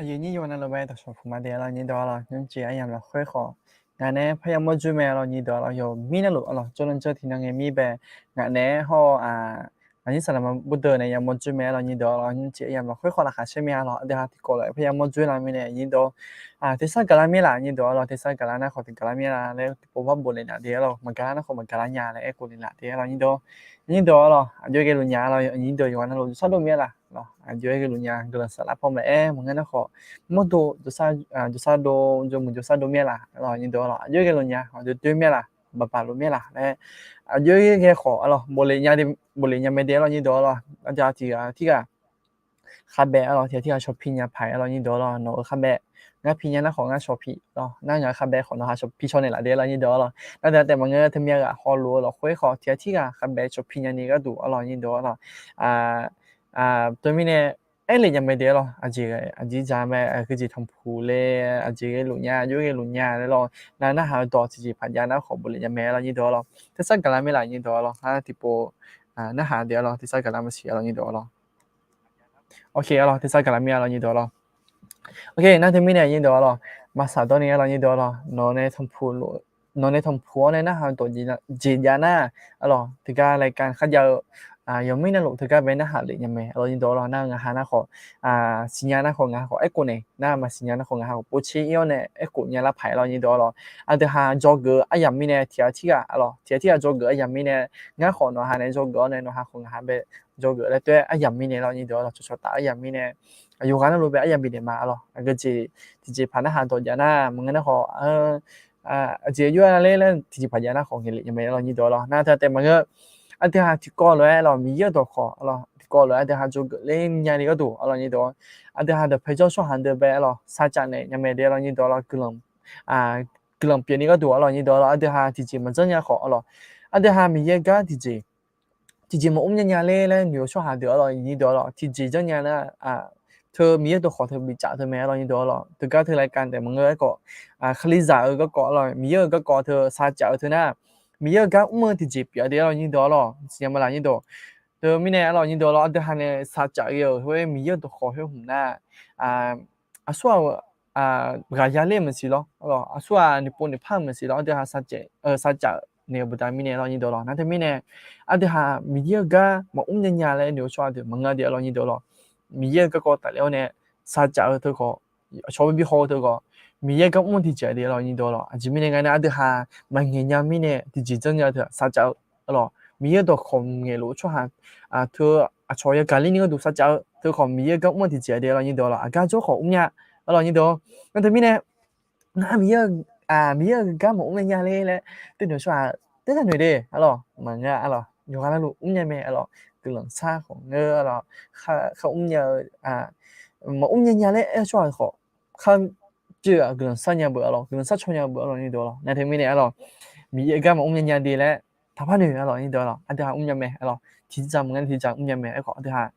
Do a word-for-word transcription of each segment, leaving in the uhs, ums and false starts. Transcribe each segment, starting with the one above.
Aqyuif nyir yawqghaq navluf bae dawqshawq puq ma de-a lawr nyir dawq-a lawr, nymrcif aryamq lafkhoer khawf ngaq nae parya mawrjoer mae lawr nyir dawq-a lawr, yawqmir navluf-a lawr jawrlanr jawr tiqnan ngae mir bae ngaq nae hawr-a, aqnyir saqlaqma burdeuv nae ya mawrjoer mae-a lawr nyir dawq-a lawr, nymrcif aryamq lafkhoer khawf laqkhaq caer mae-a lawr, aqdui ha tiqkawv lof-aer parya mawrjoer la mirnae nyir dawq, tersar gaqlar mir laf nyir dawq-a lawr, tersar gaqlar nar khawf tiqgaqlar mir la laer tiqpov par bof le laf de-a lawr, maqgaqlar nar khawf maqgaqlar nya laer aerkhof le laf de-a lawr nyir dawq, nyir dawq-a lawr, aqjox-aer ghae luf nya-a lawr, nyir dawq yawqghaq navluf jawrshar dov mir-a laf lawr, aqjox-aer ghae luf nya guiqlanq saflar paw maqaer maqngeur nar khawf mawrdo jawrshar dov jawrmuiq jawrshar dov mir-a laf lawr nyir dawq-a lawr, aqjox-aer ghae luf nya aqjox doer mir-a laf, baqbaq luf mir-a laf laer, aqjox-aer ghae khawf-a lawr, bof le nya mae de-a lawr nyir dawq-a lawr, aqdui ha tiqghaq tirghaq kharbae-a lawr, tiqghaq tirghaq shawq pi nya paq-a lawr nyir dawq-a lawr, nawq-euq kharbae ngar pi nya nar khawf ngar shawq pi lawr, nar ngaq-euq kharbae khawf nawq ha shawq pi shaw naeq laf de-a lawr nyir dawq-a lawr, nar deuq-a taef maqngeur teumya ghaq hawluf-eu lafkhoer khawf tiqghaq tirghaq kharbae shawq pi nya ni gharduq-a lawr nyir dawq-a lawr, teumirnae aerle nya mae de-a lawr, aqjeq aqjeq dzaq mae, aqgeujeq tanqpuq le, aqjeq ghae luf nya, aqjox-aer ghae luf nya laer lawr, nar narhaq-eu dawq tiqjeq paq jav nar khawf bof le nya mae-a lawr nyir dawq-a lawr, tersar gaqlar mir laf nyir dawq-a lawr, ngar tiqpov narhaq de-a lawr, tersar gaqlar maqsiq-a lawr nyir dawq-a lawr. Ok-a lawr, tersar gaqlar mir-a lawr nyir dawq-a lawr. Ok, nar teumirnae nyir dawq-a lawr, maqsaq dawr ni-a lawr nyir dawq-a lawr, nawq nae tanqpuq nawq nae tanqpuq-awr nae narhaq-eu dawq jeq jav nar-a lawr, tiqgar laer kar kharjav-eu yawqmir navluf teugar bae narhaq lef nya mae-a lawr nyir dawq-a lawr, nar ngaq ha nar khawf siqnya nar khawf ngaq ha khawf aerkhof naeq nar, maqsiqnya nar khawf ngaq ha khawf povtser ir-awr nae aerkhof nya lar paq-a lawr nyir dawq-a lawr, aqdui ha dzawgeuf-eu aryamq mirnae tiqghaq tirghaq-a lawr, tiqghaq tirghaq dzawgeuf-eu aryamq mirnae ngar khawf nawq ha nae dzawgeuf-awr nae nawq ha khawf ngaq ha bae dzawgeuf laer taef-aer aryamq mirnae lawr nyir dawq-a lawr, cawqcawq taf aryamq mirnae yawqghaq navluf bae aryamq bifnaeq ma-a lawr, aqgeujeq tiqjeq paq narhaq dawq jav nar maqngeur nar khawf aqjeq aqjox-a ler laer tiqjeq paq jav nar khawf ngaeq lef nya mae-a lawr nyir dawq-a lawr, nar teugar taef maqngeur. Aqdui ha tiqkawv lof-aer lawr, Miqyaer-euq dawq khawf-a lawr, tiqkawv lof-aer aqdui ha dzawgeuf ler nya ni gharduq-a lawr nyir dawq-a lawr, aqdui ha dawqpae jawr tsawrhaq deuq bae-a lawr sarcaf naeq nya mae de-a lawr nyir dawq-a lawr, guiqlanq pyeuf ni gharduq-a lawr nyir dawq-a lawr, aqdui ha tiqjeq maqjanr nya khawf-a lawr, aqdui ha Miqyaer gar tiqjeq tiqjeq maqmr nya nya ler laer noeq-eu tsawrhaq deuq-a lawr nyir dawq-a lawr, tiqjeq janr nya nar teu Miqyaer-euq dawq khawf teu bicaf teu mae-a lawr nyir dawq-a lawr, teugar teu laer kar taef maqngeur aerkhawf, Kalizaq-euq garkawv-a lawr, Miqyaer-euq garkawv teu sarcaf-eu teu nar, Miqyaer-euq gar mr-eu tiqjeq pyeuf-a de-a lawr nyir dawq-a lawr, siqnya ma laf nyir dawq. Teumirnae-a lawr nyir dawq-a lawr, aqdui ha nae sarcaf ghae-euq khoer Miqyaer-euq dawq khawf khoer hmq nar aqsur-aq ghaqya ler-eu maqsiq lawr, aqsur-aq noeqpov noeqpar-eu maqsiq lawr, aqdui ha sarcaf naeq-eu baqda mirnae lawr nyir dawq-a lawr, nar teumirnae aqdui ha Miqyaer-euq gar maqmr nya nya laer noeq-eu tsawrhaq deuq maqngeur de-a lawr nyir dawq-a lawr, Miqyaer-euq garkawv tafler-awr nae sarcaf-eu teu khawf, aqcawq-anr bi haw-eu teu khawf, Miqyaer gar mr-eu tiqjeq de-a lawr nyir dawq-a lawr, aqjeq mirnae ngae nar aqdui ha maqngaeq nya mirnae tiqjeq janr nya-eu teu sarcaf-eu lawr, Miqyaer-euq dawq khawf ngaeqluf-eu tsawrhaq teu aqcawq yagaq ler ni gharduq sarcaf-eu teu khawf Miqyaer gar mr-eu tiqjeq de-a lawr nyir dawq-a lawr, aqgar jawr khawf mrnya-a lawr nyir dawq, nar teumirnae nar Miqyaer-eu, Miqyaer-euq gar maqmr nya nya ler laer teu noeq tsawrhaq teu taq noeq de-a lawr, maqngeur-a lawr, yawqghaq navluf mrnya mae-a lawr, guiqlanq sar khawf ngeur-a lawr, kharmr nya-eu maqmr nya nya laer aer-eu tsawrhaq khawf kharpyeuf-aq guiqlanq sar nya beu-a lawr, guiqlanq sar caw nya beu-a lawr nyir dawq-a lawr, nar teumirnae-a lawr, Miqyaer gar maqmr nya nya de laer taqpar noeq-a lawr nyir dawq-a lawr, aqdui ha mrnya mae-a lawr, tiqjeq dzaq maqngeur tiqjeq dzaq mrnya mae-a lawr, aqdui ha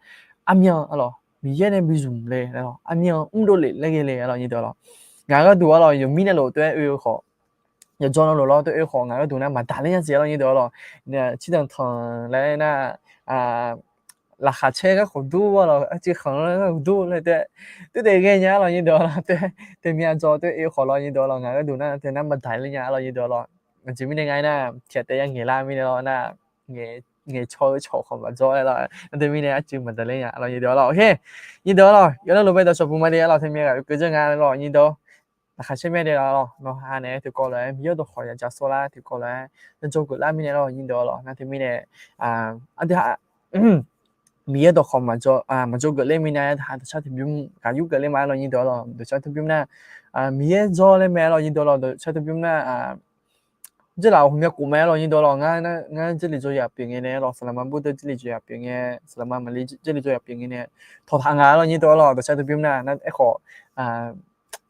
aqmyan-a lawr Miqyaer nae bi zmq le-a lawr, aqmyan mr dovlef laer ghae le-a lawr nyir dawq-a lawr, ngaq gharduq-a lawr yawqmir navluf taef-aer oe-eu khawf, yawqjawr navluf lawr taef-aer oe-eu khawf ngaq gharduq nar maqdaq ler nya jeq-a lawr nyir dawq-a lawr, ciqdanq tanq laer nar laqkhaq caer gar khawf dur-a lawr, arciv khanq gar khawf dur laer taef-aer taef ghae nya-a lawr nyir dawq-a lawr, taef-aer taef myav dzaw taef-aer oe-eu khawf lawr nyir dawq-a lawr, ngaq gharduq nar taef nar maqdaq ler nya-a lawr nyir dawq-a lawr, aqjeq mirnae nga-aer nar tiqghaq taef ya ngaeq lar mirnae lawr nar ngaeq caw-eu cawq khawf maqdzawr-a lawr, nar teumirnae arciv maqdaq ler nya-a lawr nyir dawq-a lawr, ok, nyir dawq-a lawr, yawqnan lof bae dawqshawq puq ma de-a lawr, taef myav ghaq oe keuv dzeur nga lawr nyir dawq, laqkhaq caer myav de-a lawr, nawq ha nae tiqkawv lof-aer Miqyaer-euq dawq khawf ya ja sawr lar tiqkawv lof-aer, nar dzawgeuf lar mirnae lawr nyir dawq-a lawr, nar teumirnae aqdui ha Miqyaer dawq khawf maqdzawgeuf ler mirnae aqdui ha dawqcar teu bymr ghaq yur geuf ler ma-a lawr nyir dawq-a lawr, dawqcar teu bymr nar Miqyaer dzawr ler mae-a lawr nyir dawq-a lawr, dawqcar teu bymr nar Jarlif ghawqmya khof mae-a lawr nyir dawq-a lawr, ngar jarlif dzaw yaq pyeuf ngae nae-a lawr, saqlaqma burdeuv jarlif dzaw yaq pyeuf ngae, saqlaqma maqli jarlif dzaw yaq pyeuf ngae nae tawq taq nga-a lawr nyir dawq-a lawr, dawqcar teu bymr nar aerkhawf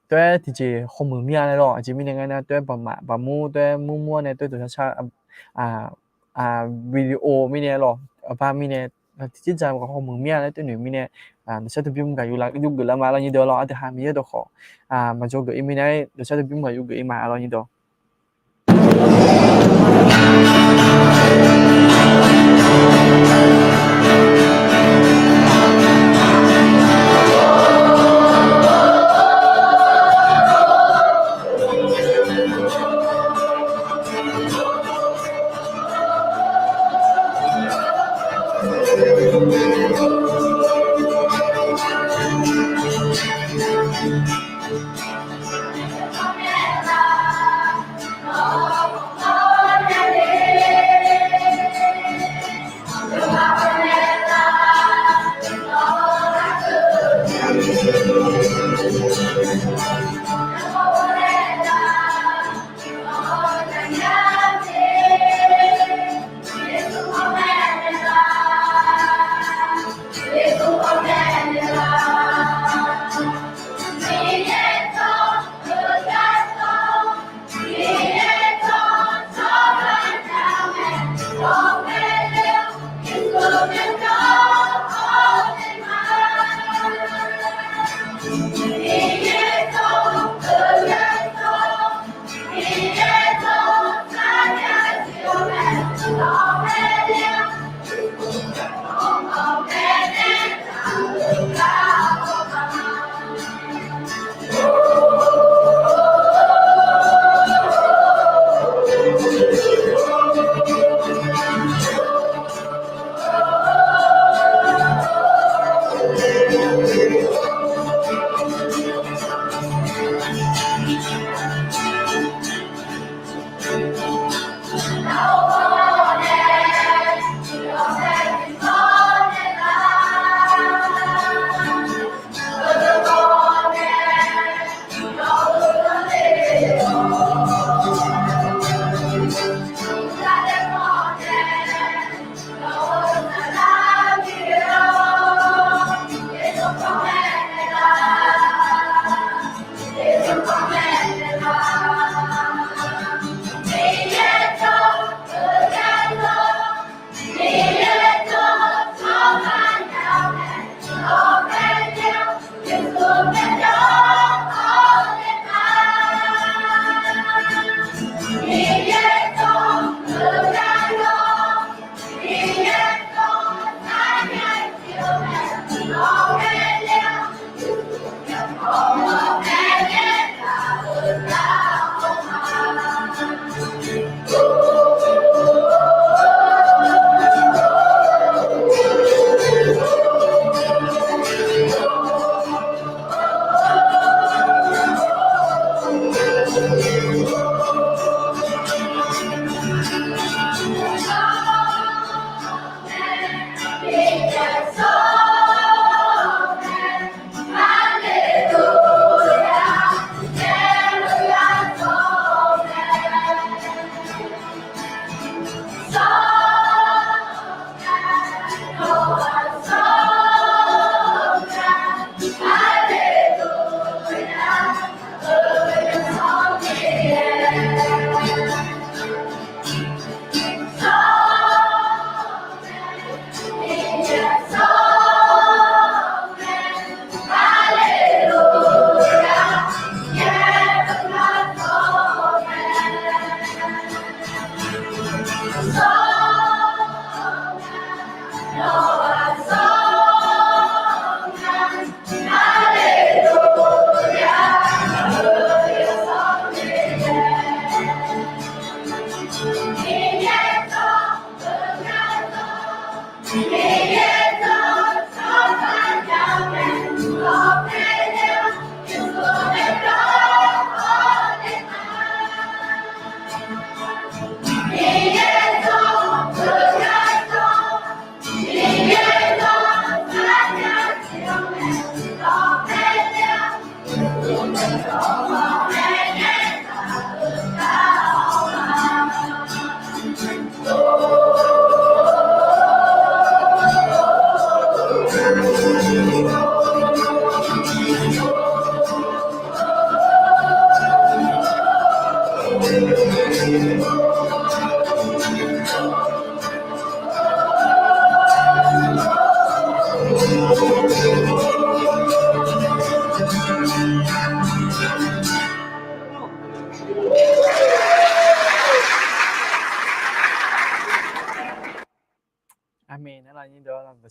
taef-aer tiqjeq hawmuiq mir-a laer lawr, aqjeq mirnae ngae nar taef-aer baqmaf baqmur taef-aer murmur-a nae taef-aer dawqcar car video mirnae lawr, aqbar mirnae tiqjeq dzaq hawmuiq mir-a laer taef noeq mirnae, dawqcar teu bymr ghaq yur geuf lar ma-a lawr nyir dawq-a lawr, aqdui ha Miqyaer dawq khawf maqdzawgeuf ir mirnae dawqcar teu bymr ghaq yur geuf ir ma-a lawr nyir dawq.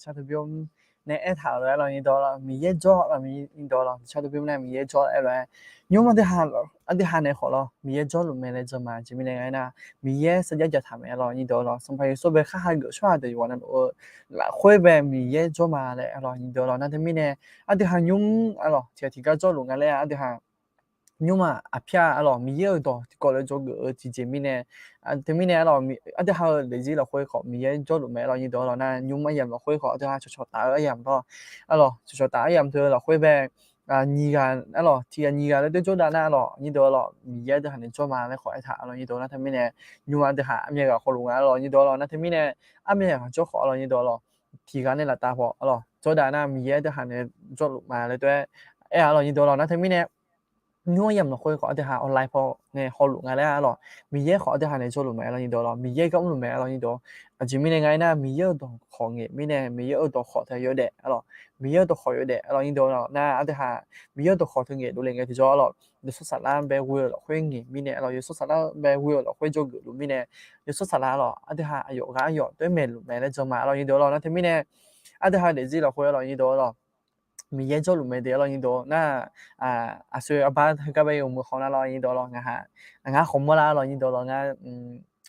Aqda teu bymr nae aertaq-euq lof-aer lawr nyir dawq lawr, Miqyaer jawr-awq lawr nyir dawq lawr, aqda teu bymr nae Miqyaer jawr-awq aer lof-aer, nymr aqdui ha, aqdui ha nae khawf lawr Miqyaer jawrluf mae laer jan ma. Aqjeq mirnae nga aernar, Miqyaer sarjax jataq mae lawr nyir dawq lawr, Sanqpaq Yeqsur bae khar hageuf tsawrhaq deuq yawqghaq navluf-eu lafkhoer bae Miqyaer jawr ma laer lawr nyir dawq lawr. Nar teumirnae aqdui ha nymr arlawq tiqghaq tiqgar jawrluf nga laer aqdui ha nymr-aq aqpyar arlawq Miqyaer-euq dawq tiqkawv lof-aer dzawgeuf-eu tiqjeq mirnae, teumirnae arlawq aqdui ha-euq daefzir lafkhoer khawf Miqyaer jawrluf mae lawr nyir dawq lawr. Nar nymr aryamq lafkhoer khawf aqdui ha cawqcawq taf-eu aryamq lawr, arlawq cawqcawq taf aryamq teu lafkhoer bae nyiq ghaq arlawq tiqghaq nyiq ghaq laer doer jawr dav nar arlawq nyir dawq lawr Miqyaer aqdui ha nae jawr ma laer khawf aertaq arlawq nyir dawq. Nar teumirnae nymr aqdui ha armyav ghaq khawf luf nga arlawq nyir dawq lawr. Nar teumirnae armyav ghaq jawr khawf arlawq nyir dawq lawr tiqghaq nae laf tav khawf arlawq jawr dav nar Miqyaer aqdui ha nae jawrluf ma laer doer aer arlawq nyir dawq lawr. Nar teumirnae nymr aryamq lafkhoer khawf aqdui ha online paw nae hawluf nga laer arlawq Miqyaer khawf aqdui ha nae jawrluf mae arlawq nyir dawq lawr, Miqyaer gar mrluf mae arlawq nyir dawq. Aqjeq mirnae nga aernar Miqyaer-euq dawq khawf ngaeq mirnae, Miqyaer-euq dawq khawf teu yawdaef arlawq, Miqyaer-euq dawq khawf yawdaef arlawq nyir dawq lawr. Nar aqdui ha Miqyaer-euq dawq khawf teu ngaeq dovle ngae tiqjawr arlawq yawshawr saflar bae ghoe-eu lafkhoer ngaeq mirnae arlawq, yawshawr saflar bae ghoe-eu lafkhoer dzawgeuf luf mirnae, yawshawr saflar arlawq aqdui ha aqyawf ghaq aqyawf doer maeqluf mae laer jan ma arlawq nyir dawq lawr. Nar teumirnae aqdui ha daefzir lafkhoer arlawq nyir dawq lawr Miqyaer jawrluf mae de arlawq nyir dawq. Nar aqsur arbar heugar bae yawmuiq khawf nar lawr nyir dawq lawr, ngaq ha, ngar khawf mawrlar arlawq nyir dawq lawr. Ngar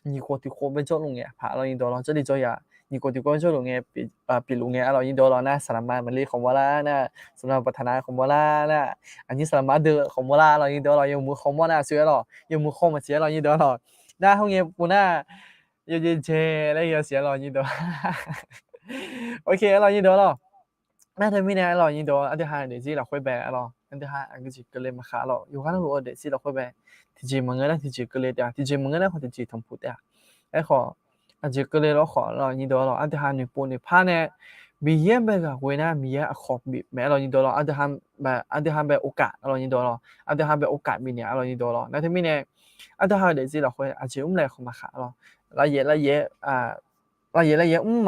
nyiq khof tiq khof bae jawrluf ngae paq arlawq nyir dawq lawr, jarlif jawrya nyiq khof tiq khof jawrluf ngae pyeufluf ngae arlawq nyir dawq lawr. Nar saqlaqma maqli khawf mawrlar nar, saqlaqma baqtaq nav khawf mawrlar nar, aqnyir saqlaqma deuq khawf mawrlar arlawq nyir dawq lawr. Yawmuiq khawf mawr nar aqsur arlawq yawmuiq khawf maqsiq arlawq nyir dawq lawr. Nar hawngae pov nar yawjeq jae laer yasiq arlawq nyir dawq. Ok arlawq nyir dawq lawr. Nar teumirnae arlawq nyir dawq aqdui ha daefzir lafkhoer bae arlawq aqdui ha aqgeu jeq keuvle maqkhaq arlawq, yawqghaq navluf-eu daefzir lafkhoer bae tiqjeq maqngeur nar tiqjeq keuvle taef-a, tiqjeq maqngeur nar khawf tiqjeq tanqpuq taef-a. Aerkhawf aqjeq keuvle lawr khawf arlawq nyir dawq lawr aqdui ha noeqpov noeqpar nae Miqyaer bae ghaq ghoe nar Miqyaer aqkhawf bif mae arlawq nyir dawq lawr. Aqdui ha bae โอกาส arlawq nyir dawq lawr, aqdui ha bae โอกาส bifnaeq arlawq nyir dawq lawr. Nar teumirnae aqdui ha-eu daefzir lafkhoer aqjeq mrlaeq khawf maqkhaq arlawq, lavyaef lavyaef lavyaef lavyaef mr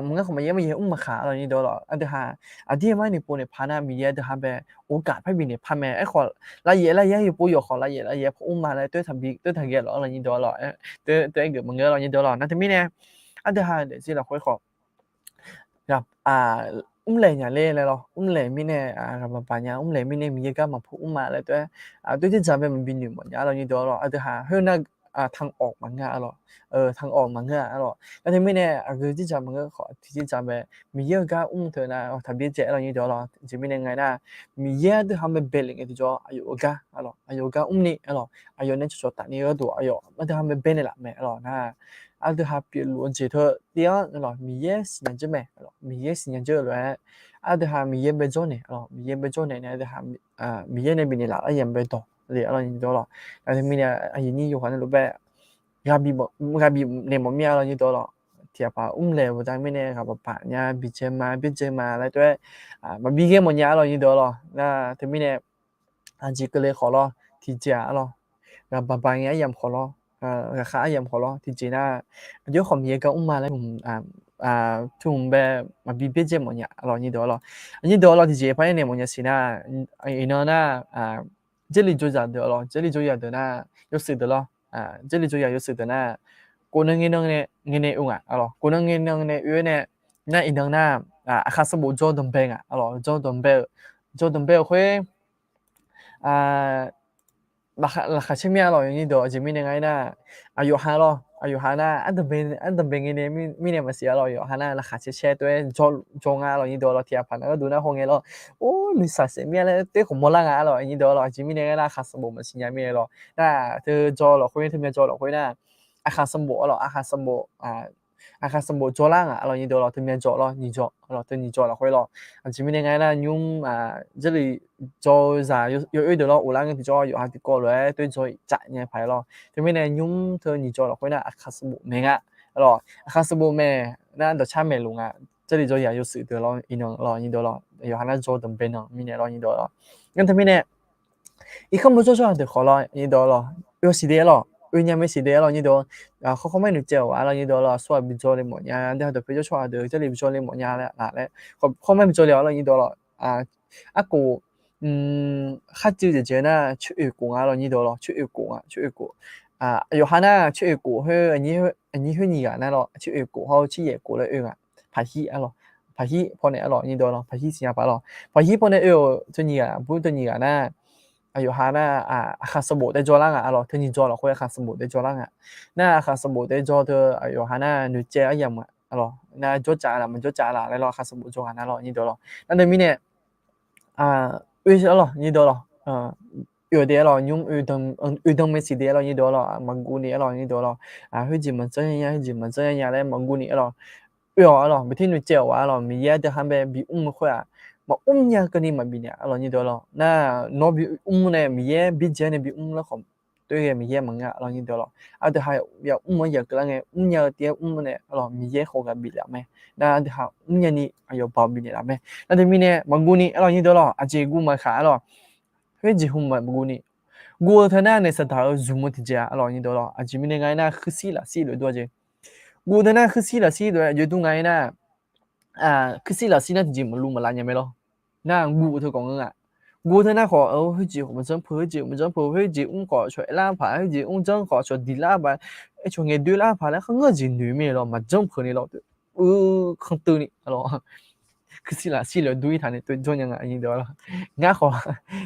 maqngeur khawf maqyaer maqyaer mr maqkhaq arlawq nyir dawq lawr. Aqdui ha aqdir mar noeqpov noeqpar nar Miqyaer aqdui ha bae โอกาส par bifnaeq par mae. Aerkhawf lavyaef lavyaer yawpov yawq khawf lavyaef lavyaer paw mr ma laer toer taqbi toer taqghae lawq arlawq nyir dawq lawr. Toer toer aer geuf maqngeur arlawq nyir dawq lawr. Nar teumirnae aqdui ha-eu daefzir lafkhoer khawf mrlaeq nya ler laer lawr, mrlaeq mirnae ghaq baq baq nya, mrlaeq mirnae Miqyaer gar maqpu mr ma laer toer, toer dzerdzaq bae maqbi noeq mawf nya arlawq nyir dawq lawr. Aqdui ha khoer nar ทางออก maqngeur arlawq, ทางออก maqngeur arlawq. Nar teumirnae aqgeu dzerdzaq maqngeur khawf tiqdzerdzaq bae Miqyaer-eu gar mr teu nar taqbyaer dzae arlawq nyir dawq lawr. Aqjeq mirnae nga aernar Miqyaer aqdui ha bae bae lef ngae tiqjawr aqyawf-eu gar arlawq, aqyawf-eu gar mrni arlawq, aqyawf nae cawqcawq taf ni gharduq aqyawf aqdui ha bae bae naeq laf mae arlawq. Nar aqdui ha pyeufluf-eu jeq teu tiv-anr arlawq Miqyaer siqnya dzeur mae arlawq, Miqyaer siqnya dzeur-eu lof-aer aqdui ha Miqyaer bae jawrnaeq arlawq, Miqyaer bae jawrnaeq nae aqdui ha Miqyaer nae bifnaeq laf aryamq bae dawq le arlawq nyir dawq lawr. Nar teumirnae aqyuif nyir yawqghaq navluf bae ghaq bifnaeq mawf mir arlawq nyir dawq lawr. Tiqghaq paq mrlaeq baqda mirnae ghaq baq baq nya, bidzae ma byaerdzae ma laer toer maqbi ghae mawf nya arlawq nyir dawq lawr. Nar teumirnae aqjeq keuvle khawf lawr tiqjeq-aq arlawq, ghaq baq baq ngae aryamq khawf lawr, ghaqkhav aryamq khawf lawr tiqjeq nar, aqjox khawf Miqyaer gar mr ma laer tmq bae maqbi byaerdzae mawf nya arlawq nyir dawq lawr. Nyir dawq lawr tiqjeq par aernaeq mawf nya siq nar, iqnan nar Jarlif jawrzaq deuq lawr, jarlif jawrzaq deuq nar yawshuif deuq lawr, jarlif jawrzaq yawshuif deuq nar, khof nan ngae nan nae, ngae nae oe nga arlawq, khof nan ngae nan nae oe-aer nae, nar iqnan nar, aqkhaq sanqbof jawr danqbae nga arlawq, jawr danqbae-eu, jawr danqbae-eu khoer laqkhaq caer mir arlawq, yawnyir deuq aqjeq mirnae nga aernar, aqyawf ha lawr, aqyawf ha nar ardanqbae ngae nae mirnae maqsiq arlawq, yawf ha nar laqkhaq caer caer tov-aer jawr nga arlawq, yawnyir deuq lawr, tiqghaq paq nar gharduq nar hawngae lawr, or nuisaq saef mir-a laer toer khawf mawrlar nga arlawq, yawnyir deuq lawr, aqjeq mirnae nga aernar aqkhaq sanqbof maqsiq nya mirnae lawr, nar teu jawr lafkhoer, teu myav jawr lafkhoer nar, aqkhaq sanqbof arlawq, aqkhaq sanqbof, aqkhaq sanqbof jawrlar nga arlawq, yawnyir deuq lawr, teu myav jawr lawr, nyiq jawr arlawq, teu nyiq jawr lafkhoer lawr, aqjeq mirnae nga aernar nymr jarlif jawrzaq yawoer deuq lawr ghoflar ngae tiqjawr yawqha tiqkawv lof-aer toer jawr tsaf nya paq-aer lawr, teumirnae nymr teu nyiq jawr lafkhoer nar aqkhaq sanqbof maeq nga arlawq, aqkhaq sanqbof maeq nar dawqcar maeqluf nga, jarlif jawrzaq yawshuif deuq lawr iqnan lawr, yawnyir deuq lawr, yawqha nar jawr danqbae nan mirnae lawr, yawnyir deuq lawr, nar teumirnae irkanr bujawr jawr-aq deuq khawf lawr, yawnyir deuq lawr, oe siq de arlawq, oe nya mae siq de arlawq, yawnyir deuq, khawr khawr maer noeqtsaev-awq arlawq, yawnyir deuq lawr, aqsurghaq bijawr le mawf nya, aqdui ha dawqpae jawr tsawrhaq deuq jarlif bijawr le mawf nya laer, khawr maer bijawr le arlawq, yawnyir deuq lawr, arkof kharcuiv dzaeqdzaeq nar coer-oeq kof nga arlawq, yawnyir deuq lawr, coer-oeq kof nga, coer-oeq kof, yawqha nar coer-oeq kof khoer aqnyir khoer nyiq ghaq nar lawr, coer-oeq kof hawr-eu ciryaef kof laer oe nga, paqhir arlawq, paqhir pawnae arlawq nyir deuq arlawq, paqhir siqnya paq arlawq. Paqhir pawnae oe-euq teunyiq ghaq, bur teunyiq ghaq nar, aqyawf ha nar, aqkhaq sanqbof tae jawrlar nga arlawq, teunyiq jawr lafkhoer aqkhaq sanqbof tae jawrlar nga. Nar aqkhaq sanqbof tae jawr teu aqyawf ha nar noeqcaev aryamq arlawq, nar jawrcaf laf maqjawrcaf laf laer lawr, aqkhaq sanqbof jawr ghaq nar lawr nyir deuq arlawq. Nar teumirnae, oe arlawq nyir deuq arlawq, oe-awq de arlawq, nymr oe dan mae siq de arlawq nyir deuq arlawq, maqguv ni arlawq nyir deuq arlawq. Khoerjeq maqjanr nya nya, khoerjeq maqjanr nya nya laer maqguv ni arlawq. Oe-awq arlawq, baqtir noeqcaev-awq arlawq, Miqyaer aqdui ha bae bimr-eu khoer-aq, maqmr nya keuvni maqbif naeq arlawq nyir deuq arlawq. Nar nawr bimr nae Miqyaer birjaev nae bimr laer khawf, toer ghae Miqyaer maqngeur arlawq nyir deuq arlawq. Aqdui ha yamr-anr yaqkeuv lar ngae, mrnya-eu tiv-aer mr nae arlawq, Miqyaer khawf ghaq biflaf mae. Nar aqdui ha mrnya ni aqyawf baoq bifnaeq laf mae. Nar teumirnae maqguv ni arlawq nyir deuq arlawq, aqjeq guv maqkaq arlawq. Khoerjeq hmq maqguv ni. Guv-eu teu nar naeq saqdaq-eu zmq-eu tiqjeq-a arlawq nyir deuq arlawq. Aqjeq mirnae nga aernar, khuirshir lafshir lof dur-a jeq. Guv-eu teu nar khuirshir lafshir lof-aer aqjox dur nga aernar, khuirshir lafshir nar tiqjeq maqluv maqlav nya mae lawr. Nar guv-eu teu khawf ngeur nga. Guv-eu teu nar khawf, khoerjeq khawf maqjanr peuq, khoerjeq maqjanr peuq, khoerjeq mr khawf aqcawq aerlar paq, khoerjeq mr janr khawf aqcawq diqlar paq, aqcawq ngaeqdoe lar paq laer kharngeur jeq noeq mir lawr, maqjanr peuq ni lawr. Uiq kanteuv ni arlawq. Khuirshir lafshir lof dur-ir taq nae toer jawr nya nga nyir deuq arlawq. Ngar khawf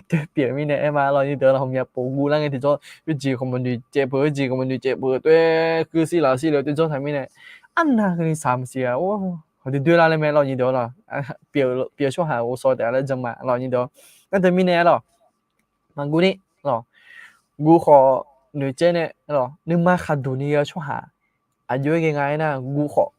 toer pyeuf mirnae aer ma arlawq nyir deuq arlawq, hmqmya pov guv lar ngae tiqjawr, khoerjeq khawf maqnoeq caev peuq, khoerjeq khawf maqnoeq caev peuq toer khuirshir lafshir lof toer jawr taq mirnae, arnav keuvni shaq maqsiq-a, hawqdui doer lar laer mae arlawq nyir deuq arlawq. Pyeuf tsawrhaq ghovshaw taef-a laer jan ma arlawq nyir deuq. Nar teumirnae arlawq, maqguv ni arlawq. Guv khawf noeqcaev nae arlawq, nuima khaqduq ni ghae-eu tsawrhaq, aqjox-aer ghae nga aernar, guv khawf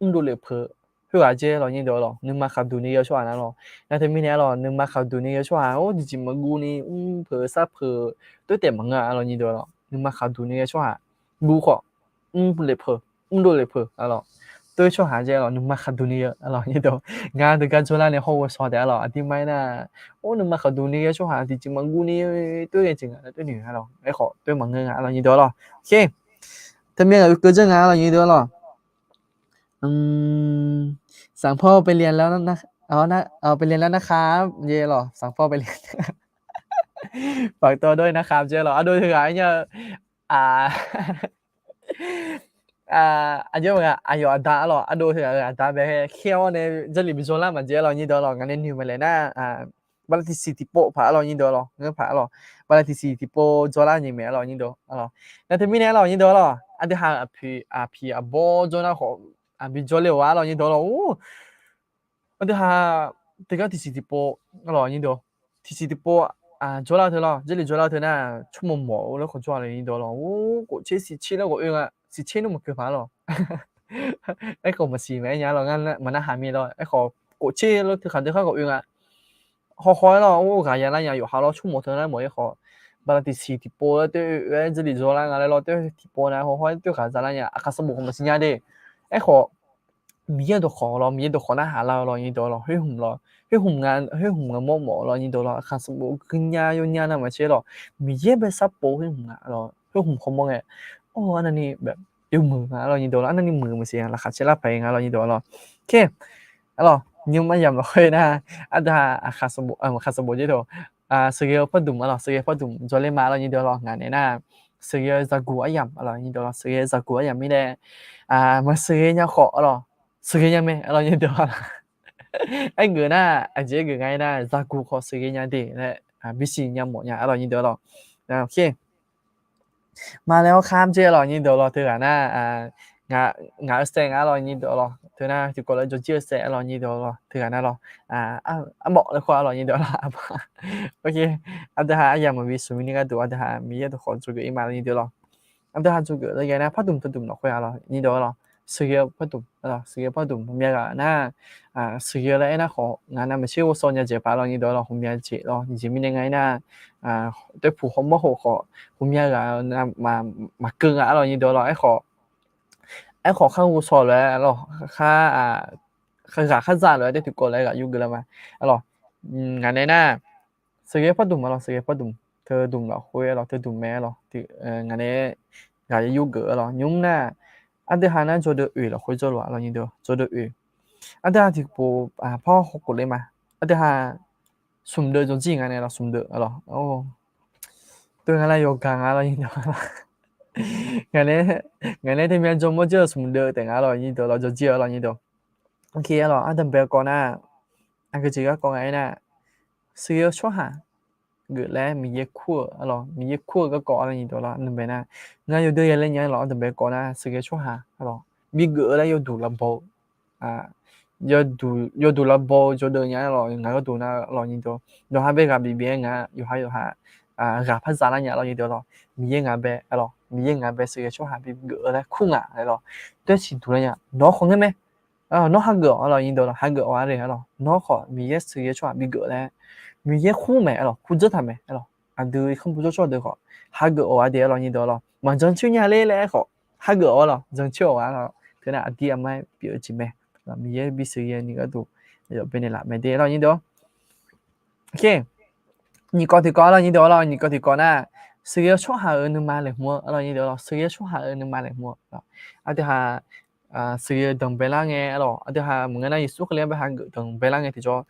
mrdov lef peuq khoerghaq jaer arlawq nyir deuq arlawq, nuima khaqduq ni ghae-eu tsawrhaq nar lawr. Nar teumirnae arlawq, nuima khaqduq ni ghae-eu tsawrhaq-or, tiqjeq maqguv ni mr peuq sar peuq toer taef maqngeur arlawq nyir deuq arlawq. Nuima khaqduq ni ghae-eu tsawrhaq, guv khawf mr lef peuq, mrdov lef peuq arlawq. Toer tsawrhaq jaer arlawq, nuima khaqduq ni ghae-eu arlawq nyir deuq. Ngar deuq gar jawrlar nae hawr ghovshaw taef arlawq, aqdirma aernar, or nuima khaqduq ni ghae-eu tsawrhaq tiqjeq maqguv ni toer ghae jeq nga laer toer noeq arlawq. Aerkhawf toer maqngeur nga arlawq nyir deuq arlawq. Teumirnae ngaq oekeuv janr nga arlawq nyir deuq arlawq. สังพ่อไปเรียนแล้วนะ ไปเรียนแล้วนะครับ jeq arlawq, สังพ่อไปเรียน ปากตัวด้วยนะครับ jeq arlawq. Ardov teughaq aernya-eu, aqjeq maqnga, aqyawf aqda arlawq, ardov teughaq-euq aqda bae khaer-awr nae jarlif bi jawrlar maqjeq arlawq nyir deuq arlawq. Ngaq nae noeq maqlaeq nar, bala tiqsiq tiqpov paq arlawq nyir deuq arlawq, ngeur paq arlawq. Bala tiqsiq tiqpov jawrlar nyae mae arlawq nyir deuq arlawq. Nar teumirnae arlawq nyir deuq arlawq, aqdui ha aqpiq aqbawr jawr nar khawf, aqbi jawrle-awq arlawq nyir deuq arlawq. Or, aqdui ha teugar tiqsiq tiqpov arlawq nyir deuq, tiqsiq tiqpov jawrlar-eu teu lawr, jarlif jawrlar-eu teu nar tsawrmawq mawf-eu laer khawf jawr-a arlawq nyir deuq arlawq. Or, khof tser siq tser laer khawf oe nga, siq tser nmr maqkeuv paq arlawq. Aerkhawf maqsiq maqaer nya arlawq, ngar maqnarhaq mir lawr. Aerkhawf khof tser laer teukhaq deuq khar khawf oe nga. Hawhaw-aer lawr, or, ghaq ya lar nya yawqha lawr, tsawrmawq teu nar mawf-ir khawf, bala tiqsiq tiqpov laer toer oe-aer jarlif jawrlar nga laer lawr, toer tiqpov nar hawhaw-aer toer ghaq za lar nya, aqkaq sanqbof khawf maqsiq nya de. Aerkhawf, Miqyaer dawqkhawq lawr, Miqyaer dawqkhawq narhaq lar-eu lawr nyir deuq lawr, khoer hmq lawr, khoer hmq nga, khoer hmq nga mawr mawf lawr nyir deuq lawr, aqkaq sanqbof gui nya yawnya navmaqtser lawr, Miqyaer bae sarpov khoer hmq nga lawr, khoer hmq khawf mawr ngae, or, arnavni yawmuiq nga lawr nyir deuq lawr, arnavni muiq maqsiq nga, laqkhaq caer lar paq-aer nga lawr nyir deuq lawr. Oke, arlawq, nymr aryamq lafkhoer nar, aqdui-aq, aqkaq sanqbof, aqkaq sanqbof jir teu, sheuqghae-eu pardmq arlawq, sheuqghae pardmq jawrler ma arlawq nyir deuq arlawq, ngaq naeq nar, sheuqghae-eu zaqguq aryamq arlawq nyir deuq arlawq, sheuqghae-eu zaqguq aryamq mirnae, maqsheuqghae nya khawf arlawq, sheuqghae nya mae arlawq nyir deuq arlawq. Aergeuf nar, aqjeq aergeuf nga-aer nar, zaqguq khawf sheuqghae nya de laer, bisiq nya mawf nya arlawq nyir deuq arlawq. Maqlaer hawr khar mr dzer arlawq nyir deuq arlawq, teughaq nar, ngaq-eu saev nga arlawq nyir deuq arlawq, teu nar tiqkawv laer jawrjir-eu saev arlawq nyir deuq arlawq, teughaq nar lawq, arbawf laer khawf arlawq nyir deuq arlawq, arbawf. Aqdui-aq, aryamq maqbi smq mirni gharduq aqdui-aq Miqyaer dawqkhawf dzawgeuf-ir ma arlawq nyir deuq arlawq. Aqdui-aq dzawgeuf laer ghae nar, pardmq teu dmq lafkhoer arlawq nyir deuq arlawq, sheuqghae-eu pardmq arlawq, sheuqghae-eu pardmq ghawqmya ghaq nar, sheuqghae laer aernar khawf, ngaq navmaqtser ghovshaw nya dzaeq paq arlawq nyir deuq arlawq, ghawqmya jeq lawr, jeq mirnae nga-aer nar, toeqpuq hawmawr hof khawf ghawqmya ghaq maqkeuv nga arlawq nyir deuq arlawq, aerkhawf, aerkhawf khar ghovshaw lof-aer arlawq, khar, ghaq khar dzaq lof-aer daef tiqkawv laer ghaq yurgeuf lar ma arlawq. Ngaq nae nar, sheuqghae pardmq arlawq, sheuqghae pardmq teu dmq lafkhoer arlawq, teu dmq mae arlawq, ngaq nae ghaq yurgeuf arlawq, nymr nar, aqdui-aq nar jawrdeuv oeq lafkhoer jawrluf arlawq nyir deuq, jawrdeuv oeq. Aqdui-aq tiqpov par hawkhof ler ma. Aqdui-aq smq deuv jawrjir nga nae lawq, smq deuv arlawq. Teu nga nar yawqghaq nga arlawq nyir deuq. Ngaq nae teumya jawrmawr jir-eu smq deuv taef nga arlawq nyir deuq lawq, jawrjir arlawq nyir deuq. Arlawq, ardanqbae garkawv nar, aqgeujeq garkawv nga aernar, sheuqghae-eu tsawrhaq geuf laer Miqyaer kur-euq arlawq, Miqyaer kur-eu garkawv arlawq nyiq deuq lawr, ardanqbae nar, ngar yawdeur yalaer nya arlawq, ardanqbae garkawv nar sheuqghae tsawrhaq arlawq bigeuf-eu laer yawduq lavbaw-eu yawduq lavbaw-eu jawrdeuv nya arlawq, ngaq gharduq nar arlawq nyiq deuq, yawqha bae ghaq bif bif-aer nga, yawqha yawqha ghaq par za lar nya arlawq nyiq deuq lawr, Miqyaer ngaq bae arlawq, Miqyaer ngaq bae sheuqghae tsawrhaq bigeuf-eu laer kur nga arlawq, doer siqduq lar nya, nawq khawf ngaer mae. Nawr hageuf-awq arlawq nyiq deuq lawr, hageuf-awq arlawq, nawr khawf Miqyaer sheuqghae tsawrhaq bigeuf laer Miqyaer kur mae arlawq, kur dzeur taq mae arlawq, aqdui irkanr bu jawr tsawrhaq deuq khawf hageuf-awq aqdui arlawq nyiq deuq lawr, maqjan coer nya ler laer khawf hageuf-awq arlawq, jan coer-awq arlawq, teunar aqdir aqmar pyeuf-eu jeq mae. Miqyaer bisheuqghae ni gharduq yawf baenaeq laf mae de arlawq nyiq deuq. Nyiq kawv tiqkawv arlawq nyiq deuq lawr, nyiq kawv tiqkawv nar, sheuqghae-eu tsawrhaq-euq nuima laeqhmq-eu arlawq nyiq deuq lawr, sheuqghae-eu tsawrhaq-euq nuima laeqhmq-eu arlawq, aqdui haq sheuqghae-eu danqbae lar ngae arlawq, aqdui haq maqngeur nar Yeqsur Kali-anr bae hageuf danqbae lar ngae tiqjawr,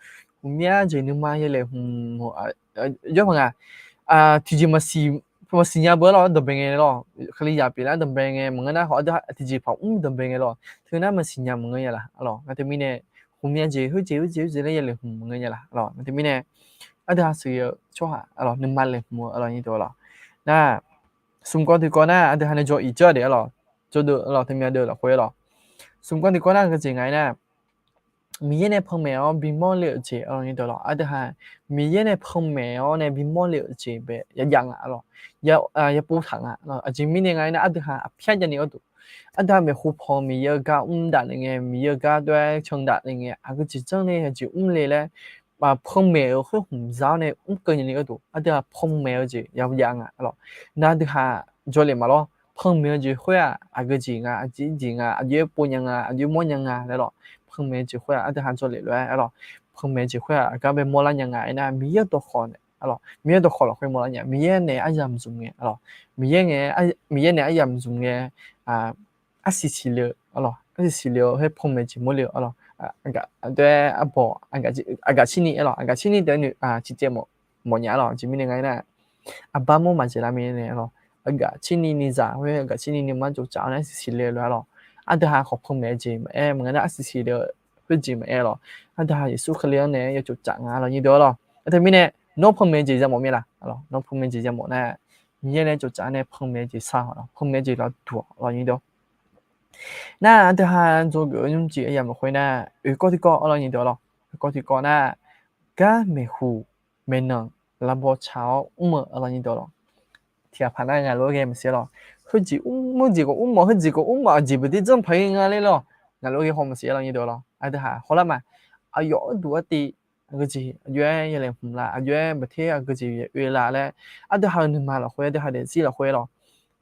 ghawqmya jeq nuima ya laeqhmq-eu jawr paq nga. Tiqjeq maqsiq nya beu arlawq, danqbae ngae lawr, Kalizaq pyeuflar danqbae ngae maqngeur nar khawf, aqdui haq tiqjeq paq mr danqbae ngae lawr, teunar maqsiq nya maqngeur nya laq arlawq, nga teumirnae ghawqmya jeq khoerjeq khoerjeq khoerjeq laer ya laeqhmq maqngeur nya laq arlawq, nga teumirnae aqdui haq sheuqghae-eu tsawrhaq arlawq nuima laeqhmq-eu arlawq nyiq deuq lawr. Nar, smq kawv tiqkawv nar aqdui haq nae jawr-iq jawr-a de arlawq, jawrdeuv arlawq teumya deuq lafkhoer lawr, smq kawv tiqkawv nar aqgeujeq nga aernar, Miqyaer nae panmaeq-awr bimawr le-euq jeq arlawq nyiq deuq lawr, aqdui haq Miqyaer nae panmaeq-awr nae bimawr le-euq jeq bae yajav nga arlawq, yapov taq nga arlawq, aqjeq mirnae nga aernar aqdui haq aqpyar jav ni gharduq, aqdui haq maeqhu paw Miqyaer-eu gar mr daf le ngae, Miqyaer-eu gar dov-aer can daf le ngae, aqgeujeq janr nae aqjeq mr le laer, panmaeq-euq khoer hmq za-awr nae mr keuv nya ni gharduq aqdui haq panmaeq-eu jeq yajav nga arlawq, nar aqdui haq jawrlef maqlawr, panmaeq-eu jeq khoer-aq aqgeujeq nga, aqjeq jeq nga, aqjox-aer pov nya nga, aqjox-aer mawr nya nga laer lawr, panmaeq-eu jeq khoer-aq aqdui haq jawrlef lof-aer arlawq, panmaeq-eu jeq khoer-aq aqgar bae mawrlar nya nga aernar Miqyaer-eu dawqkhawq arlawq, Miqyaer-eu dawqkhawq lafkhoer mawrlar nya, Miqyaer nae aryamq zmq ngae arlawq, Miqyaer nae, Miqyaer nae aryamq zmq ngae, arsiq siqle-eu arlawq, arsiq siqle-eu khoer panmaeq jeq mawrle-eu arlawq, aqgaf doer arbawq aqgaf cirni arlawq, aqgaf cirni taef-aer noeq ciqcaev mawf nya arlawq, aqjeq mirnae nga aernar, aqbar mawr maqjeq lar mirnae arlawq, aqgaf cirni ni zaq khoer aqgaf cirni ni mar tsovtsaf-awr nae arsiq siqle-eu lof-aer arlawq, aqdui haq khawf panmaeq-eu jeq maqaer maqngeur nar arsiq siqle-eu khoerjeq maqaer arlawq, aqdui haq Yeqsur Kali-anr nae ya tsovtsaf nga arlawq nyiq deuq arlawq, nga teumirnae nawr panmaeq-eu jeq yamawf mir laf arlawq, nawr panmaeq-eu jeq yamawf nar, Miqyaer nae tsovtsaf nae panmaeq-eu jeq shar-awq arlawq, panmaeq-eu jeq lavduq-awq arlawq nyiq deuq. Nar aqdui haq dzawgeuf-eu nymrjeq aryamq lafkhoer nar, oeq kawv tiqkawv arlawq nyiq deuq arlawq, oeq kawv tiqkawv nar, gar maeqhu maeqnan lavbaw tsaq-awr mr-eu arlawq nyiq deuq arlawq. Tiqghaq paq nar ngaq lof-aer ghae maqsiq arlawq, khoerjeq mr, khoerjeq khawf mr mawf, khoerjeq khawf mr mawf, aqjeq baqdir janr paq-aer nga ler lawr, ngaq lof-aer ghae haw maqsiq arlawq nyiq deuq arlawq, aqdui haq hawlar ma. Aqyawf-anr duq-aer tiv, aqgeujeq aqjox-aer ya laeqhmq la, aqjox-aer baqter aqgeujeq ya oe la laer, aqdui haq-euq nuima lafkhoer, aqdui haq daefzir lafkhoer lawr,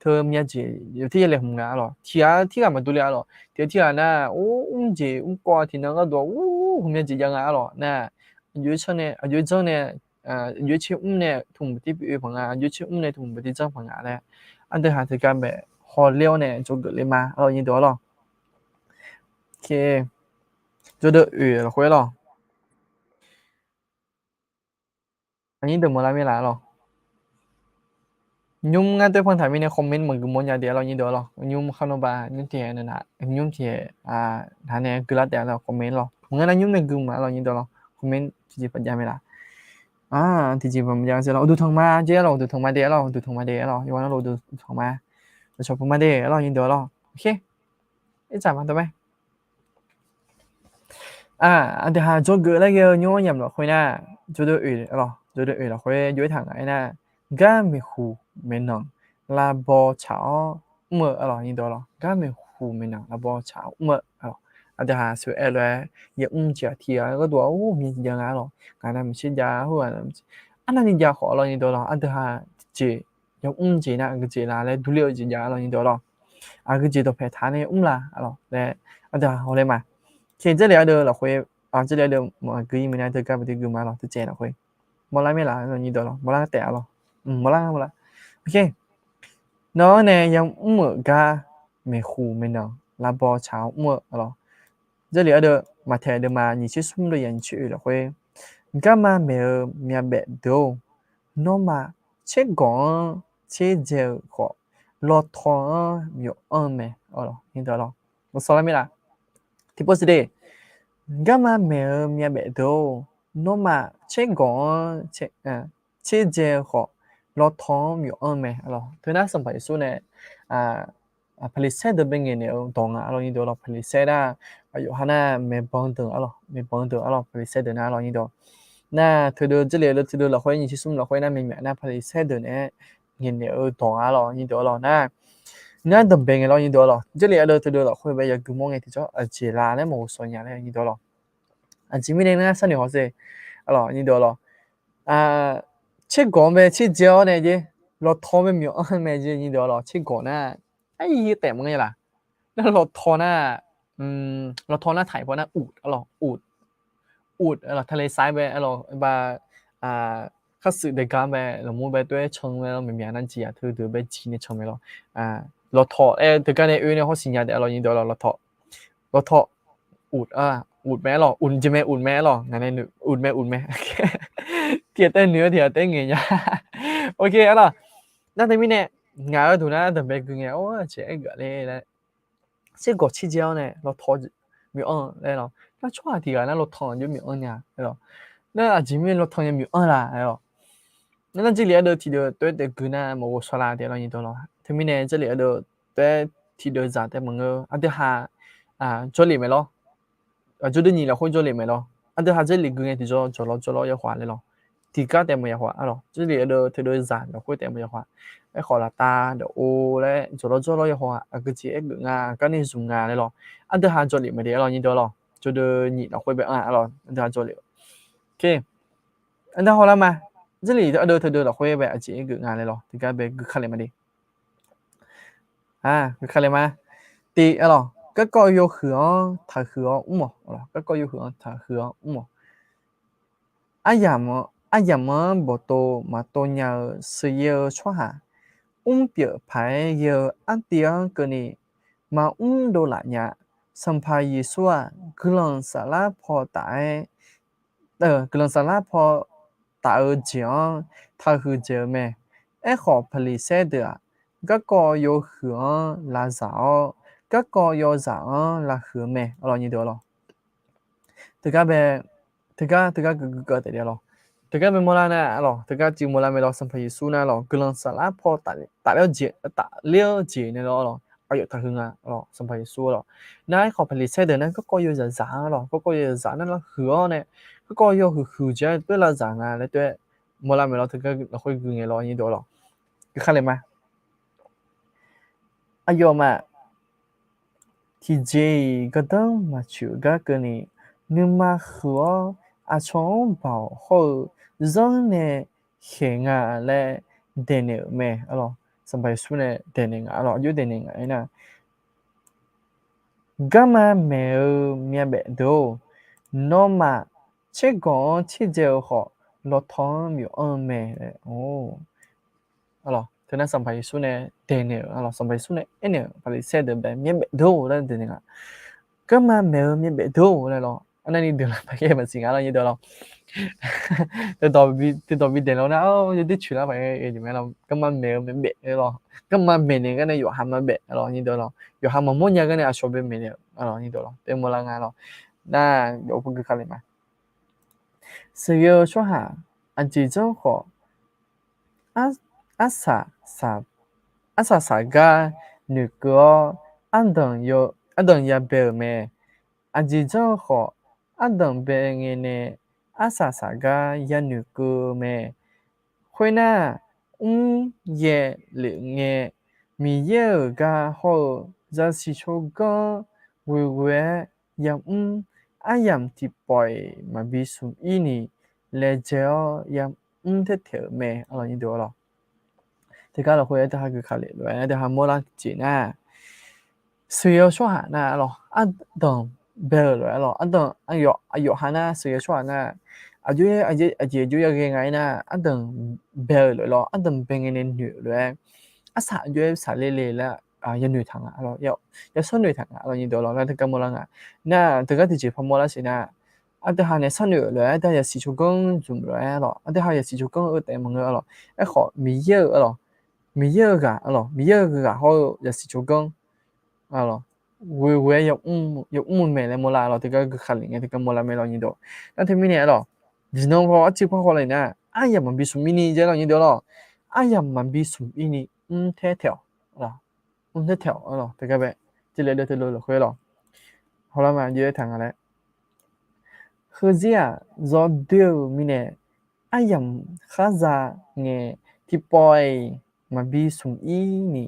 teu myav jeq yawf tir ya laeqhmq nga arlawq, tiqghaq tirghaq maqdur le arlawq, tiqghaq tirghaq nar, or mr jeq mr kawv tiqnan gharduq-aq, or ghawqmya jeq jav nga arlawq nar, aqjox-aer tsanr nae, aqjox-aer janr nae, aqjox-aer tser mr nae tmq baqdir bi oe paq nga, aqjox-aer tser mr nae tmq baqdir janr paq nga laer, aqdui haq teugar maeq hawler-awr nae dzawgeuf le ma arlawq nyiq deuq arlawq. Jawrdeuv oeq lafkhoer arlawq. Aqnyir deuq maqlar mir laf arlawq. Nymr ngar doer pan taq mirnae comment maqgui mawr nya de arlawq nyiq deuq arlawq. Nymr khar nawr ba nymr tiq nymr tiq nar nae guilar taef arlawq comment lawr. Maqngeur nar nymr nae gui ma arlawq nyiq deuq arlawq. Comment tiqjeq paq jav mae laf. Tiqjeq paq jav arlawq. Uqduq tanq ma jeq arlawq, uqduq tanq ma de arlawq, uqduq tanq ma de arlawq, yawqghaq navluf uqduq tanq ma. Laqcawq paq ma de arlawq nyiq deuq arlawq. Oke. Aertaq ma dawq mae. Aqdui haq dzawgeuf laer ghae-eu nymr-anr yamq lafkhoer nar, jawrdeuv oeq lawq, jawrdeuv oeq lafkhoer jov-aer taq nga aernar, gar maeqhu maeqnan lavbaw tsaq-awr mr-eu arlawq nyiq deuq arlawq. Gar maeqhu maeqnan lavbaw tsaq-awr mr-eu arlawq. Aqdui haq sheuq-aer lof-aer yamr jeq-aq tiqghaq gharduq-aq or myav jeq jav nga arlawq. Ngaq navmaqtser jav khoer-aq, arnavni jav khawf arlawq nyiq deuq arlawq. Aqdui haq tiqjeq yamr jeq nar aqgeujeq la laer durler-eu jeq jav arlawq nyiq deuq arlawq. Aqgeujeq dawqpae taq nae mr la arlawq laer aqdui haq hawler ma. Oke, Jarlif ardeuv lafkhoer, Jarlif ardeuv maqgui-ir mirnae aqdui gar baqdui gui ma arlawq, teucaev lafkhoer. Mawrlar mir laf nyiq deuq arlawq, mawrlar taef arlawq. Mawrlar mawrlar. Oke. Nawq-anr nae yamr-euq gar maeqhu maeqnan lavbaw tsaq-awr mr-eu arlawq. Jarlif ardeuv Maqtaeq deuvma nyiq tser smr deuv yaq nyiq tser oeq lafkhoer, garma maeq-eu myavbaef deuq-or, nawmaf tsergawq-anr tserdzae-eu khawf, lawtaw-anr myawq anr-eu mae. Sawrlar mir laf. Tiqpov siq de, Garma maeq-eu myavbaef deuq-or, nawmaf tsergawq-anr tser dzae-eu khawf, lawtaw-anr myawf anr mae. Teunar Sanqpaq Yeqsur nae Paqliqsaer deuq bae ngaeqnaeq-eu dawq nga arlawr nyir deuq arlawr. Paqliqsaer nar, aqyawf ha nar maeqbanq deuq arlawr, maeqbanq deuq arlawr, Paqliqsaer deuq nar arlawr nyir deuq. Nar teudeuq Jarlif aqdeuq teudeuq lafkhoer nyiq tser smr lafkhoer nar maeqmyaq nar Paqliqsaer deuq naeq-aer ngaeqnaeq-eu dawq nga arlawr nyir deuq arlawr nar. Ngar danqbae ngae lawr nyir deuq arlawr. Jarlif aqdeuq teudeuq lafkhoer bae yagui mawr ngae tiqjawr aqjeq la laer maqghof shawq nya laer nyir deuq arlawr. Aqjeq mirnae ngar sharnoeq hawsher arlawr nyir deuq arlawr. Tsergawq-anr bae tser dzae-awr nae jer, lawtaw bae myawf anr mae jer nyir deuq arlawr. Tsergawq nar, aryir taef maqngeur laf. Nar lawtaw nar, lawtaw nar taq paw nar uf arlawr, uf, uf arlawr, taqle sai bae arlawr ba, kharsuif daeqgar bae lafmur bae toer can mae lawr, maeqmyaq nar jeq-aq teudeuq bae jiq nae can mae lawr. Lawtaw aer teugar nae oe nae hawr siqnya taef arlawr nyir deuq arlawr, lawtaw. Lawtaw, uf, uf mae arlawr, uf jeq mae, uf mae arlawr, ngaq nae uf mae, uf mae. Tiqghaq taef noeq-eu tiqghaq taef ngaeq nya. Ok arlawr. Nar teumirnae ngaq-eu duq nar danqbae gui ngae or aqjeq aergeuf le laer. Tsergawq tser dzae-awr nae lawtaw myawf anr laer lawr. Nar tsawrhaq tiqghaq nar lawtaw aqjox myawf anr nya laer lawr. Nar aqjeq mirnae lawtaw nya myawf anr la laer lawr. Nar Jarlif aqdeuq tiqdeuq toer taef gui nar maqghof shawq la taef lawr nyir deuq lawr. Teumirnae Jarlif aqdeuq toer tiqdeuq zaq taef maqngeur. Aqdui ha jawrlef mae lawr. Aqjox dui nyiq lafkhoer jawrlef mae lawr. Aqdui ha Jarlif gui ngae tiqjawr jawrlawr jawrlawr yawkhaq laer lawr. Tiqgar taef maqyawkhaq arlawr. Jarlif aqdeuq teudeuq zaq lafkhoer taef maqyawkhaq. Aerkhawf laftav dawq-o laer jawrlawr jawrlawr yawkhaq aqgeu jeq aergeuf nga, gar nae zmq nga laer lawr. Aqdui ha jawrlef mae de arlawr nyir deuq arlawr. Aqjox dui nyiq lafkhoer bae anr arlawr, aqdui ha jawrlef. Aqdui ha hawlar ma. Jarlif aqdeuq teudeuq lafkhoer bae aqjeq aergeuf nga laer lawr. Tiqgar bae gui ka le ma de. Gui ka le ma. Tiq arlawr, garkawv yawhuiq-anr taqhuiq-awr mr-awq. Garkawv yawhuiq-anr taqhuiq-awr mr-awq. Aryamq-anr bawqtov maqtov nya-eu sheuqyaer-eu tsawrhaq, mrpyeuf paq-aer ghae-eu artiv-anr keuvni maqmr dovlaf nya. Sanqpaq Yeqsur-aq, guiqlanq saflar paw taf-aer guiqlanq saflar paw taf-eu jeq-anr taqhuiq dzaeq-eu mae. Aerkhawf Paqliqsaer deuq-aq, garkawv yawhuiq-anr lavzaq-awr, garkawv yawzaq-anr lavhuiq-eu mae. Arlawr nyir deuq arlawr. Teugar bae, teugar teugar gui gui keuv taef le arlawr. Teugar bae mawrlar nar arlawr, teugar civ mawrlar mae lawr, Sanqpaq Yeqsur nar lawr, guiqlanq saflar paw tafler-awr jeq, tafler-awr jeq nae lawr arlawr, aqyawf taqhuiq nga arlawr, Sanqpaq Yeqsur arlawr. Nar aerkhawf Paqliqsaer deuq nar garkawv yawzaq zaq-anr arlawr, garkawv yawzaq zaq nar lavhuiq-awr nae, garkawv yawhuiq huiq jeq-anr toer lavzaq nga laer toer mawrlar mae lawr, teugar lafkhoer gui ngae lawr nyir deuq arlawr. Gui ka le ma. Aqyawfmaf tiqjeq-iq gardanr maqtsoeq gar keuvni, nuima huiq-awr aqcawq-anr baoq hawr-eu zanr nae khaeq nga laer daeqnaeq-euq mae arlawr. Sanqpaq Yeqsur nae daeqnaeq nga arlawr, aqjox daeqnaeq nga aernar, garma maeq-eu myavbaef deuq-or, nawmaf tsergawq-anr tser dzae-eu khawf, lawtaw-anr myawf anr-eu mae. Teunar Sanqpaq Yeqsur nae daeqnaeq-euq arlawr, Sanqpaq Yeqsur nae aernaeq-euq Paqliqsaer deuq bae myavbaef deuq-or laer daeqnaeq nga. Garma maeq-eu myavbaef deuq-or laer lawr, arnavni deuq lar paq-aer maqsiq nga arlawr nyir deuq lawr. Teudawq bi daeq lawr nar, yawdoer coeq lar paq-aer jeq mae lawr, garma maeq-eu myavbaef lawr, garma maeqnaeq gar nae yawqha maqbaef arlawr nyir deuq lawr, yawqha maqmawr nya gar nae aqcawq bae maeqnaeq arlawr nyir deuq lawr, taef mawrlar nga lawr. Nar yawf pu gui ka le ma. Sheuqghae-eu tsawrhaq aqjeq janr khawf, arsaq saq gar noeqkeuv-awr, ardanq yabae-euq mae. Aqjeq janr-eu khawf, ardanq bae ngae nae arsaq saq gar yanoeq keuv-eu mae. Khoernar, mr yaeq lef ngae, Miqyaer-euq gar hawr-eu zaqsiq tsawrganr ghoeghoe-aer yamr, aryamq tiqpawf-iq maqbi smq ir ni laedzae-awr yamr taer taeq-euq mae. Teugar lafkhoer aer teu ha gui ka le lof-aer, aer teu ha mawrlar jeq nar, sheuqghae-eu tsawrhaq nar arlawr, ardanq bae-euq lof-aer arlawr, ardanq aqyawf ha nar sheuqghae-eu tsawrhaq nar, aqjeq aqjeq aqjox yaghae nga-aer nar, ardanq bae-euq lof-aer lawr, ardanq bae ngae nae noeq-euq lof-aer, arsaq aqjox-aer saqler le laer yanoeq taq nga arlawr, yashawr noeq taq nga arlawr nyir deuq lawr, nar teugar mawrlar nga. Nar teugar tiqjeq par mawrlar siq nar, aqdui ha nae sharnoeq-euq lof-aer, aqdui ha yasiq tsawrganr zmq lof-aer lawr, aqdui ha yasiq tsawrganr eu taef maqngeur arlawr. Aerkhawf Miqyaer-euq arlawr, Miqyaer-eu ghaq arlawr, Miqyaer-eu ghaq hawr-eu yasiq tsawrganr arlawr. ghoe ghoe-aer yamr-eu maeq laer mawrlar lawq. Teugar gui khaqlef ngae teugar mawrlar mae lawq nyir dawq. Nar teumirnae aer lawq, diqnan paw arcuiv par khawf laf-ir nar, aryamq maqbi smq-ir ni jaer lawq nyir dawq lawq. Aryamq maqbi smq-ir ni mr taer taeq-awq. Mr taer taeq-awq lawq. Teugar bae, teulof teulof lafkhoer lawq. Hawlar ma jov-aer taq nga laer. Heuzir-aq, zawdoer-euq mirnae aryamq khar za ngae, tiqpawf-iq maqbi smq-ir ni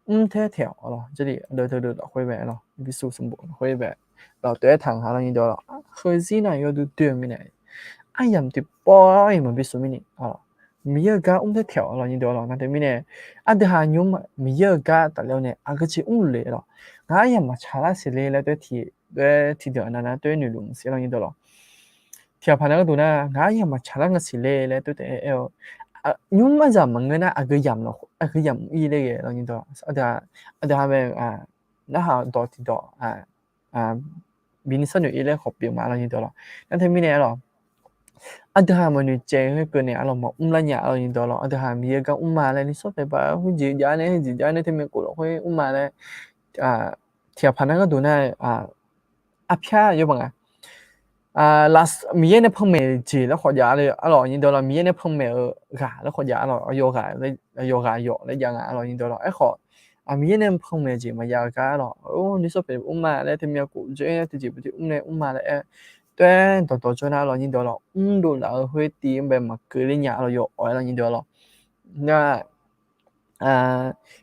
mr taer taeq-awq lawq. Jarlif deuv teu deuv lafkhoer bae lawq, maqbi smq smq bof lafkhoer bae lawq, tov-aer taq nga lawq nyir dawq lawq. Heuzir nar yawdoer doer-eu mirnae aryamq tiqpawf-iq maqbi smq-ir ni Miqyaer-euq gar mr taer taeq-awq lawq nyir dawq lawq. Nar teumirnae aqdui ha nymr Miqyaer-euq gar tafler-awr nae aqgeu jeq mrluf le lawq. Ngaq aryamq maqtsaq lar siqle laer tov-aer tiqdeuq aqnav nar tov-aer noeqluf siq lawq nyir dawq lawq. Tiqghaq paq nar gharduq nar ngaq aryamq maqtsaq lar nga siqle laer tov-aer taef-aer aer-eu, nymr aryamq maqngeur nar aqgeu yamq ir ler ghae lawq nyir dawq. Aqdui ha mae, narhaq dawq tiqdawq bifni sharnoeq ir laer khawf pyeuf ma lawq nyir dawq lawq. Nar teumirnae aer lawq, aqdui ha maqnoeq caev-eu khoerkeuv nae aer lawq, maqmr lar nya lawq nyir dawq lawq. Aqdui ha Miqyaer gar mr ma laer nuisar paeq paeq khoerjeq jav nae khoerjeq jav nae teumyav khof lafkhoer mr ma laer, tiqghaq paq nar gharduq nar, arpyar yawbaq nga. Miqyaer nae panmaeq jeq laer khawf jav-a lawq nyir dawq lawq. Miqyaer nae panmaeq-eu ghaq laer khawf jav-a lawq. Aqyawf ghaq yawf laer jav nga lawq nyir dawq lawq. Aerkhawf, Miqyaer nae panmaeq jeq maqjav-eu gar lawq, nuisar paeq mr ma laer teumyav khof jawr-aer teujeq baqjeq mr nae mr ma laer aer, tov-aer dawqdawq jawr nar lawq nyir dawq lawq. Mrdov laf-eu khoer tiv-anr bae maqkeuv ler nya lawq, yawf awq-aer lawq nyir dawq lawq. Nar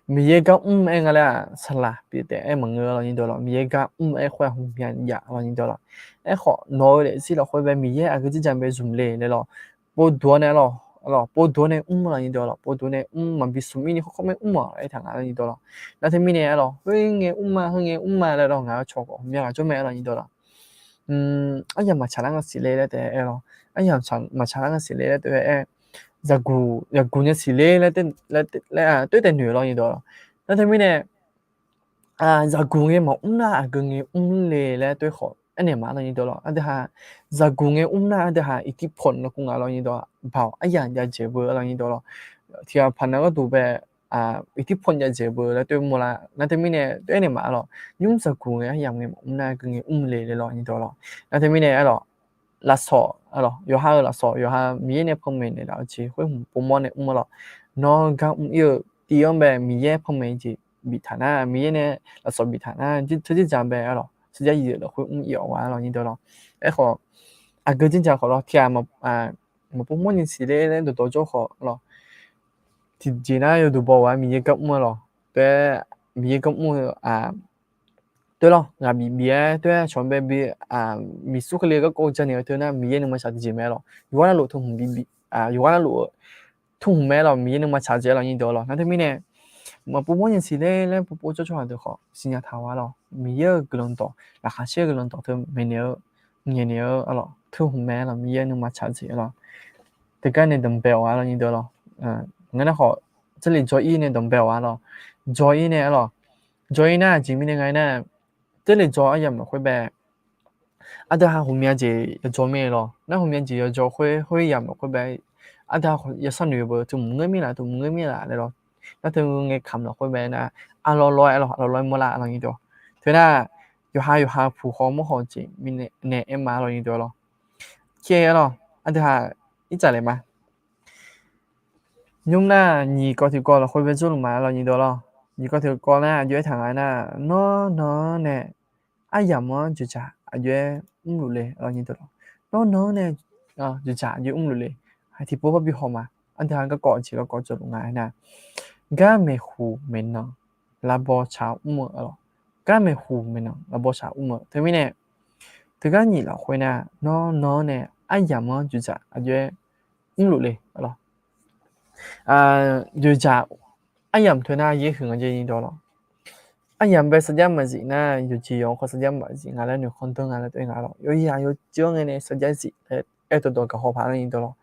Miqyaer gar mr-aer nga laer-aq saqlaq pyeuf taef-aer maqngeur lawq nyir dawq lawq. Miqyaer gar mr-aer khoer-aq hmqmya jav lawq nyir dawq lawq. Aerkhawf nawq-eu daefzir lafkhoer bae Miqyaer aqgeu dzerdzaq bae zmq le laer lawq. Povduq-awr nae lawq, povduq-awr nae mr lawq nyir dawq lawq. Povduq nae mr maqbi smq-ir ni khawr khawr mae mr-awq laer aertaq nga lawq nyir dawq lawq. Nar teumirnae aer lawq, khoer ngae mr ma, khoer ngae mr ma laer lawq, ngaq-eu cawq khawf hmqmya ghaq jawr mae lawq nyir dawq lawq. Aryamq maqtsaq lar nga siqle laer taef-aer aer lawq. Aryamq maqtsaq lar nga siqle laer taef-aer aer, zaqguq nya siqle laer tov-aer taef noeq lawq nyir dawq lawq. Nar teumirnae zaqguq ngae maqmr nar aqgeu ngae mr le laer tov-aer khawf aernaeq ma lawq nyir dawq lawq. Aqdui ha zaqguq ngae mr nar aqdui ha iqtirpawq navkuv nga lawq nyir dawq lawq. Baoq aryamq jav dzaeq beu lawq nyir dawq lawq. Tiqghaq paq nar gharduq bae iqtirpawq jav dzaeq beu laer tov-aer mawrlar. Nar teumirnae tov-aer naeq ma lawq. Nymr zaqguq ngae aryamq ngae maqmr nar aqgeu ngae mr le laer lawq nyir dawq lawq. Nar teumirnae aer lawq, lafsawq, yawqha-euq lafsawq, yawqha Miqyaer nae panmaeq naeqlaf-eu jeq khoer hmq povmawr nae mr-a lawq. Nawr gar mr-ir-eu tiv-anr bae Miqyaer panmaeq jeq biftaq nar, Miqyaer nae lafsawq biftaq nar, tsawrjirdzaq bae-a lawq, tsawrjir yif-euq lafkhoer mr-ir-awq gha lawq nyir dawq lawq. Aerkhawf, aqgeu dzerdzaq khawf lawq, tiqghaq maqpov mawrni siqle laer dawqdawq jawr khawf lawq, tiqjeq nar yawduq baw-a Miqyaer gar mr-a lawq. Tov-aer Miqyaer gar mr-eu tov-aer lawq, ghaq bif bif-aer tov-aer cawq bae bi, miqsur keuvle garkawv janaeq-eu teu nar Miqyaer nuima tsaq tiqjeq mae lawq. Yawqghaq navluf teu hmq bi, yawqghaq navluf-eu teu hmq mae lawq, Miqyaer nuima tsaq jeq-a lawq nyir dawq lawq. Nar teumirnae maqpov mawrni siqle laer povpov jawr tsawrhaq deuq khawf siqnya taq-a lawq. Miqyaer-euq guiqlanq dawq, laqkhaq caer-eu guiqlanq dawq teu maeqnaeq-eu, ngaeqnaeq-eu-a lawq, teu hmq mae lawq, Miqyaer nuima tsaq jeq-a lawq. Teugar nae danqbae-awq-a lawq nyir dawq lawq. Ngar nar khawf, Jarlif jawr-ir nae danqbae-awq-a lawq. Jawr-ir nae-a lawq. Jawr-ir nar aqjeq mirnae nga nar, Jarlif jawr aryamq lafkhoer bae aqdui ha ghawqmya jeq yawjawr mae lawq. Nar ghawqmya jeq yawjawr khoer, khoeryamq lafkhoer bae aqdui ha yawsanr noeq beu teu mqngeur mir laf, teu mqngeur mir laf laer lawq. Nar teu ngae kamq lafkhoer bae nar, aqlawq lawr-aer lawq, aqlawq lawr-aer mawrlar lawq nyir dawq. Teu nar, yawqha yawqha puq haw mawr haw jeq mirnae aer ma lawq nyir dawq lawq. Khaer-a lawq, aqdui ha irdzaq laeq ma. Nymr nar nyiq kawv tiqkawv lafkhoer bae jawrluf ma lawq nyir dawq lawq. Nyiq kawv tiqkawv nar aqjox aertaq nga nar, nawr nan-anr nae aryamq-anr dzoeqdzaq aqjox-aer mrluf le lawq nyir dawq lawq. Nawr nan-anr nae dzoeqdzaq aqjox-aer mrluf le. Haiq tiqpov parbi haw ma. Aqdui ha garkawv jeq garkawv jawrluf nga aernar, gar maeqhu maeqnan lavbaw tsaq mr-eu-a lawq. Gar maeqhu maeqnan lavbaw tsaq mr-eu teumirnae, teugar nyiq lafkhoer nar, nawr nan-anr nae aryamq-anr dzoeqdzaq aqjox-aer mrluf le-a lawq. Dzoeqdzaq aryamq teu nar yaer huiq nga jeq nyir dawq lawq. Aryamq bae sarjax maqzif nar yawqjeq yawq-anr khawf sarjax maqzif nga laer noeqkhanr danr nga laer tov-aer nga lawq. Yawzaq yawjuif-anr ngae nae sarjax zif laer aer dawqdawq gaq haw paq lawq nyir dawq lawq.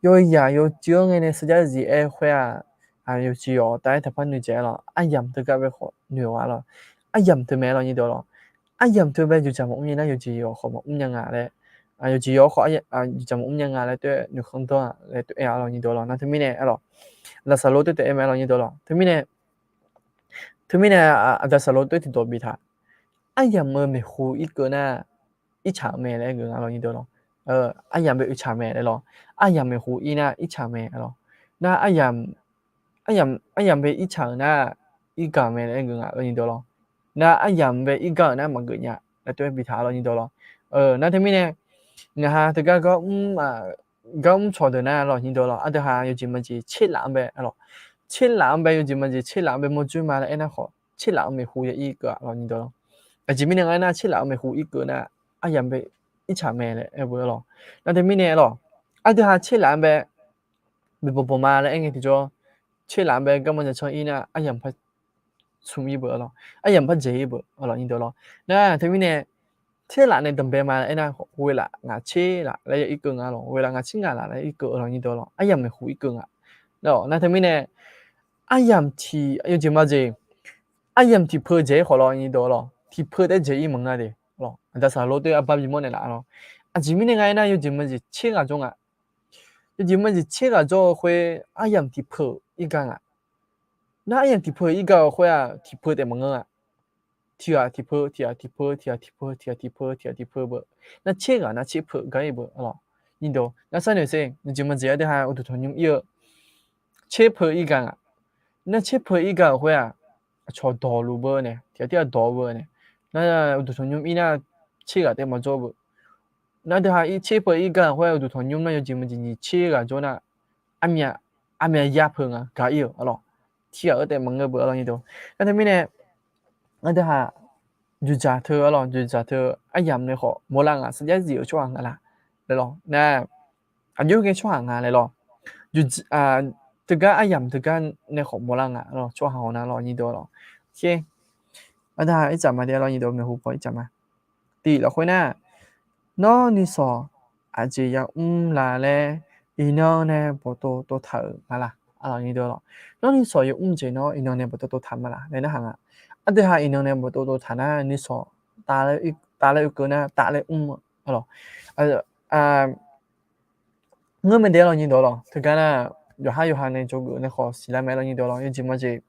Yawzaq yawjuif-anr ngae nae sarjax zif aer khoer-aq, yawqjeq yawq taf-aer taqpar noeqdzaeq-a lawq. Aryamq teugar bae khawf noeq-awq-a lawq. Aryamq teu mae lawq nyir dawq lawq. Aryamq teu bae dzoeqdzaq maqmr nya nar yawqjeq yawq khawf maqmr nya nga laer, yawqjeq yawq khawf dzoeqdzaq maqmr nya nga laer tov-aer noeqkhanr danr-a laer tov-aer-a lawq nyir dawq lawq. Nar teumirnae-a lawq, aqdaq saqlo tov taef-aer mae lawq nyir dawq lawq. Teumirnae, teumirnae aqdaq saqlo tov tiqdawq biftaq. aryamq-euq maeqhu irkeuv nar, irtsaq-eu mae laer aer-eu nga lawr nyir deuq lawr. Aryamq bae uiqtsaq mae laer lawr. Aryamq maeqhu ir nar irtsaq mae lawr. Nar aryamq bae irtsaq-euq nar, irgaq mae laer aer-eu nga lawr nyir deuq lawr. Nar aryamq bae irgaq-euq nar maqgeuf nya laer tov-aer bitaq lawr nyir deuq lawr. Nar teumirnae ngaq ha teugar gar mr cawq deuq nar lawr nyir deuq lawr, aqdui ha yawjeq majeq tserlaf-anr bae lawr, tserlaf-anr bae yawjeq majeq tserlaf-anr bae mawrjoer ma laer aernar khawf, tserlaf-euq maeqhu ya irkeuv-a lawr nyir deuq lawr. Aqjeq mirnae nga aernar, tserlaf-euq maeqhu irkeuv nar, aryamq bae irtsaq mae laer aer-eu lawr. Nar teumirnae lawr, aqdui ha tserlaf-anr bae bibawq bawq ma laer aer ngae tiqjawr, tserlaf-anr bae garma jaqcanr ir nar, aryamq par smq ir beuq lawr, aryamq par dzaeq ir beuq lawr nyir deuq lawr. Nar teumirnae tserlaf nae danqbae ma laer aernar, ghoe laf ngaq tserlaf laer ya irkeuv nga lawr, ghoe laf ngaq tser ngaq laf laer irkeuv lawr nyir deuq lawr, aryamq maeqhu irkeuv nga. Nar teumirnae aryamq tiq yawjeq majeq, aryamq tiqpeu dzaeq-ir khawf lawr nyir deuq lawr, tiqpeu taef dzaeq-ir maqngeur de lawr. Aqda saqlo tov-aer arbar bimawr naeqlaf lawr. Aqjeq mirnae nga aernar, yawjeq majeq tserghaq jawr nga. Yawjeq majeq tserghaq jawr-eu khoer, aryamq tiqpeu irgaq nga. Nar aryamq tiqpeu irgaq-eu khoer-aq, tiqpeu taef maqngeur-a. Tiqghaq tiqpeu, tiqghaq tiqpeu, tiqghaq tiqpeu, tiqghaq tiqpeu, tiqghaq tiqpeu beuq. Nar tserghaq nar tserpeu gar-ir beuq lawr nyir deuq. Nar sharnoeq sher, yawjeq majeq aqdui ha uqduq tanqnymr ir-eu tserpeu irgaq nga. Nar tserpeu irgaq-euq khoer-aq, aqcawq dawqluf beu nae, tiqghaq tirghaq dawq beu nae, nar uqduq tanqnymr ir nar, tserghaq taef maqjawr beuq. Nar aqdui ha tserpeu irgaq-euq khoer uqduq tanqnymr nar yawjeq majeq nyiq tserghaq jawr nar, aqmyav, aqmyav yapeu nga gaq-ir-euq lawr. Tiqghaq-eu taef maqngeur beuq lawr nyir deuq. Nar teumirnae aqdui ha dzoeqdzaq teu lawr, dzoeqdzaq teu aryamq nae khawf mawrlar nga, sarjax zif-euq tsawrhaq nga laq laer lawr. Nar aqjox ghae tsawrhaq nga laer lawr. Teugar aryamq teugar nae khawf mawrlar nga lawr, tsawrhaq hawq nar lawr nyir deuq lawr. Aqdui ha irtsaq ma de lawr nyir deuq, maeqhu paw irtsaq ma. Tiq lafkhoer nar, nawr nuisawq aqjeq yamr la laer iqnan nae bawqtov tov taq-euq nga laq lawr nyir deuq lawr. Nawr nuisawq yamr jeq nawr iqnan nae bawqtov tov taq ma laq laer narhaq nga. Aqdui ha iqnan nae bawqtov tov taq nar nuisawq tavlaer oekeuv nar tavlaer mr lawr. Ngeur mae de lawr nyir deuq lawr. Teugar nar yawqhar yawqha nae dzawgeuf nae khawf siqlar mae lawr nyir deuq lawr. Yawjeq majeq,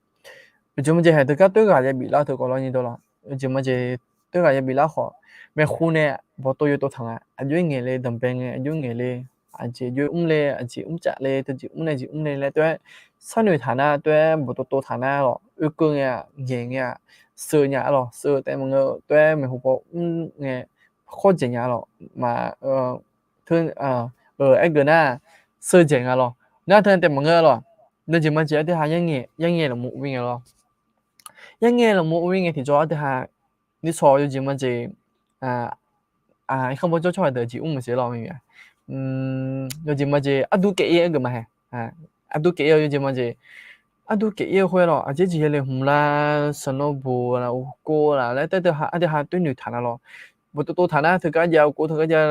yawjeq majeq haiq teugar toerghaq ya biflar teu khawf lawr nyir deuq lawr. Yawjeq majeq toerghaq ya biflar khawf, maeqhu nae bawqtov yawtov taq nga. Aqjox-aer ngaeq le, danqbae ngae aqjox-aer ngaeq le, aqjeq aqjox-aer mr le, aqjeq mrcaf le, teujeq mr nae jeq mr le laer tov-aer sharnoeq taq nar, tov-aer bawqtov tov taq nar lawr, oekeuv ngae-aq, ngaeq ngae-aq, sheuq nya lawr, sheuq taef maqngeur, tov-aer maeqhu paw mr ngae khawr dzaeq nya lawr, maq, aergeuf nar sheuq dzaeq nga lawr. Nar teu taef maqngeur lawr. Yawjeq majeq aqdui ha yangaeq lafmur ur-ir ngae lawr. Yangaeq lafmur ur-ir ngae tiqjawr aqdui ha nuisawq yawjeq majeq, irkanr bawjawr tsawrhaq deuq jeq mr maqsiq lawr. Yawjeq majeq ardur kaef-ir aergeuf ma hae. Ardur kaef-ir-eu yawjeq majeq, ardur kaef-ir-eu khoer lawr, aqjeq jeq ya le hmq lar, sanqnawv boq laf, uqkov laf laer taef teu ha aqdui ha toer noeq taq nar lawr. Bawqtov tov taq nar teugar jav, uqkov teugar jav,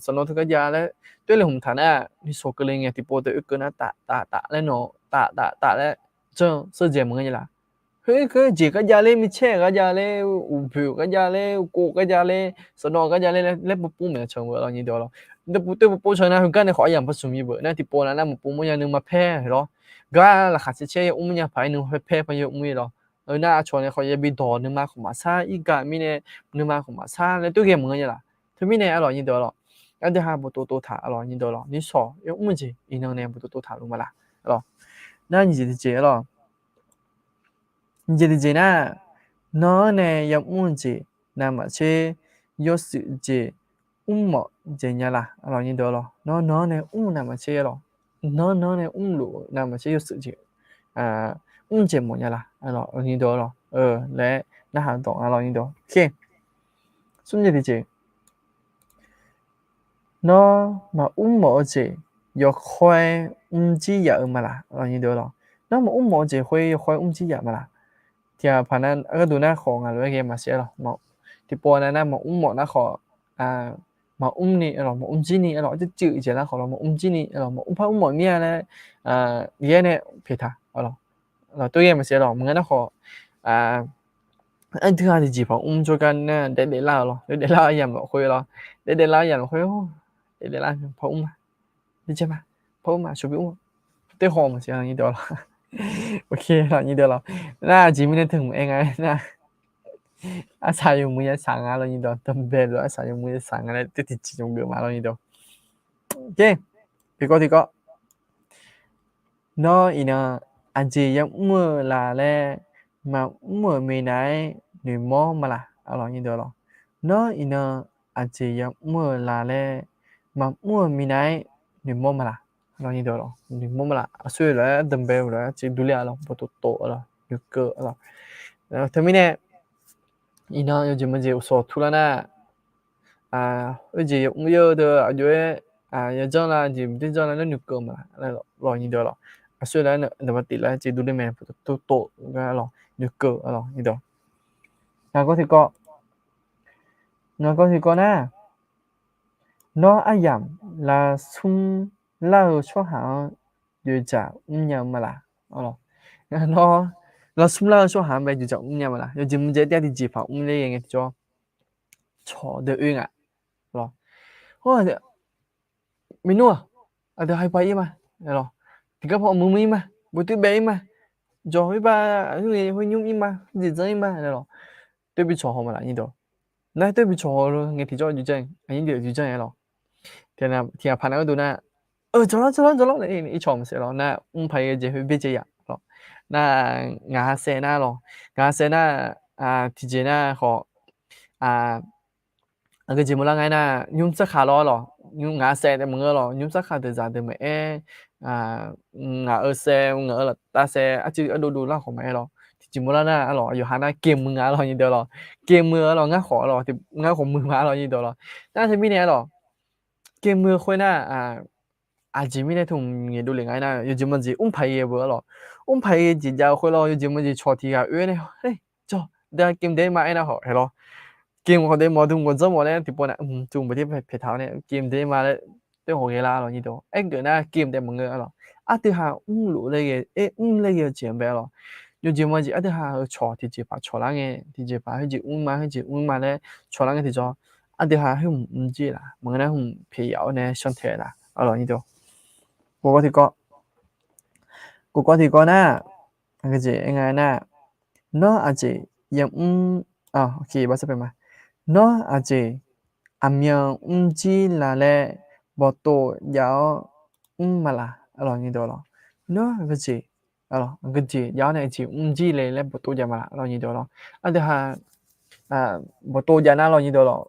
sanqnawv teugar jav laer toer le hmq taq nar, nuisawq keuvle ngae tiqpov taef oekeuv nar taf taf taf laer nawq taf taf taf laer janr sheuq dzaeq maqngeur nya laq. Khoer khoer jeq gar jav ler, micaer gar jav ler, uqboeq gar jav ler, uqkov gar jav ler, sanqnawv gar jav ler laer pov pov maeq can-eu lawr nyir deuq lawr. Pov pov toer pov pov can nar heugar nae khawf aryamq par smq-ir beuq nar tiqpov nav nar maqpov mawrnya nuima paer lawr. Gar laqkhaq caer caer yamr mrnya paq-aer nuima paer paer par yamr-ir lawr. Nar aqcawq nae khawf yabi dawq nuima khawf maqsar, irgaq mirnae nuima khawf maqsar laer toer ghae maqngeur nya laq. Teumirnae arlawq nyir deuq lawr, aqdui ha bawqtov tov taq arlawq nyir deuq lawr, nuisawq yamr-eu jeq iqnan nae bawqtov tov taq luf ma laq. Nar nyiq jeq tiqjeq arlawq, nyiq jeq tiqjeq nar, nan-anr nae yamr-eu jeq navmaqtser yawshuif jeq mrmawf dzaeq nya laq arlawq nyir deuq lawr. Nan nan-anr nae mr navmaqtser lawr, nan nan-anr nae mrluf navmaqtser yawshuif jeq mr dzaeq mawf nya laq arlawq nyir deuq lawr laer narhaq dawq arlawq nyir deuq. Smr jeq tiqjeq, nawr maqmr mawf-eu jeq yawkawr-aer mrjir yaf-eu ma laq arlawq nyir deuq lawr. Nawr maqmr mawf-eu jeq khoer yawkawr-aer mrjir yaf ma laq. Tiqghaq paq nar gharduq nar khawf ngaq lof-aer ghae maqsiq lawr. Tiqpov nav nar maqmr mawf nar khawf, maqmr ni arlawq, maqmr jir ni arlawq, arcuiv cuiv jeq nar khawf lawr, maqmr jir ni arlawq, maqmr par mr mawf mir-a laer yaer nae peq taq arlawq. Tov ghae maqsiq lawr, maqngeur nar khawf aqdui-aq tiqjeq paq mr jawrgar nar daef daeflar-eu lawr, daef daeflar-eu yamq lafkhoer lawr, daef daeflar-eu yamq lafkhoer, daef daeflar paq mr ma, paq mr ma, shawq bi mr, taerhaw maqsiq nyir deuq lawr. Nar aqjeq mirnae teu hmq aer nga nar, Arsaq yawmuiq ya saq nga lawr nyiq dawq, danqbae lof arsaq yawmuiq ya saq nga laer tae tiqjeq yawgeuf ma lawr nyiq dawq. Oke, tiqkawv tiqkawv. Nawr iqnan aqjeq yamr-eu la laer maqmr-euq minav-aer noeqmawr ma laq, aqlawq nyiq dawq lawq. Nawr iqnan aqjeq yamr-eu la laer maqmr-euq minav-aer noeqmawr ma laq, aqlawq nyiq dawq lawq. Noeqmawr ma laq, aqsur-eu lof-aer danqbae-eu lof-aer arciv durler-a lawq, bawqtawv tawv-a lawq, noeqkeuv-a lawq. Teumirnae iqnan yawjeq maqjeq uqshawq turlar nar, khoerjeq yamr-eu deuq aqjox-aer yajanr la jeq mqdzer janr la laer noeqkeuv ma laq, aqlawq nyiq dawq lawq. Aqsur-eu lof-aer daqma tif lof-aer arciv durler mae, bawqtawv tawv-a lawq, noeqkeuv-a lawq nyiq dawq. Ngaq kawv tiqkawv, ngaq kawv tiqkawv nar, nawr aryamq lavsmr lar-eu tsawrhaq-anr dzoeqdzaq mrnya-eu ma laq? Nawr lavsmr lar-eu tsawrhaq-anr bae dzoeqdzaq mrnya ma laq? Yawjeq maqjeq taef-aer tiqjeqpaq mrler ghae ngae tiqjawr cawq deuq oe nga lawq. Hawr, mirnmr-aq, aqdui ha pav ir ma lawq. Tiqgar paw muiq muiq ir ma, boftov bae ir ma, jawq khoer pav khoerngae khoer nymr ir ma, jeq dzanr ir ma lawq. Toer bi cawq haw ma laq nyiq dawq. Nar toer bi cawq haw ngae tiqjawr dzoeqdzaq, aqnyir deuq dzoeqdzaq-aer lawq. Tiqghaq paq nav gharduq nar, eu, jawrlar jawrlar jawrlar laer ir cawq maqsaef lawq. Nar mr paq-aer jeq khoer byaerdzae yaf lawq. Nar ngaq ha saev nar lawq, ngaq ha saev nar, tiqjeq nar khawf, aqgeu jeq maqlar nga aernar, nymr sarkaq lawr lawq, nymr ngaq ha saev taef maqngeur lawq, nymr sarkaq deuq zaqdeuq maqaer, ngaq-euq saev ngaq-euq laftav saev arciv ardov dov lar khawf maqaer lawq. Tiqjeq maqlar nar-a lawq, yawqha nar game muiq nga lawq nyiq dawq lawq. Game muiq-a lawq, ngar khawf lawq, ngar khawf muiq ma lawq nyiq dawq lawq. Nar teumirnae-a lawq, game muiq khoernar, aqjeq mirnae teu ngaeqdov lef nga aernar, yawjeq maqjeq mr paq-aer beu-a lawq. Mr paq-aer jeq jav-eu khoer lawr, yawjeq maqjeq cawq tiqghaq oe-aer nae, jawr, da game dae ma aernar khawf hae lawr. Game khawf dae mawf dm gawqdzanr mawf laer tiqpov nav, tmq beuq ter paeq taq-awr nae game dae ma laer toer hawq ghae lar lawq nyiq dawq. Aergeuf nar game dae maqngeur-a lawq. Aqdui ha mrluf laer ghae, aer mr laer ghae-eu jeq bae-a lawq. Yawjeq maqjeq aqdui ha-euq cawq tiqjeqpaq cawq lar ngae, tiqjeqpaq khoerjeq mr ma, khoerjeq mr ma laer cawq lar ngae tiqjawr, aqdui ha khoer hmq mr jir laf, maqngeur nar hmq pyeq yaf-awr nae shantae laf-a lawq nyiq dawq. Gofkawv tiqkawv, gofkawv tiqkawv nar, aqgeu jeq aer nga aernar, nawr aqjeq yamr, nawr aqjeq aqmyan mr jir la laer bawqtov jav-awr mr ma laq, aqlawq nyiq dawq lawq. Nawr aqgeu jeq, aqgeu jeq jav-awr nae aqjeq mr jir le laer bawqtov jav ma laq, aqlawq nyiq dawq lawq. Aqdui ha bawqtov jav nar lawq nyiq dawq lawq.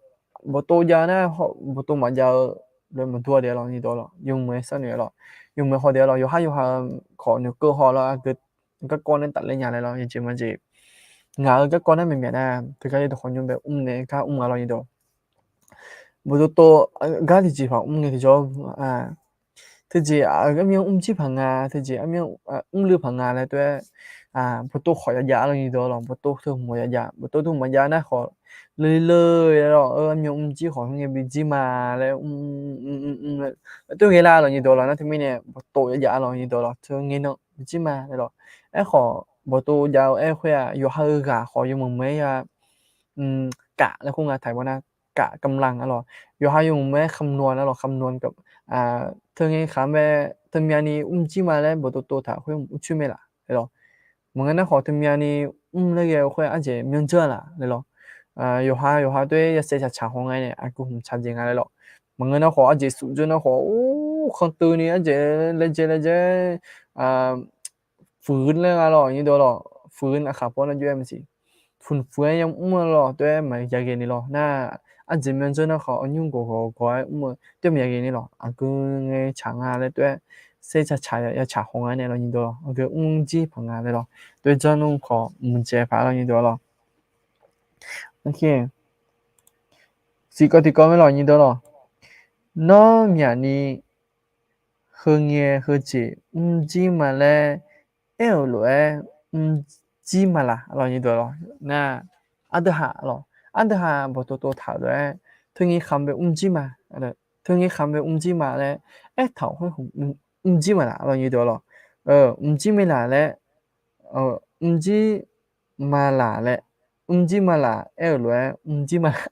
Bawqtov jav nar, bawqtov maqjav-eu lof-aer maqdur-a de lawq nyiq dawq lawq. Yawmuiq-aer sharnoeq-a lawq. Yawmuiq haw de lawq. Yawqhar yawqha-eu khawf noeqkeuv haw lawr, aqgeu garkawv nae tafler nya laer lawq. Yawjeq maqjeq ngaq-euq garkawv nar maqmyaq nar, teugar yaerdawq khawf nymr bae mr nae gar mr nga lawq nyiq dawq. Bawqtov tov gar tiqjeqpaq mr ngae tiqjawr, teujeq aqmyan mr jir paq nga, teujeq aqmyan mrluf paq nga laer toer-aer, bawqtov khawf ya jav-a lawq nyiq dawq lawq. Bawqtov teu hmq ya jav, bawqtov teu hmq ya jav nar khawf, leu leu-aer lawq, aqmyan mr jir khawf khoerngae bijir ma laer mr, mr, mr, mr laer toer ghae lar lawq nyiq dawq lawq. Nar teumirnae bawqtov ya jav-a lawq nyiq dawq lawq. Teu ngae nan bijir ma laer lawq. Aerkhawf bawqtov jav-eu aer khoer-aq, yawqha-eu ghaq khawf yawmuiq muiq-aer ya kaf laer khoer nga taq-eu bawr nar, kaf กำลัง-a lawq. Yawqha yawmuiq muiq-aer คำนวณ-a lawq, คำนวณ-a lawq. Teu ngae khaq mae, teumyani mr jir ma laer bawqtov tov taq khoer mr coer mae laf laer lawq. Maqngeur nar khawf teumyani mr laer ghae-eu khoer arjeq myanrdzeur-a laf laer lawq. Yawqha yawqha toer yasaev caqcaq haw nga nae aqgeu hmq tsaq jeq nga laer lawq. Maqngeur nar khawf arjeq suf dzeur nar khawf, or, khanqtuini arjeq laejae laejae, fuiq laer nga lawq nyiq dawq lawq. Fuiq aqkhaq paw nar jov-aer maqsiq, fuq fuq-aer yamr-a lawq toer-aer maqya ghae ni lawq. Nar arjeq myanrdzeur nar khawf arnymr gawq gawq gawq-aer mr-eu toer maqya ghae ni lawq. Aqgeu ngae tsaq nga laer toer-aer saev caqcaq ya tsaq haw nga nae lawq nyiq dawq lawq. Aqgeu mr jir paq nga laer lawq. Toer janr nmr khawf mqdzaeq paq lawq nyiq dawq lawq. Siqkawv tiqkawv mae lawq nyiq dawq lawq. Nawr myaqni heungae heujeq mr jir ma laer aer-euq lof-aer mr jir ma laq lawq nyiq dawq lawq. Nar aqdui ha lawq, aqdui ha bawqtov tov taq-euq lof-aer teungae khaq bae mr jir ma, teungae khaq bae mr jir ma laer aertaq-euq khoer hmq mr jir ma laq lawq nyiq dawq lawq. Mr jir mae laq laer, mr jir ma laq laer, mr jir ma laq aer-euq lof-aer mr jir ma laq,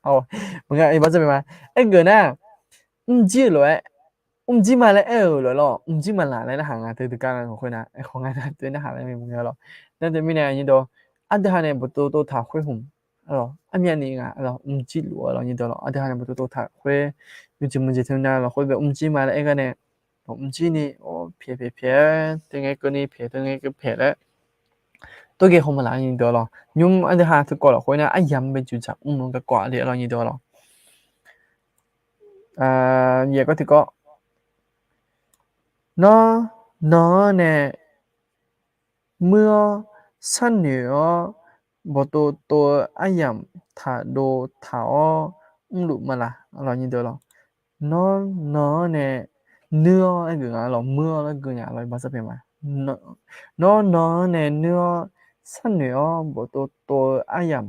maqngeur, iqbax dzeur mae ma. Aergeuf nar, mr jir-euq lof-aer, mr jir ma laer aer-euq lof-aer lawq, mr jir ma laq laer narhaq nga teu deuq gar nga khoer nar, aerkhawf nga nar teu narhaq laer maqngeur lawq. Nar teumirnae nyiq dawq, aqdui ha nae bawqtov tov taq khoer hmq arlawq, armyavni nga arlawq, mrjir luf-eu arlawq nyir deuq lawq. Aqdui ha nae bawqtov tov taq khoer, yawjeq maqjeq teu nav lafkhoer bae mrjir ma laer aer gar nae, mrjir ni pyaeq pyaeq pyaeq-aer teunae keuvni pyaeq teunae keuv pyaeq laer tov ghae haw ma laf nyir deuq lawq. Nymr aqdui ha teukawv lafkhoer nar aryamq bae juqdzaq mr-eu garkawv-a le arlawq nyir deuq lawq. Yaeq kawv tiqkawv, nawr nan-anr nae muir-awr sharnoeq-awr bawqtov tov-eu aryamq taqdov taq-awr mrluf ma laf arlawq nyir deuq lawq. Nawr nan-anr nae nuir-awr aer geuf nga arlawq, muir-awr laer geuv nya arlawq, ba sar pyaeq ma. Nawr nan-anr nae nuir-awr sharnoeq-awr bawqtov tov-eu aryamq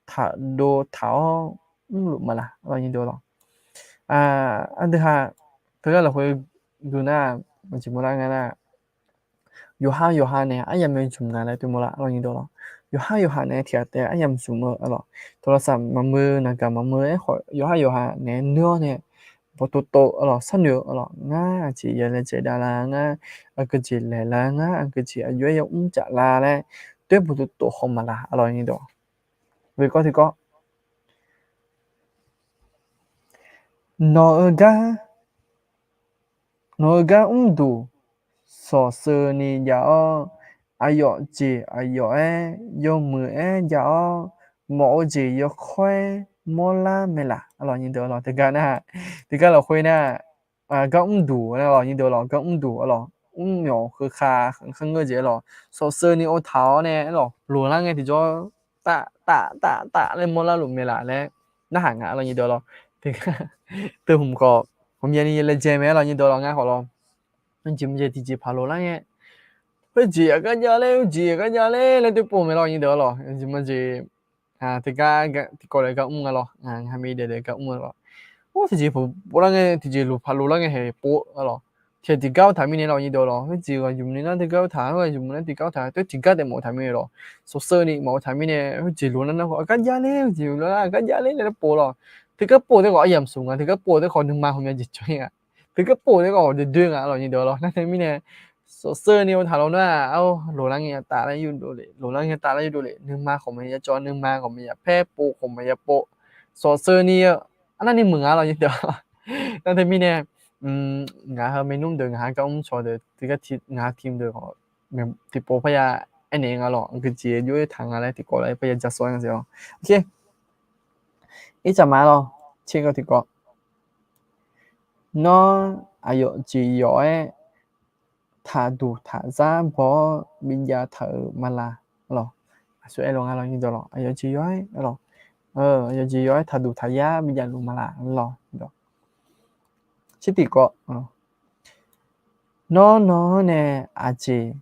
taqdov taq-awr mrluf ma laf arlawq nyir deuq lawq. Aqdui ha teugar lafkhoer gui nar, maqjeq mawrlar nga nar, yawqha yawqha nae aryamq yawzmq nga laer toeqmaw lar arlawq nyir deuq lawq. Yawqha yawqha nae tiqghaq taef aryamq zmq-eu arlawq. Tawqlawq saq maqmuiq, naqgaq maqmuiq-aer khawf, yawqha yawqha nae nuir-awr nae bawqtov tov arlawq, sharnoeq-eu arlawq, ngar aqjeq ya laejae dav la, ngar aqgeujeq laeq la, ngar aqgeujeq aqjox-aer yamr caf la laer, doer bawqtov tov haw ma laf arlawq nyir deuq. Ghoe kawv tiqkawv, nawq-eu gar nawq-eu gar mrduq sawqsheuvni jav-awr, aqyawf jeq aqyawf-aer yawmuiq-aer jav-awr, mawf-eu jeq yawkawr-aer mawrlar mae laf arlawq nyir deuq lawq. Teugar nar, teugar lafkhoer nar, gar mrduq nar arlawq nyir deuq lawq, gar mrduq arlawq, mrmyawf kheukhav khanqkhanr ngeur jeq arlawq, sawqsheuvni ov taq-awr nae arlawq, loqlar ngae tiqjawr taf taf taf taf laer mawrlar luf mae laf laer narhaq nga arlawq nyir deuq lawq. Teugar teu hmq khawf, hmq yani ya laejae mae arlawq nyir deuq lawq, ngar khawf lawr. Jeq maqjeq tiqjeq paq loqlar ngae, khoerjeq aqgar jav ler, khoerjeq aqgar jav ler laer doer pov mae lawq nyir deuq lawq. Jeq maqjeq teugar tiqkawv laer gar mr nga lawr, ngamir daef daef gar mr nga lawr. Or, tiqjeq pov lar ngae, tiqjeq loq paq loqlar ngae haeq pov arlawq. Tiqjeq tiqgar taq mirnae lawq nyir deuq lawq, khoerjeq ghaq ymq ni nar teugar taq, ghaq ymq nar tiqgar taq, teu tiqgar taef mawf taq mirnae lawq. Sawqsheuvni mawf taq mirnae, khoerjeq loqlar nar khawf aqgar jav ler, khoerjeq loqlar aqgar jav ler laer pov lawq. Teugar pov taef khawf aryamq smq nga, teugar pov taef khawf nuima khawf maqya jeq jawr-ir nga. Teugar pov taef khawf doer doer nga lawq nyir deuq lawq. Nar teu mirnae sawqsheuvni ov taq lawq nar, ar, loqlar ngae ya taf laer yurdov le, loqlar ngae taf laer yurdov le, nuima khawf maqya jawr, nuima khawf maqya paer, pov khawf maqya pov, sawqsheuvni arnavni muiq nga lawq nyir deuq. Nar teu mirnae ngaq-euq maernmr deuq, ngaq-euq gar mr cawq deuq, teugar ngaq-euq team deuq khawf, tiqpov parya aernaeq nga lawq, aqgeujeq aqjox-aer taq nga laer tiqkawv laer parya ja sawr-aer nga jeq lawq. Ircaf ma lawr, tser kawv tiqkawv, nawr aqyawf jeq yawf-aer taqduq taqzar baw-awr bijav taq-euq ma laf arlawq. Aqsur aer lof nga lawq nyir deuq lawq, aqyawf jeq yawf-aer arlawq, aqyawf jeq yawf-aer taqduq taqzar bijav luf ma laf arlawq. Tser tiqkawv, nawr nan-anr nae aqjeq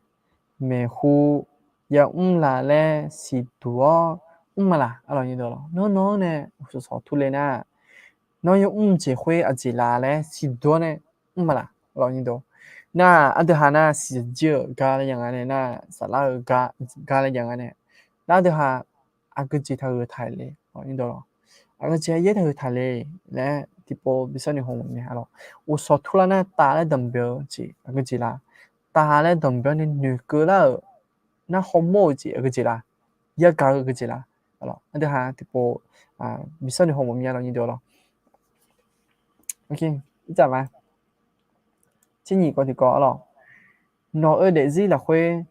maeqhu yamr la laer siqduq-awr mr ma laf arlawq nyir deuq lawq. Nawr nan-anr nae uqsawq sawq turle nar, nawr yamr jeq khoer aqjeq la laer siqduq-awr nae mr ma laf arlawq nyir deuq. Nar aqdui ha nar siqjir-euq gar laer ya nga nae, nar saflar-euq gar laer ya nga nae, nar aqdui ha aqgeujeq taqhuiq taq le arlawq nyir deuq lawq. Aqgeujeq aqyaer taqhuiq taq le laer tiqpov bishawr noeqhaw mawf mya arlawq. Uqsawq turlar nar taf laer danqbae-eu jeq aqgeujeq la, taf laer danqbae-awr nae noeqkeuv lar-euq nar hawmawr-eu jeq aqgeujeq la, yagaq-eu aqgeujeq la arlawq. Aqdui ha tiqpov bishawr noeqhaw mawf mya arlawq nyir deuq lawq. Tser nyiq kawv tiqkawv arlawq, nawq-euq daefzir lafkhoer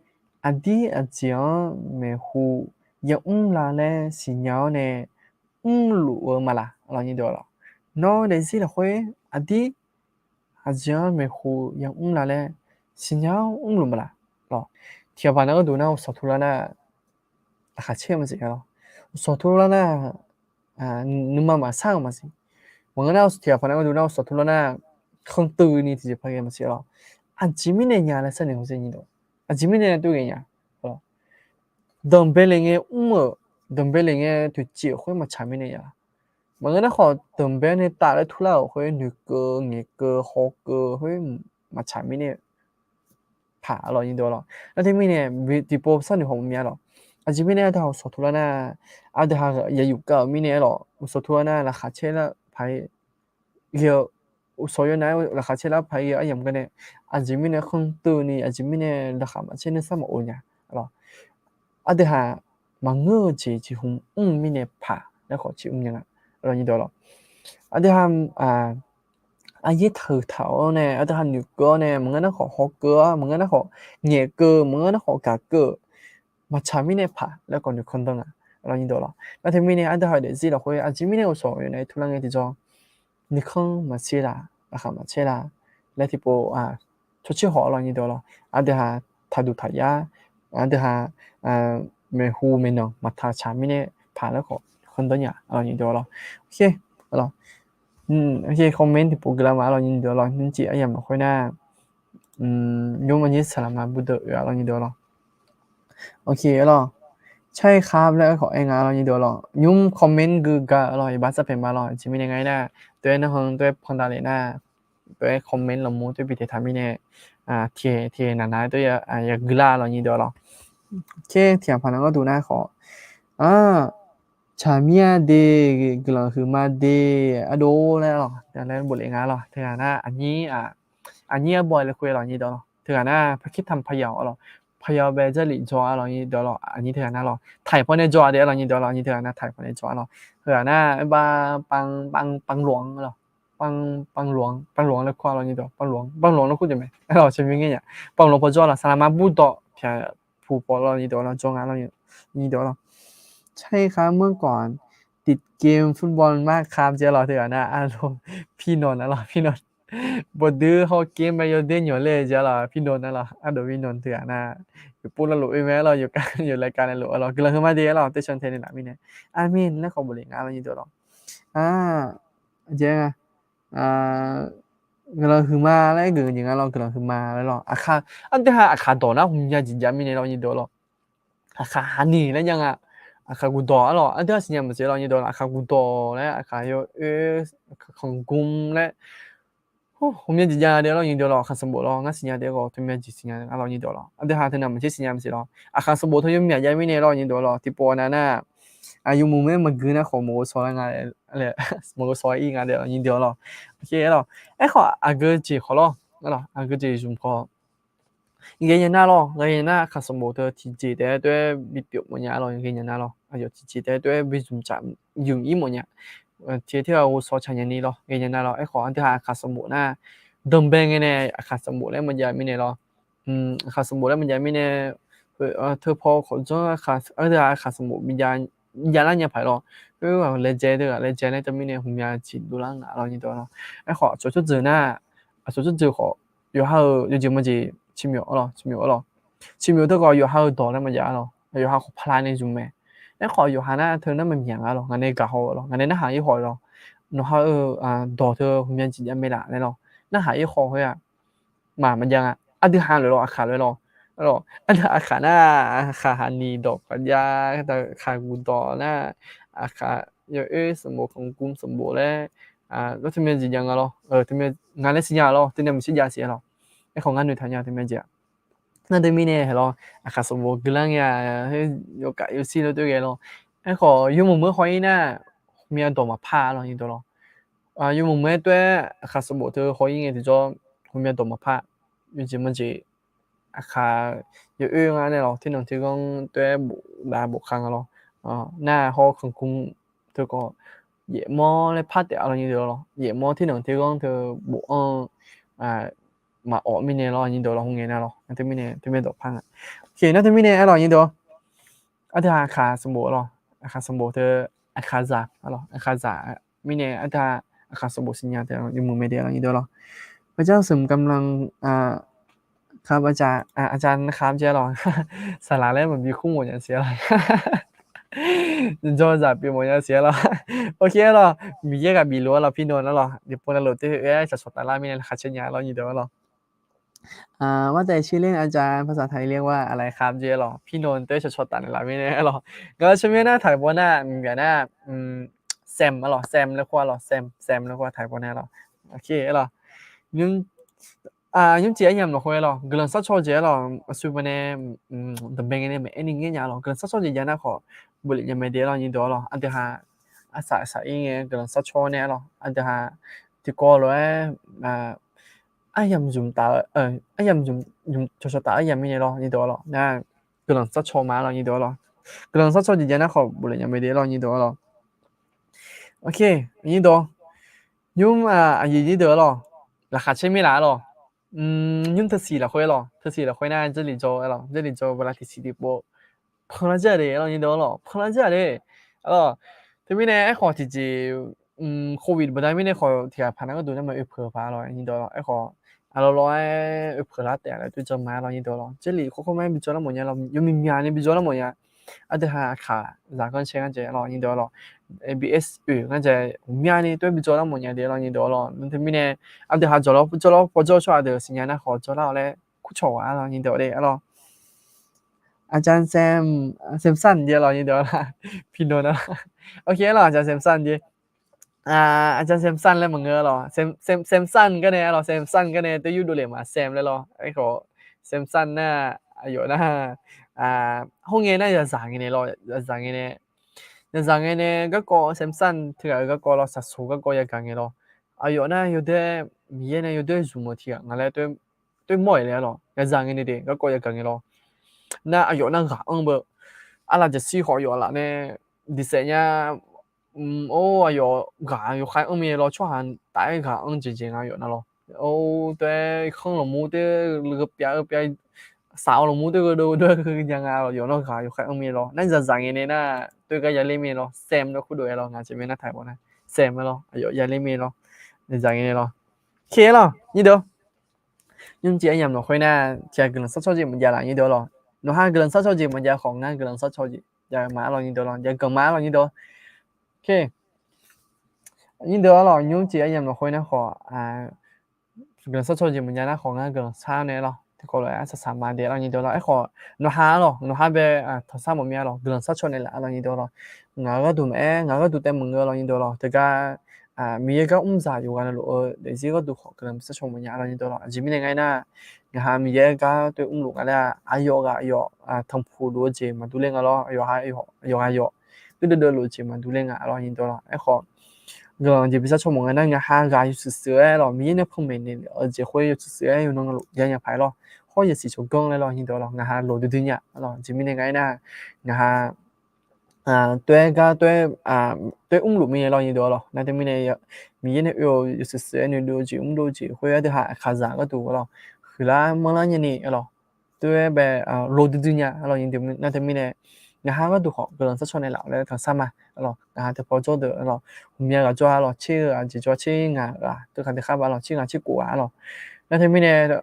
aqdir aqjeq-anr maeqhu yamr la laer siqnya-awr nae mrluf-eu ma laf arlawq nyir deuq lawq. Nawr daefzir lafkhoer aqdir aqjeq-anr maeqhu yamr la laer siqnya-awr mrluf ma laf lawq. Tiqghaq paq nar gharduq nar uqsawq turlar nar laqkhaq caer-eu maqsiq arlawq. Uqsawq turlar nar nuima maqsar-eu maqsiq. Maqngeur nar tiqghaq paq nar gharduq nar uqsawq turlar nar khanqtuini tiqjeq paq ghae maqsiq arlawq. Aqjeq mirnae nya laer sharnoeq hawsher nyir deuq, aqjeq mirnae nar tov ghae nya. Danqbae le ngae mr-euq, danqbae le ngae toeqciv-euq khoer maqtsaq mirnae nya. Maqngeur nar khawf danqbae nae taf laer turlar-euq khoer noeqkeuv ngaeqkeuv hawkeuv khoer maqtsaq mirnae paq arlawq nyir deuq lawq. Nar teu mirnae tiqpov sharnoeq haw mawf mya lawq. Aqjeq mirnae aqdui ha uqsawq turlar nar, aqdui ha yayuf kav-euq mirnae arlawq, uqsawq turlar nar laqkhaq caer lar paq-aer ghae-eu, uqsawq yawnav-aer laqkhaq caer lar paq-aer ghae-eu aryamq gar nae, aqjeq mirnae khanqtuini aqjeq mirnae laqkhaq maqcaer nuisar maqov nya arlawq. Aqdui ha maqngeur-eu jeq jeqhu mr-eu mirnae paq laer khawf ciq mr nya nga, aqlawq nyir deuq-awr lawq. Aqdui ha aqyaer taqhuiq taq-awr nae, aqdui ha noeqkeuv-awr nae, maqngeur nar khawf hawkeuv-awr, maqngeur nar khawf ngaeqkeuv, maqngeur nar khawf gaqkeuv, maqtsaq mirnae paq laer khawf noeqkeuv danr nga, aqlawq nyir deuq-awr lawq. Nar teumirnae aqdui ha-euq daefzir lafkhoer aqjeq mirnae uqshawq yawf nae turlar ngae tiqjawr, nuikhanr maqtser la, laqkhaq maqtser la laer tiqpov tsawrtser hawq, aqlawq nyir deuq-awr lawq. Aqdui ha taqduq taqyar, aqdui ha maeqhu maeqnan maqtaq tsaq mirnae paq laer khawf noeqkeuv danr nya, aqlawq nyir deuq-awr lawq. Comment tiqpov guiqlanq ma, aqlawq nyir deuq-awr lawq. Nymrcif aryamq lafkhoer nar nymr aqnyir saqlaqma burdeuv oe, aqlawq nyir deuq-awr lawq. Aqlawq, caer kha laer khawf aer nga, aqlawq nyir deuq-awr lawq. Nymr comment gui ga, aqlawq, iqbax sarpaeq ma lawq. Aqjeq mirnae nga-ir nar, tov-aer narhaq tov-aer pandav lef nar, tov-aer comment lafmur tov-aer bi taeqtaq mirnae, tiq tiq naq naq tov-aer yagui lar, aqlawq nyir deuq-awr lawq. Caer tiq ghaq paq nar gharduq nar khawf, tsaq mir-a de, guiqlanq huiqma de, ardov laer lawq, laer bof lef nga lawq. Teughaq nar aqnyir, aqnyir arbawr laer khoer, aqlawq nyir deuq-awr lawq. Teughaq nar พระคริสตธรรมพะเยา aqlawq, พะเยา bae Jarlif jawr, aqlawq nyir deuq-awr lawq. Aqnyir teughaq nar lawq, ไทย pawnae jawr-a de, aqlawq nyir deuq-awr lawq. Aqnyir teughaq nar ไทย pawnae jawr-a lawq. Heughaq nar ปางหลวง aqlawq, ปางหลวง, ปางหลวง laer kur, aqlawq nyir deuq-awr, ปางหลวง, ปางหลวง laer kur jeq mae, aqlawq, เชียงใหม่ ngae nya. ปางหลวง paw jawr-a lawq, saqlaqma burdawq pyaq puq paw, aqlawq nyir deuq-awr lawq, jawr nga, aqlawq nyir deuq-awr lawq. ใช่ครับ เมื่อก่อนติดเกมฟุตบอลมากครับ jeq-awr lawq. Teughaq nar aqlawq, พี่นนท์ aqlawq, พี่นนท์ bawqdui haw game mae yawder nyawq ler jeq-awr lawq, พี่นนท์ aqlawq, ardov พี่นนท์ teughaq nar, yawqpov navluf oe mae, aqlawq, yawqkhav yawqlav kav navluf, aqlawq, guiqlanq huiqma de, aqlawq, tershan tae naeqlaf mirnae, อาเมน laer khawf bof lef nga, aqlawq nyir deuq-awr lawq. Aqjeq nga, guiqlanq huiqma laer geuf jeq nga lawq, guiqlanq huiqma laer lawq. Aqkaq, aqdui ha aqkaq dawq nar hmqmya jeq jav mirnae, aqlawq nyir deuq-awr lawq. Aqkaq haqniq laer jav nga, aqkaq guqdawq, aqlawq, aqdui ha siqnya maqsiq, aqlawq nyir deuq-awr lawq. Aqkaq guqdawq laer, aqkaq yaw'oer, aqkaq kanqgmr laer, hmqmya jeq jav de, aqlawq nyir deuq-awr lawq. Aqkaq sanqbof lawq, ngar siqnya de khawf teumya jeq siqnya, aqlawq nyir deuq-awr lawq. Aqdui ha teunav maqtser siqnya maqsiq lawq. Aqkaq sanqbof teu yawmyaq jav mirnae, aqlawq nyir deuq-awr lawq. Tiqpov nav nar, aqyawf maqmuiq-aer maqgui nar khawf maqghov shaw lar nga, maqghov shaw-ir nga de, aqlawq nyir deuq-awr lawq. Aerkhawf aqgeu jeq khawf lawr, aqgeu jeq zmq khawf ghae nya nar lawr, ghae nya nar aqkaq sanqbof teu tiqjeq taef-aer tov-aer bipyeuf mawfnya-a lawr, ghae nya nar lawr, aqyawf tiqjeq taef-aer tov-aer bizmq tsaf, ymq-ir mawfnya. Tiq tir-aq ghovshaw tsaq nya ni lawr, ghae nya nar lawr. Aerkhawf aqdui ha aqkaq sanqbof nar, danqbae ngae nae aqkaq sanqbof laer maqjav mirnae lawr. Aqkaq sanqbof laer maqjav mirnae, teu paw khawf janr, aqdui ha aqkaq sanqbof bijav, javlar nya paq-aer lawr. Khoer ghaq laejae deuq ghaq laejae laer teumirnae hmqmya jeq dovlar nga, aqlawq nyir deuq-awr lawq. Aerkhawf aqcawq tsawrjeuq nar, aqcawq tsawrjeuq khawf yawqha-euq yawqjeq mawqjeq ciqmyawf-a lawr, ciqmyawf-a lawr. Ciqmyawf teu khawf yawqha-euq dawq laer maqjav-a lawr, yawqha khawf pala nae zmq mae. Aerkhawf yawqha nar teu nar maqmyaq nga lawr, ngaq nae gaq haw-eu lawr, ngaq nae narhaq-ir haw-eu lawr. Nawqha-euq dawq teu hmqmya jeq jav mae laf laer lawr, narhaq-ir haw khoer-aq, maq maqjav nga. Aqdui ha lof-aer lawr, aqkaq lof-aer lawr, aqdui aqkaq nar, aqkaq haqniq dawq kaq jav, aqkaq guqdawq nar, aqkaq yaw'oer sanqbof kanqgmr sanqbof laer, lawr teumya jeq jav nga lawr, teumya, ngaq nae siqnya lawr, teunav maqsiq jav siq-aer lawr. Aerkhawf ngar noeqtaq nya teumya jeq-aq, nar teumirnae hae lawr, aqkaq sanqbof guiqlanq ngae-a, yawkaf yawsir lof tov ghae lawr. Aerkhawf yawmuiq meuq-aer haw-ir nar, hmqmya dawq maqpar-a lawr nyir deuq-awr lawr. Yawmuiq meuq-aer tov-aer aqkaq sanqbof teu haw-ir ngae tiqjawr, hmqmya dawq maqpar, yawjeq mawqjeq, aqkaq yaw'oer nga nae lawr, ternanq terghanr tov-aer bofdav bofkhav nga lawr. Nar hawr kanqgmr teu khawf, yaefmawr laer par taef-a lawr nyir deuq-awr lawr, yaefmawr ternanq terghanr teu bofanr-eu maqawf mirnae lawr nyir deuq-awr lawr, khoerngae nar lawr, nar teumirnae teumya dawq par nga. Nar teumirnae aer lawr nyir deuq-awr, aqdui ha aqkaq sanqbof lawr, aqkaq sanqbof teu, aqkaqzaq, aqkaqzaq mirnae aqdui ha aqkaq sanqbof siqnya taef-a yawmuiq mae de lawr nyir deuq-awr lawr. พระเจ้าเสริมกำลังครับอาจารย์ อาจารย์ครับ jeq-aer lawr, saqlaq laer maqbi kur mawfnya siq-aer lawr, jawrzaq pyeuf mawfnya siq-aer lawr. โอเค lawr, Miqyaer ghaq bifluf-aer lawr, พี่นนท์ nar lawr, tiqpov navluf tov-aer shaqcawq taf lar mirnae laqkhaq caer nya lawr nyir deuq-awr lawr. ว่าแต่ชื่อเล่นอาจารย์ ภาษาไทยเรียกว่าอะไรครับ jeq-aer lawr, พี่นนท์ tov-aer shaqcawq taf naeqlaf mirnae lawr. Ngaq-euq tsawrmyanr nar taqpov nar, mqbyav nar, Sam-a lawr, Sam laer kur-a lawr, Sam, Sam laer kur-a taqpov nar lawr. Nymrcif aryamq lafkhoer lawr, guiqlanq sharcaw jeq-aer lawr, aqsur baqnae, danqbae ngae nae maqaer ni ngaer nya lawr, guiqlanq sharcaw jeq jav nar khawf, boflef nya mae de lawr nyir deuq-awr lawr, aqdui ha aqsaq saq-ir ngae guiqlanq sharcaw nae lawr, aqdui ha tiqkawv lof-aer aryamq zmq taf-eu, aryamq zmq, cawqcawq taf aryamq mirnae lawr nyir deuq-awr lawr, nar guiqlanq sharcaw ma lawr nyir deuq-awr lawr. Guiqlanq sharcaw jeq jav nar khawf bofle nya mae de lawr nyir deuq-ar lawr. Ok, nyir deuq, nymr aqyuif nyir deuq-ar lawr, laqkhaq caer mir laf-ar lawr. Nymr teusiq lafkhoer-ar lawr, teusiq lafkhoer nar Jarlif jawr-ar lawr, Jarlif jawr bala tiqsiq tiqpov panlar jir-a de-ar lawr nyir deuq-ar lawr, panlar jir-a de. Ar lawr, teumirnae aerkhawf tiqjeq covid baqda mirnae khawf tiqghaq paq nar gharduq nar ma oe peuq-eu paq-ar lawr nyir deuq-ar lawr. Aerkhawf aqlawr lawr-aer oe peuq lar taef-a laer toer jan ma-ar lawr nyir deuq-ar lawr. Jarlif khawf khawf ma-aer bi jawr lar mawf nya lawr, yawmyaq myaq ni bi jawr lar mawf nya. Aqdui ha aqkaq zaq ganr caer ngar jae-ar lawr nyir deuq-ar lawr. A B S oe ngar jae ghawqmyani toer bi jawr lar mawf nya de-ar lawr nyir deuq-ar lawr. Nar teumirnae aqdui ha jawr lawr jawr lawr paw jawr-eu tsawrhaq deuq siqnya nar khawf jawr lar-awq laer kurcawq ghaq-ar lawr nyir deuq-ar de-ar lawr. Aqja Samson jeq-ar lawr nyir deuq-ar lawr. Piqnan nar, ok-ar lawr, aqja Samson jeq. Aqja Samson laer maqngeur-ar lawr, Samson garnae-ar lawr, Samson garnae toer yurdov lef ma Sam laer lawr. Aerkhawf Samson nar aqyawf nar, khoerngae nar yazaq ngae nae lawr, yazaq ngae nae, yazaq ngae nae garkawv Samson teughaq-euq garkawv lawr, saqsoq garkawv yagaq ngae lawr. Aqyawf nar yawdoer, Miqyaer nae yawdoer zmq-eu tiqghaq nga laer toer mawr-aer le-ar lawr, yazaq ngae nae de garkawv yagaq ngae lawr. Nar aqyawf nar ghaq anr beu, arlaf jaqshir khawf yawf laf nae diqsaef nya. Or, aqyawf ghaq yawkhaer anr mir lawr, tsawrhaq taf-aer ghaq anr jeq jeq nga yawf nar lawr. Or, toer khanr lawqmur toer gheu pyav-eu pyav, saq-awr lawqmur toer gheudov dov-aer nya nga lawr, yawf nar ghaq yawkhaer anr mir lawr. Nar yazaq ngae nae nar toer gar yaler mir lawr, Sam laer kurdov-aer lawr, ngaq jeq mae nar taq-aer baw nar Sam-aer lawr, aqyawf yaler mir lawr. Yazaq ngae nae lawr. Khe-ar lawr nyir deuq, nymr cif aryamq lafkhoer nar tiqghaq guiqlanq sharcaw jeq maqjav laf nyir deuq-ar lawr. Nawqha guiqlanq sharcaw jeq maqjav khawf ngar guiqlanq sharcaw jeq jav ma-ar lawr nyir deuq-ar lawr, jav ganq ma-ar lawr nyir deuq. Khe, nyir deuq-ar lawr, nymr cif aryamq lafkhoer nar khawf guiqlanq sharcaw jeq maqjav nar khawf ngar guiqlanq shar nae lawr, tiqkawv lof-aer arsaq saq ma de-ar lawr nyir deuq-ar lawr. Aerkhawf nawqha-ar lawr, nawqha bae tanqsar mawf mir-ar lawr, guiqlanq sharcaw naeqlaf-ar lawr nyir deuq-ar lawr. Ngaq-euq gharduq maqaer, ngaq-euq gharduq taev maqngeur lawr nyir deuq-ar lawr. Teugar Miqyaer gar mr dzaq yawqghaq navluf-eu daefzir gharduq khawf guiqlanq bi sharcaw mawf nya-ar lawr nyir deuq-ar lawr. Aqjeq mirnae nga aernar, ngaq ha Miqyaer gar toer mrluf nga laer-aq, aqyawf ghaq aqyawf tanqpuq luf-eu jeq maqdur ler nga lawr, aqyawf ha aqyawf ghaq aqyawf duideuv deuv luf-eu jeq maqdur ler nga lawr nyir deuq-ar lawr. Aerkhawf guiqlanq jeq bi sharcaw mawf nga nar, ngaq ha ghaq yawshuif shuif-aer lawr, Miqyaer nae panmaeq naeq-euq jeq khoer yawshuif shuif-aer yawqnan navluf ya nya paq-aer lawr, hawr yasiq cawqganr laer lawr nyir deuq-ar lawr. Ngaq ha lawq duidui nya lawr. Aqjeq mirnae nga aernar, ngaq ha toer gar toer, toer mrluf mir-aer lawr nyir deuq-ar lawr. Nar teumirnae Miqyaer nae oe-eu yawshuif shuif-aer noeqdov-eu jeq mrdov-eu jeq khoer aqdui ha aqkaqzaq gharduq lawr, huiqlar manrlar nyani lawr, toer bae lawq duidui nya lawr. Nar teumirnae ngaq ha gharduq khawf guiqlanq sharcaw naeqlaf laer tanqsar ma lawr. Ngaq ha tiqpaw jawr deuq lawr, hmqmya ghaq jawr-ar lawr, tser-eu aqjeq jawr-ar, tser ngaq ghaq teukhaq teukhar ba lawr, tser ngaq tser khof ghaq-ar lawr. Nar teumirnae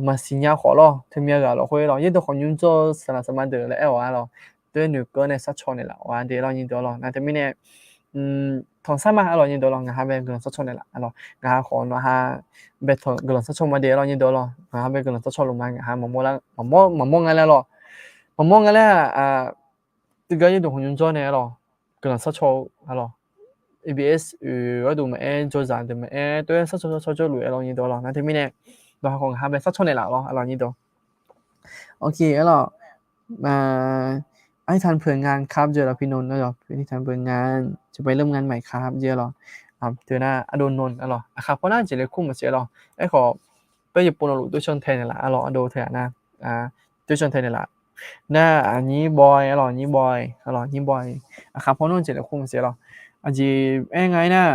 maqsiq nya khawf lawr, teumirnae ghaq lafkhoer lawr, yaerdawq khawqnymr jawr-eu saqlaq saqma deuq laer aer-awq-ar lawr, toer noeqkeuv nae sharcaw naeqlaf-awr-a de lawr nyir deuq-ar lawr. Nar teumirnae tanqsar ma-ar lawr nyir deuq-ar lawr, ngaq ha bae guiqlanq sharcaw naeqlaf-ar lawr. Ngaq ha khawf nawq ha bae guiqlanq sharcaw ma de lawr nyir deuq-ar lawr. Ngaq ha bae guiqlanq sharcaw luf ma, ngaq ha maqmawr nga laer lawr, maqmawr nga laer-aq, teugar yaerdawq khawqnymr jawr nae-ar lawr, guiqlanq sharcaw-eu-ar lawr. A B S oe gharduq maqaer, jawrzaq deuq maqaer, toer sharcaw sharcaw jawrluf-aer lawr nyir deuq-ar lawr. Nar teumirnae nawq ha khawf ngaq ha bae sharcaw naeqlaf lawr-ar lawr nyir deuq. Ok-ar lawr, ให้ทานเผื่องานครับ jeq lawr, พี่นนท์ jeq lawr, ให้ทานเผื่องาน จะไปเริ่มงานใหม่ครับ jeq lawr. Teunar ardov นนท์ lawr, aqkhaq paw nar jeq laer kur maqsiq lawr. Aerkhawf paer yawpov navluf toer can tae naeqlaf-ar lawr, ardov teughaq nar, toer can tae naeqlaf. Nar aqnyir บอย lawr, บอย lawr, บอย aqkhaq paw nar jeq laer kur maqsiq lawr. Aqjeq aer nga aernar,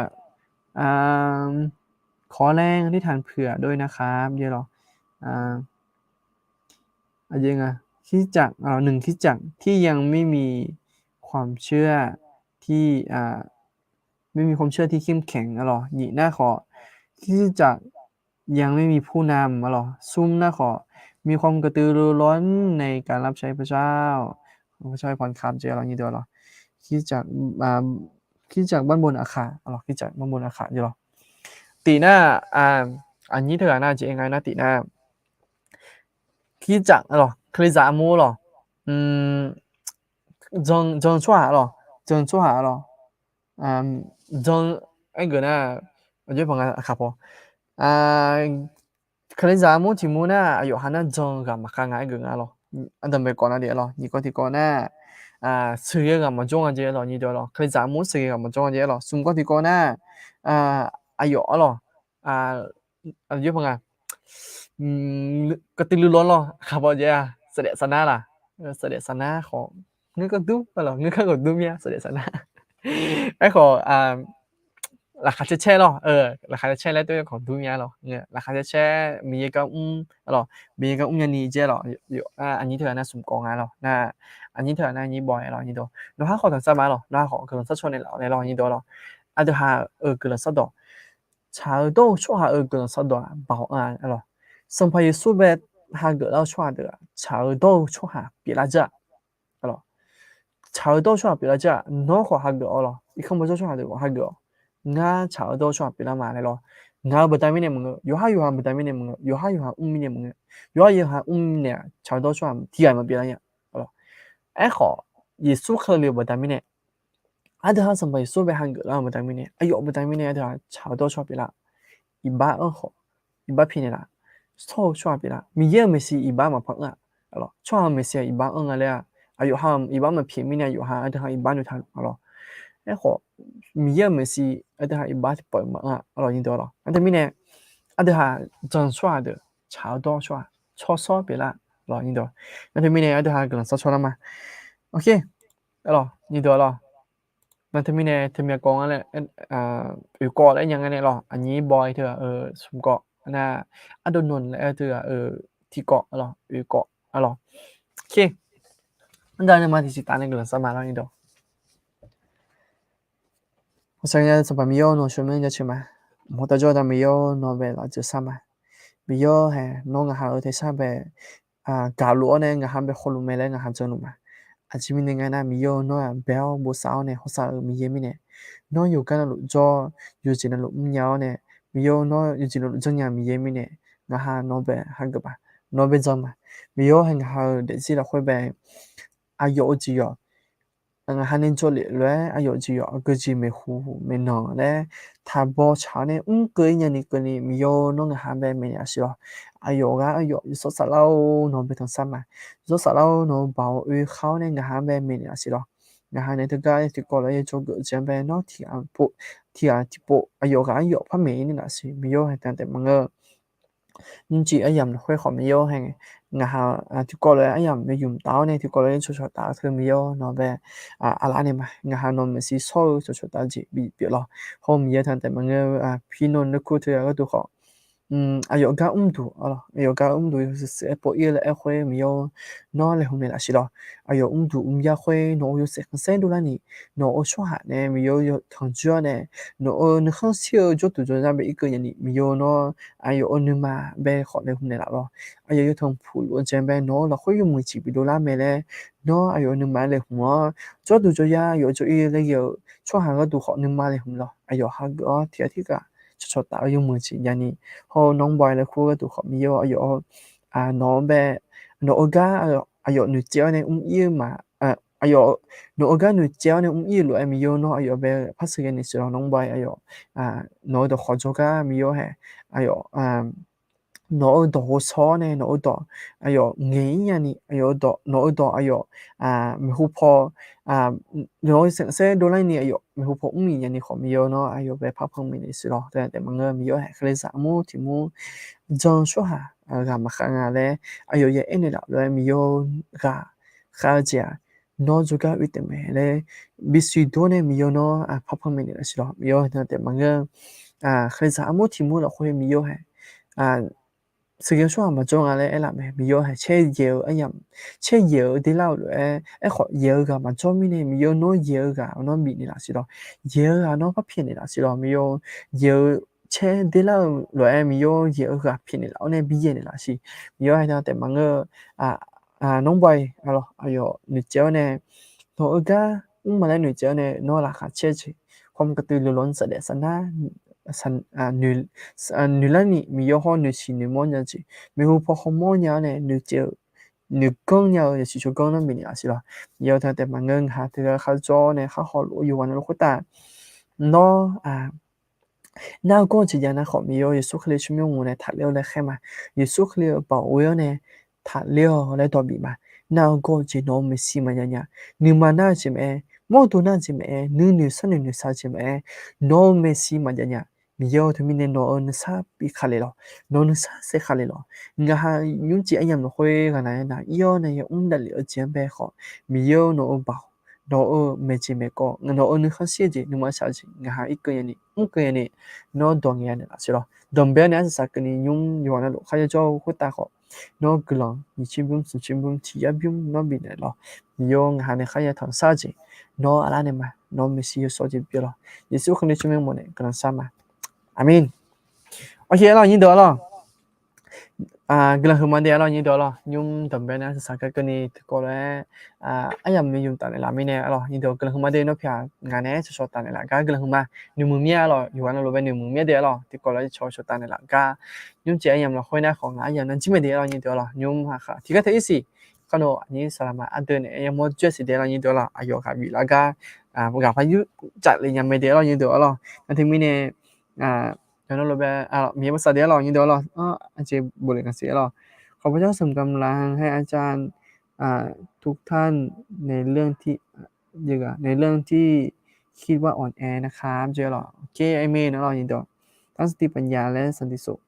ขอแรง ให้ทานเผื่อด้วยนะครับ jeq lawr. คริสตจักร เอ่อ หนึ่งคริสตจักร ที่ยังไม่มีความเชื่อที่ อ่า ไม่มีความเชื่อที่เข้มแข็ง lawr. Nyiq nar khawf คริสตจักร ยังไม่มีผู้นำ lawr. Smr nar khawf มีความกระตือรือร้นในการรับใช้พระเจ้า ขอพระเจ้าอวยพรครับ jeq lawr nyir deuq-ar lawr. คริสตจักร อ่า คริสตจักรบ้านบนอาคา lawr, คริสตจักรบ้านบนอาคา jeq lawr. Tiq nar, aqnyir teughaq nar jeq aer nga aernar tiq nar, คริสตจักร lawr, kalizaq armur lawr, jan tsawrhaq lawr, jan tsawrhaq lawr, jan, aergeuf nar, aqjox paq nga aqkaq paw, kalizaq armur tiq mur nar aqyawf ha nar jan ghaq maqkhav nga aergeuf nga lawr. Aqdanqbae kawv nar de-ar lawr, nyiq kawv tiqkawv nar, sheuqghae ghaq maqjawr nga jeq lawr nyir deuq-ar lawr, kalizaq armur sheuqghae ghaq maqjawr nga jeq-ar lawr. Smq kawv tiqkawv nar, aqyawf-ar lawr, aqjox paq nga, กระตือรือร้น lawr, aqkaq paw jeq-a, saqdaef saqnar laq, saqdaef saqnar khawf Ngeur gar dur, ngeur gar khawf dur mya saqdaef saqnar. Aerkhawf, laqkhaq caer caer lawr, laqkhaq caer caer laer tov-aer khawf dur mya lawr. Laqkhaq caer caer Miqyaer gar mr lawr, Miqyaer gar mr nyani jaer lawr. Aqnyir teughaq nar smq kawv nga lawr nar, aqnyir teughaq nar nyir bawq-aer lawr nyir dawq. Nawqha khawf tanqsar ma lawr, nawqha khawf guiqlanq sharcaw naeqlaf-awq laer lawr nyir dawq lawr. Aqdui ha-euq guiqlanq shardawq, tsaq-eu dawr-eu tsawrhaq-euq guiqlanq shardawq-aq baoq-a lawr. Sanqpaq Yeqsur bae hageuf lar-eu tsawrhaq deuq-aq tsaq-eu dawr-eu tsawrhaq pyeuflar dzar lawr. Tsaq-eu dawr-eu tsawrhaq pyeuflar dzar-aq, nawr khawf hageuf-awr lawr, irkanr bawjawr tsawrhaq deuq khawf hageuf-awq. Ngar tsaq-eu dawr-eu tsawrhaq pyeuflar ma laer lawr. Ngaq-euq baqda mirnae maqngeur, yawqhar yawqha baqda mirnae maqngeur, yawqhar yawqha mr mirnae maqngeur, yawqhar yawqha mr mirnae-aq tsaq-eu dawr-eu tsawrhaq tiqghaq maqpyeuflar nya lawr. Aerkhawf, Yeqsur Kali-euq baqda mirnae, aqdui ha Sanqpaq Yeqsur bae hageuf lar-eu baqda mirnae, aqyawf baqda mirnae aqdui ha tsaq-eu dawr-eu tsawrhaq pyeuflar. Iqbax anr khawf, iqbax pyaeqnaeq laf. Shawr-eu tsawrhaq pyeuflar. Miqyaer-euq maeqshi iqbax maqpar anr-aq lawr. Tsawrhaq-euq maeqshi-aq iqbax anr nga laer-aq, aqyawf-ha iqbax maqpyaeq mirnae aqyawf ha aqdui ha iqbax noeqtaq luf-a lawr. Aerkhawf, Miqyaer-euq maeqshi aqdui ha iqbax tiqpawf-iq maqanr-aq lawr nyir dawq lawr. Nar teumirnae, aqdui ha jan tsawrhaq deuq tsaq-eu dawr-eu tsawrhaq tsawrshawr pyeuflar lawr nyir dawq. Nar teumirnae aqdui ha guiqlanq shar tsawrlar ma. Oke, lawr nyir dawq lawr. Nar teumirnae teumyav kawv nga laer, oeq kawv laer nya nga nae lawr, aqnyir bawq-aer teughaq-euq smq kawv nar, ardov nan laer-eu teughaq-euq tiq kawv lawr, oeq kawv lawr. Oke, arda nuima tiqsiq taf nae guiqlanq shar ma lawr nyir dawq. Aqsaqnya Sanqpaq Miqyaer-awr, nawq shawrmaer jaceuq ma. Mqtav jawr-eu da Miqyaer-awr, nawq bae lafjeuq shar ma. Miqyaer hae, nawr ngaq ha-euq tersar bae gaqluf-awr nae ngaq ha bae hawluf mae laer ngaq ha janluf ma. Aqjeq mirnae nga nar, Miqyaer-awr, nawr-aq bae-awr bosav-awr nae hawsav-euq Miqyaer mirnae, nawr yawqgar navluf jawr, yawqjeq navluf mrnya-awr nae, Miqyaer-awr, nawr yawqjeq navluf janrnya Miqyaer mirnae, ngaq ha nawq bae hageuf ma, nawq bae jan ma. Miqyaer hae ngaq ha-euq daefzir lafkhoer bae aqyawf-euq jeq yawq ngaq ha nae jawrlef lof-aer aqyawf jeq yawq aqgeujeq maeqhu maeqnan laer taqbaw tsaq-awr nae mr keuv-ir nyani keuvni Miqyaer-awr, nawr ngaq ha bae maeqnaeq laf siq lawr. Aqyawf gar aqyawf yawshawr saflar-or, nawq bae tanqsar ma. Yawshawr saflar-or, nawq-euq baoq oe khar-awr nae ngaq ha bae maeqnaeq laf siq lawr. Ngaq ha nae teugar tiqkawv lof-aer yajawr geuf-eu jeq-anr bae nawr tiq ghaq tiq ghaq tiqpov aqyawf ghaq aqyawf par maeq-ir naeq laf siq. Miqyaer hae taef maqngeur. Nymrcif aryamq lafkhoer khawf Miqyaer hae ngaq ha tiqkawv lof-aer aryamq yawymq taf-awr nae tiqkawv lof-aer yawtsawq cawqtaf-eu teu Miqyaer nawq bae aqlaf nae ma. Ngaq ha nawq maeqshi shawr-eu cawqcawq taf-eu jeq bipyeuf lawr. Hawr Miqyaer taef maqngeur, pirnan nuirkur teu-aq gharduq khawf aqyawf gar mrduq, aqyawf gar mrduq yawshuif shuif-aer pov-ir-eu laer aerkhoer Miqyaer nawr laeqhmq naeq laf siq lawr. Aqyawf mrduq mrya khoer nawq-euq yawshaef khanqsaer dovlar ni, nawq-euq tsawrhaq nae Miqyaer-awr tanqjoer-awr nae, nawq-euq nuikhanr shir-eu jawrduq jawrzar bae irkeuv nyani Miqyaer nawr aqyawf-euq nuima bae khawf laeqhmq naeq laf lawr. Aqyawf yawtanq puq luf-eu jeq bae nawq-euq lafkhoer yawmuiq jeq bidovlar mae laer nawr aqyawf-euq nuima laeqhmq-awr, jawrduq jawryar aqyawf jawr-ir laer ghae-eu tsawrhaq gharduq khawf nuima laeqhmq lawr. Aqyawf hageuf-awr tiq ghaq tirghaq cawqcawq taf-eu yawmuiq jeq javni, hawr-eu nawr bae laeqhmq gharduq khawf Miqyaer aqyawf nawq-anr bae nawq-eu gar aqyawf noeqtsaev-awr nae mr-ir-eu ma. Aqyawf nawq-eu gar noeqtsaev-awr nae mr-ir-eu lof-aer Miqyaer nawr aqyawf bae par sheuqghae naeq siq lawr. Nawr bae aqyawf nawq-eu dawq khawf jawrgar Miqyaer hae aqyawf nawq-eu dawq ghovshaw-awr nae nawq-eu dawq aqyawf ngaeq-ir nyani, nawq-eu dawq aqyawf maeqhu paw nawq-eu saef khanqsaer dovlar ni aqyawf maeqhu paw mr-ir nyani khawf Miqyaer nawr aqyawf bae par panmaeq naeq siq lawr. Taef maqngeur Miqyaer hae kalizaq armur tiq mur jan tsawrhaq ghaq maqkhav nga laer aqyawf ya aernaeq laf lof-aer Miqyaer ghaq khav-eu jeq-aq nawr jawrgar oe taef mae laer bisiq dov-awr nae Miqyaer nawr par panmaeq naeq laf siq lawr. Miqyaer taef maqngeur kalizaq armur tiq mur lafkhoer Miqyaer hae sheuqghae tsawrhaq maqjawr nga laer aerlaf mae. Miqyaer hae caer yaeq-eu aryamq, caer yaeq-eu derlar-eu lof-aer, aerkhawf yaeq-eu ghaq maqjawr mirnae Miqyaer nawr yaeq-eu ghaq nawr bifnaeq laf siq lawr. Yaeq-eu ghaq nawr par pyaeqnaeq laf siq lawr. Miqyaer yaeq-eu caer derlar-eu lof-aer Miqyaer yaeq-eu ghaq pyaeqnaeq laf-awr nae bi yaeqnaeq laf siq. Miqyaer hae taef maqngeur nawr bae aqyawf noeqtsaev-awr nae nawq-eu gar mrma laer noeqtsaev-awr nae nawr laqkhaq caer jeq khawm katui loeqlawq-anr safdaef safnar noeqlar ni Miqyaer hawr noeqsiq noeqmawr nya jeq, maeqhu paw hawmawr nya-awr nae noeqtsaev-eu noeqganr nya-eu yasiq tsawrganr nawr bifnaeq laf siq lawr. Miqyaer taef maqngeur ngaq ha teughaq kharjawr nae khar hawluf-eu yawqghaq navluf khoertav nawr nar-eu gawr-eu jeq jav nar khawf Miqyaer Yeqsur Kali tsawrmyanr ghaq nae taqler-awr laer khaer ma. Yeqsur Kali-euq baoq ghoe-awr nae taqler-awq laer dawq bif ma. Nar-eu gawr-eu jeq nawq-eu maeqshi maqjav nya. Nuima nar-eu jeq maqaer, mawrdo nar-eu jeq maqaer, nuinoeq sharnoeq noeqshaq-eu jeq maqaer, nawq-eu maeqshi maqjav nya. Miqyaer-eu, teumirnae nawq-euq nuisar bi khaqle lawq. Nawq-euq nuisar saev khaqle lawq. Ngaqha nymrcif aryamq lafkhoer ghaqnaq-aer nar, ir-awr nae yamr daqlef-eu jeq-anr bae khawf, Miqyaer-eu, nawq-euq baoq, nawq-euq maeqjeq maeqkawv, nawq-euq nuikhanr shir-eu jeq, nuima shaq-eu jeq, ngaqha irkeuv nyani, mrkeuv nyani, nawr dawq ngaeq-a naeqlaf siq lawq. Dawqbae-awr nae arsaq saqkeuv ni nymr yawqghaq navluf kharya jawr-eu khoertav khawf, nawr guiqlanq nyiq tser bymr smq tser bymr tiq yar bymr nawr bifnaeq lawq. Miqyaer-eu, ngaqha nae kharya taqsar-eu jeq, nawr aqlar nae ma, nawr maeqshi yawshawr jeq bi-awr lawq. Yeqsur Kali tsawrmyanr mawf nae guiqlanq shar ma. Aqmeq. Awq, aerlawq nyir deuq-awr lawq. Guiqlanq huiqma daef-awr lawq nyir deuq-awr lawq. Nymr dawqbae nae arsaq saqkeuv keuvni tiqkawv lof-aer aryamq ni yamq taf naeqlaf mirnae-awr lawq nyir deuq-awr, guiqlanq huiqma daef nawr pyaq ngaq nae-aer cawqcawq taf naeqlaf gar guiqlanq huiqma. Noeqmuiq mir-a lawq, yawqghaq navluf bae noeqmuiq mir-a daef-awr lawq, tiqkawv lof-aer cawqcawq taf naeqlaf gar. Nymrcif aryamq lafkhoer nar khawf ngaq aryamq nar jir mae daef-awr lawq nyir deuq-awr lawq. Nymr haqkhaq tiqgar teu ir siq. Kharnov aqnyir saqlaqma ardeuv naeq-aer yamawr jawr-aer siq daef-awr lawq nyir deuq-awr lawq. Aqyawf ghaq biflar gar ghaqpar yur caf le nya mae daef-awr lawq nyir deuq-awr lawq. Nar teumirnae yawqghaq navluf bae Miqyaer bosav daef-awr lawq nyir deuq-awr lawq. Arjeq bofle ngaq siq-aer lawq. ขอบพระเจ้าทรงกำลังให้อาจารย์ ทุกท่าน ในเรื่องที่ ในเรื่องที่คิดว่าอ่อนแอนะครับ เจอหรอ โอเค อาเมน นะ เรายินดี ตั้งสติปัญญาและสันติสุข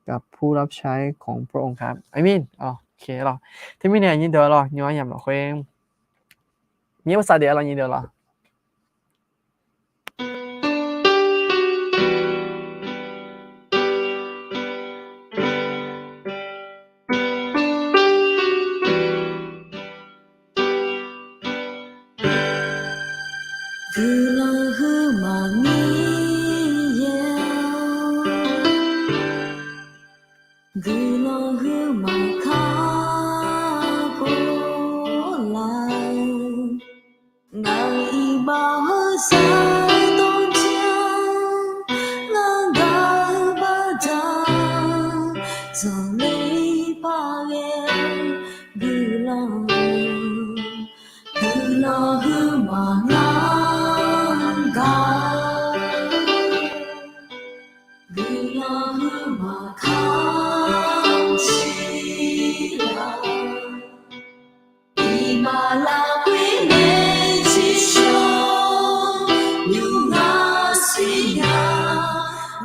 กับผู้รับใช้ของพระองค์ครับ อาเมน โอเค lawq. Teumirnae nyir deuq-awr lawq, nymr aryamq lafkhoer Miqyaer bosav daef-awr lawq nyir deuq-awr lawq. Guiqlanq huiqma Miqyaer-or, guiqlanq huiqma kakhof laf-eu, ngaq iqbax hawsar dawrjir-anr ngar gaq-eu baqda, zanqler paq ghae-eu guiqlanq, guiqlanq huiqma ngar gaq-eu, guiqlanq huiqma kamq siq-a. Iqmalavpyar nae tsiqshawq nymr ngaq siqnya,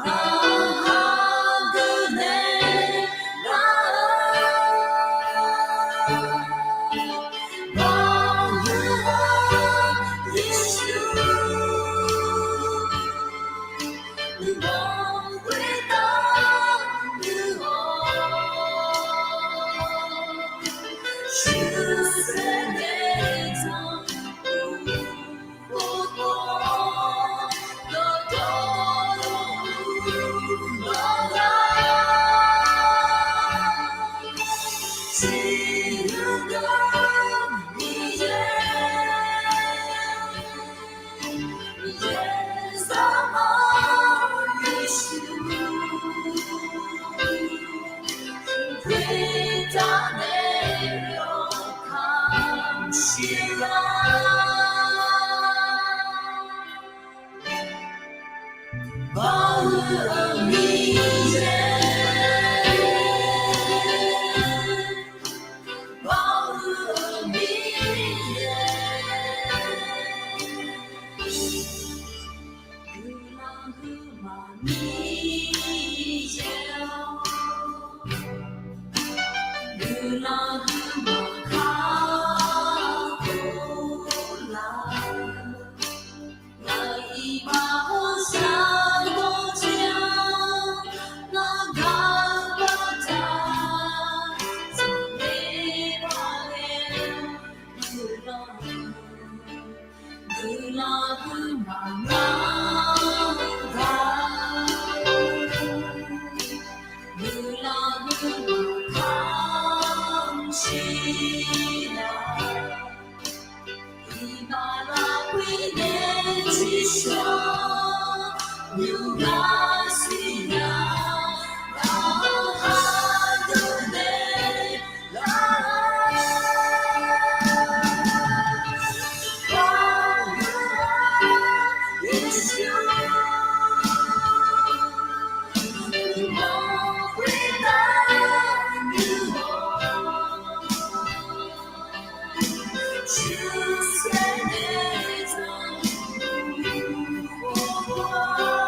ngaq hageuf naeq lar-eu, Baoq-eu Yeqsur, nuibanq khoertav nuiawq, shusaer nae dzanq-eu khoertav, dawqtawvluf dawrlar, siqhuiq gar Miqyaer, Miqyaer Zaqmar Yeqsur, khoertav nae yawkaq siqlar. Baoq-eu Miqyaer, Baoq-eu Miqyaer, guiqlanq huiqma Miqyaer-or, guiqlanq huiqma kakhof laf-eu, ngaq iqbax hawsar dawrjir-anr ngar gaq-eu baqda, zanqler paq ghae-eu guiqlanq, guiqlanq huiqma ngar gaq-eu, guiqlanq huiqma kamq siq-a. Iqmalavpyar nae tsiqshawq nymr ngaq siqnya, ngaq hageuf naeq lar-eu, Baoq-eu Yeqsur, nuibanq khoertav nuiawq, shusaer nae dzanq-eu khoertav,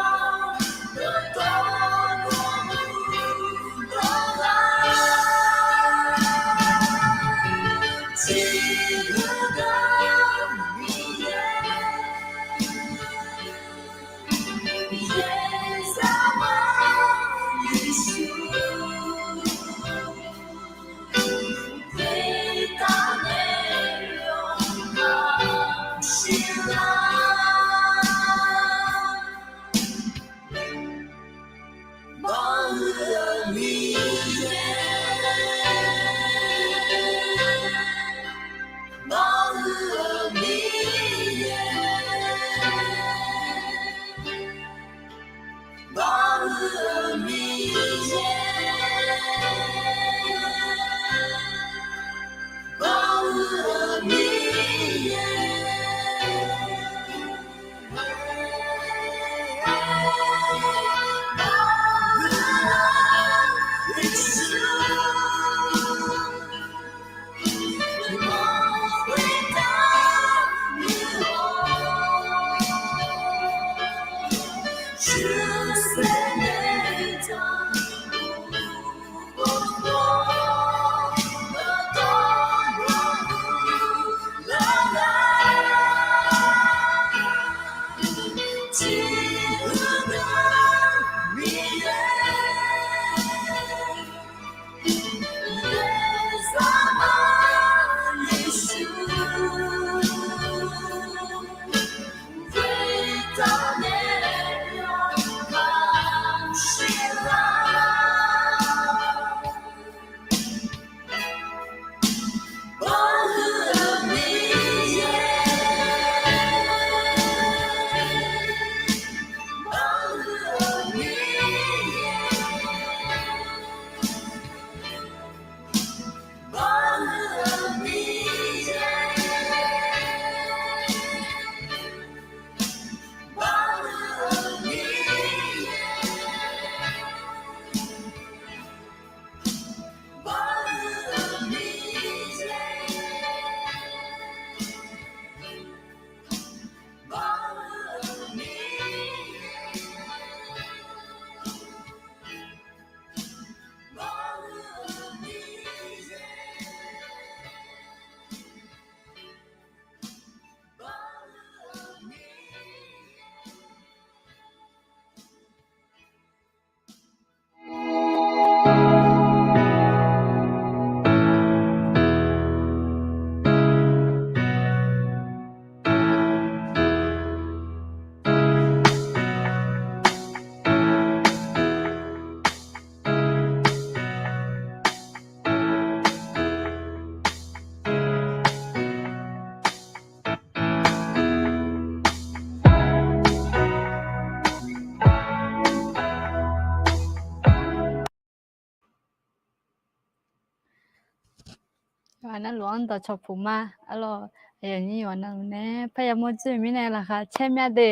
Yawqha navluf-anr dawqcawq puq ma. Arlawr, aqyawf nyir yawqha navluf nae parya mawrdzoer-euq mirnae laqkhaq caer mya de.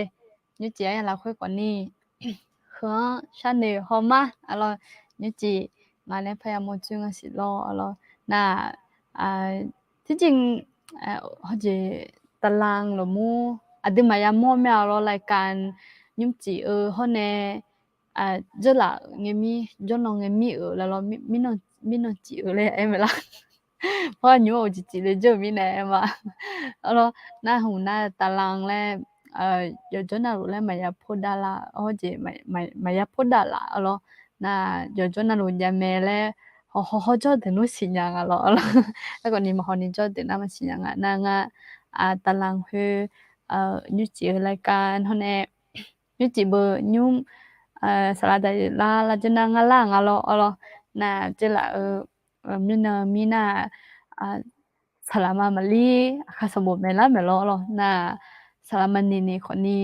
Nymrcif aryaq lafkhoer khawfni, heu-anr sharnoeq haw ma. Arlawr, nymrcif ngaq nae parya mawrdzoer nga siq lawr. Arlawr, nar, tirjir, hawjeq, taqlanq lafmur aqdui maqya mawr mya-awq lawr, รายการ nymrcif-eu hawr nae, jawrlaf ngae mir, jawrnan ngae mir-euq laf lawr, mirnan cif-eu laer aer mae lar. Hawr nymr-aq uqcif cif le jawr-euq mirnae aer ma. Arlawr, nar hmq nar taqlanq laer, yawqjawr navluf laer maqya pawr dav laf, hawjeq, maqya pawr dav laf. Arlawr, nar yawqjawr navluf jav mae laer, haw haw haw jawr deuq nmr siqnya nga lawr. Arlawr, aerkhawfni maqhaw ni jawr deuq nar maqsiqnya nga. Nar ngar, taqlanq khoer, nymrcif-eu รายการ hawr nae, nymrcif beu nymr, saqlaq daqyeuf lar lar jawr nar ngar lar nga lawr. Arlawr, nar jawrlaf-eu, mirnan mir nar, saqlaqma maqlir aqkaq sanqbof maeqlar maeq lawr. Arlawr, nar saqlaqma ni ni khawfni,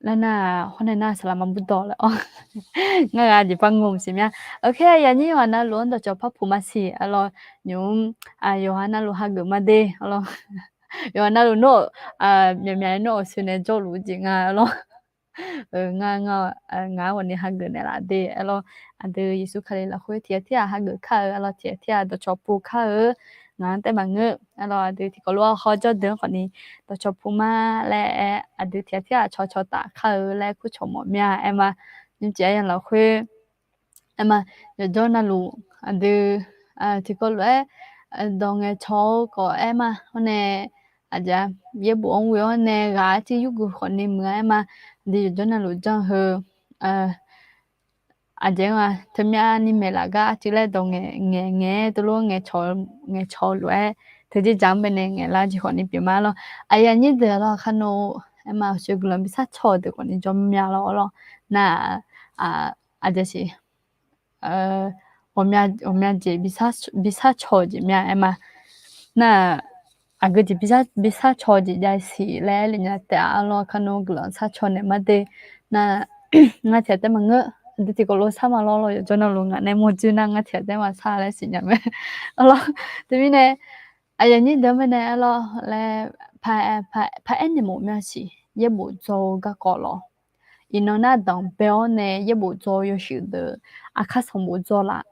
nar nar hawr nae nar saqlaqma burdawq laer-awr, ngar ghaq jeq par ngom siq mya. Oke, aqyuif aqnyir yawqha navluf-anr dawqcawq par puq ma siq. Arlawr, nymq, yawqha navluf hageuf ma de. Arlawr, yawqha navluf nawr, myaqmyaq nawr awqsoe nae jawrluf-eu jeq nga. Arlawr, ngar, ngar, ngaq-anr ghawqni hageuf naeqlaf de. Arlawr, aqdui Yeqsur Kali lafkhoer tiq ghaq tirghaq hageuf kar-eu. Arlawr, tiq ghaq tirghaq dawqcawq puq kar-eu. Ngaq-anr taef maqngeur. Arlawr, aqdui tiqkawv lof-aer haw jawr deuq-anr khawfni dawqcawq puq ma laer aer, aqdui tiq ghaq tirghaq cawqcawq taf kar-eu laer kurcawq mawf mya aer ma. Nymrcif aryaq lafkhoer aer ma. Yawqjawr navluf aqdui tiqkawv lof-aer dawq ngaeqcawq-eu khawf aer ma. Hawr nae aqjeq-a, yaerbof-anr ghoe-awr nae ghaq arcuiv yurgeuf khawfni muiq-a aer ma. Aqdui yawqjawr navluf janr heu, aqjeq nga, teumyav ni maeqlaf gar arcuiv laer dawq ngaeq ngaeq ngaeq-aer teulof ngaeqcawq-eu lof-aer, teujeq jaq-anr baenae ngaeqlar jeq khawfni pyeuf ma lawr. Aqyuif aqnyir deuq lawr, kharnav aer ma, awqshoe guiqlanq bi sharcaw-eu deuq khawfni jawr mya lawr. Arlawr, nar, aqjeq siq, ghawqmya jeq bi sharcaw-eu jeq mya aer ma. Nar, aqgeu jeq bi sharcaw-eu jeq jav siq laer aer le nya taef-a. Arlawr, kharnav guiqlanq sharcaw naeq ma de. Nar, ngar tiq ghaq taef maqngeur. Aqdui tiqkawv lof shar ma lawr. Arlawr, yawqjawr navluf ngaq nae mawrjoe nar ngar tiq ghaq taef maqshar laer siqnya mae. Arlawr, teumirnae, aqyuif aqnyir deuq-anr baenae arlawr laer, paraer naeq mawf mya siq, yaerbof dzaw-eu garkawv lawr. Iqnan nar danqbae-awr nae yaerbof dzaw-eu yawshuif deuq, aqkar sanqbof dzaw laf.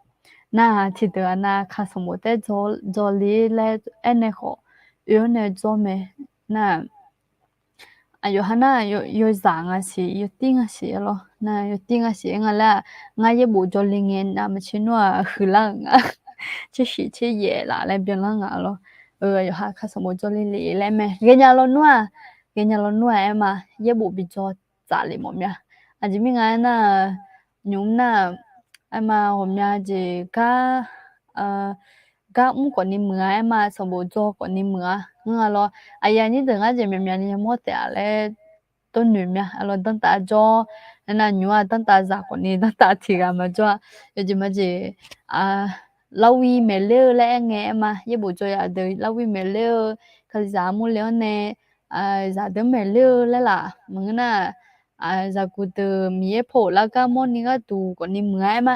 Nar-aq tiqdeuq-aq nar aqkar sanqbof taer dzaw le laer aernaeq khawf, oe-awr nae dzawr mae. Nar-aq, aqyawf ha nar yawzaq nga siq, yawtir nga siq lawr. Nar yawtir nga siq aer nga laer-aq, ngar yaerbof dzaw le ngae navmaqtser nawr-aq huiqlar-euq nga. Tser shiq tser yaef laf laer byanlar nga lawr. Aqyawf ha aqkar sanqbof dzaw le le laer mae. Ghaenya lawnmr-aq, ghaenya lawnmr-aq aer ma, yaerbof bi dzaw tsaf le mawf mya. Aqjeq mirnga aernar-aq, nymq mr nar-aq, aer ma ghawqmya jeq gar, gar mr khawfni muiq-a aer ma, sanqbof dzaw khawfni muiq-a. Ngar nga lawr, aqyuif aqnyir deuq ngar jeq myaqmyaq ni yamawr taef-a laer tawrnoeq mya. Arlawr, danrtav jawr, aernar nymq-aq danrtav zaq khawfni danrtav tiq ghaq maqjawr-a. Yawjeq majeq, larwi maeqler-eu laer aer ngae aer ma, yaerbof dzaw yaf deuq larwi maeqler-eu, kalizaq armur le-anr nae zaqdeuq maeqler-eu laer laf maqngeur nar, zaqguq deuq Miqyaer paw-euq lar gar mawrni gharduq khawfni muiq-a aer ma.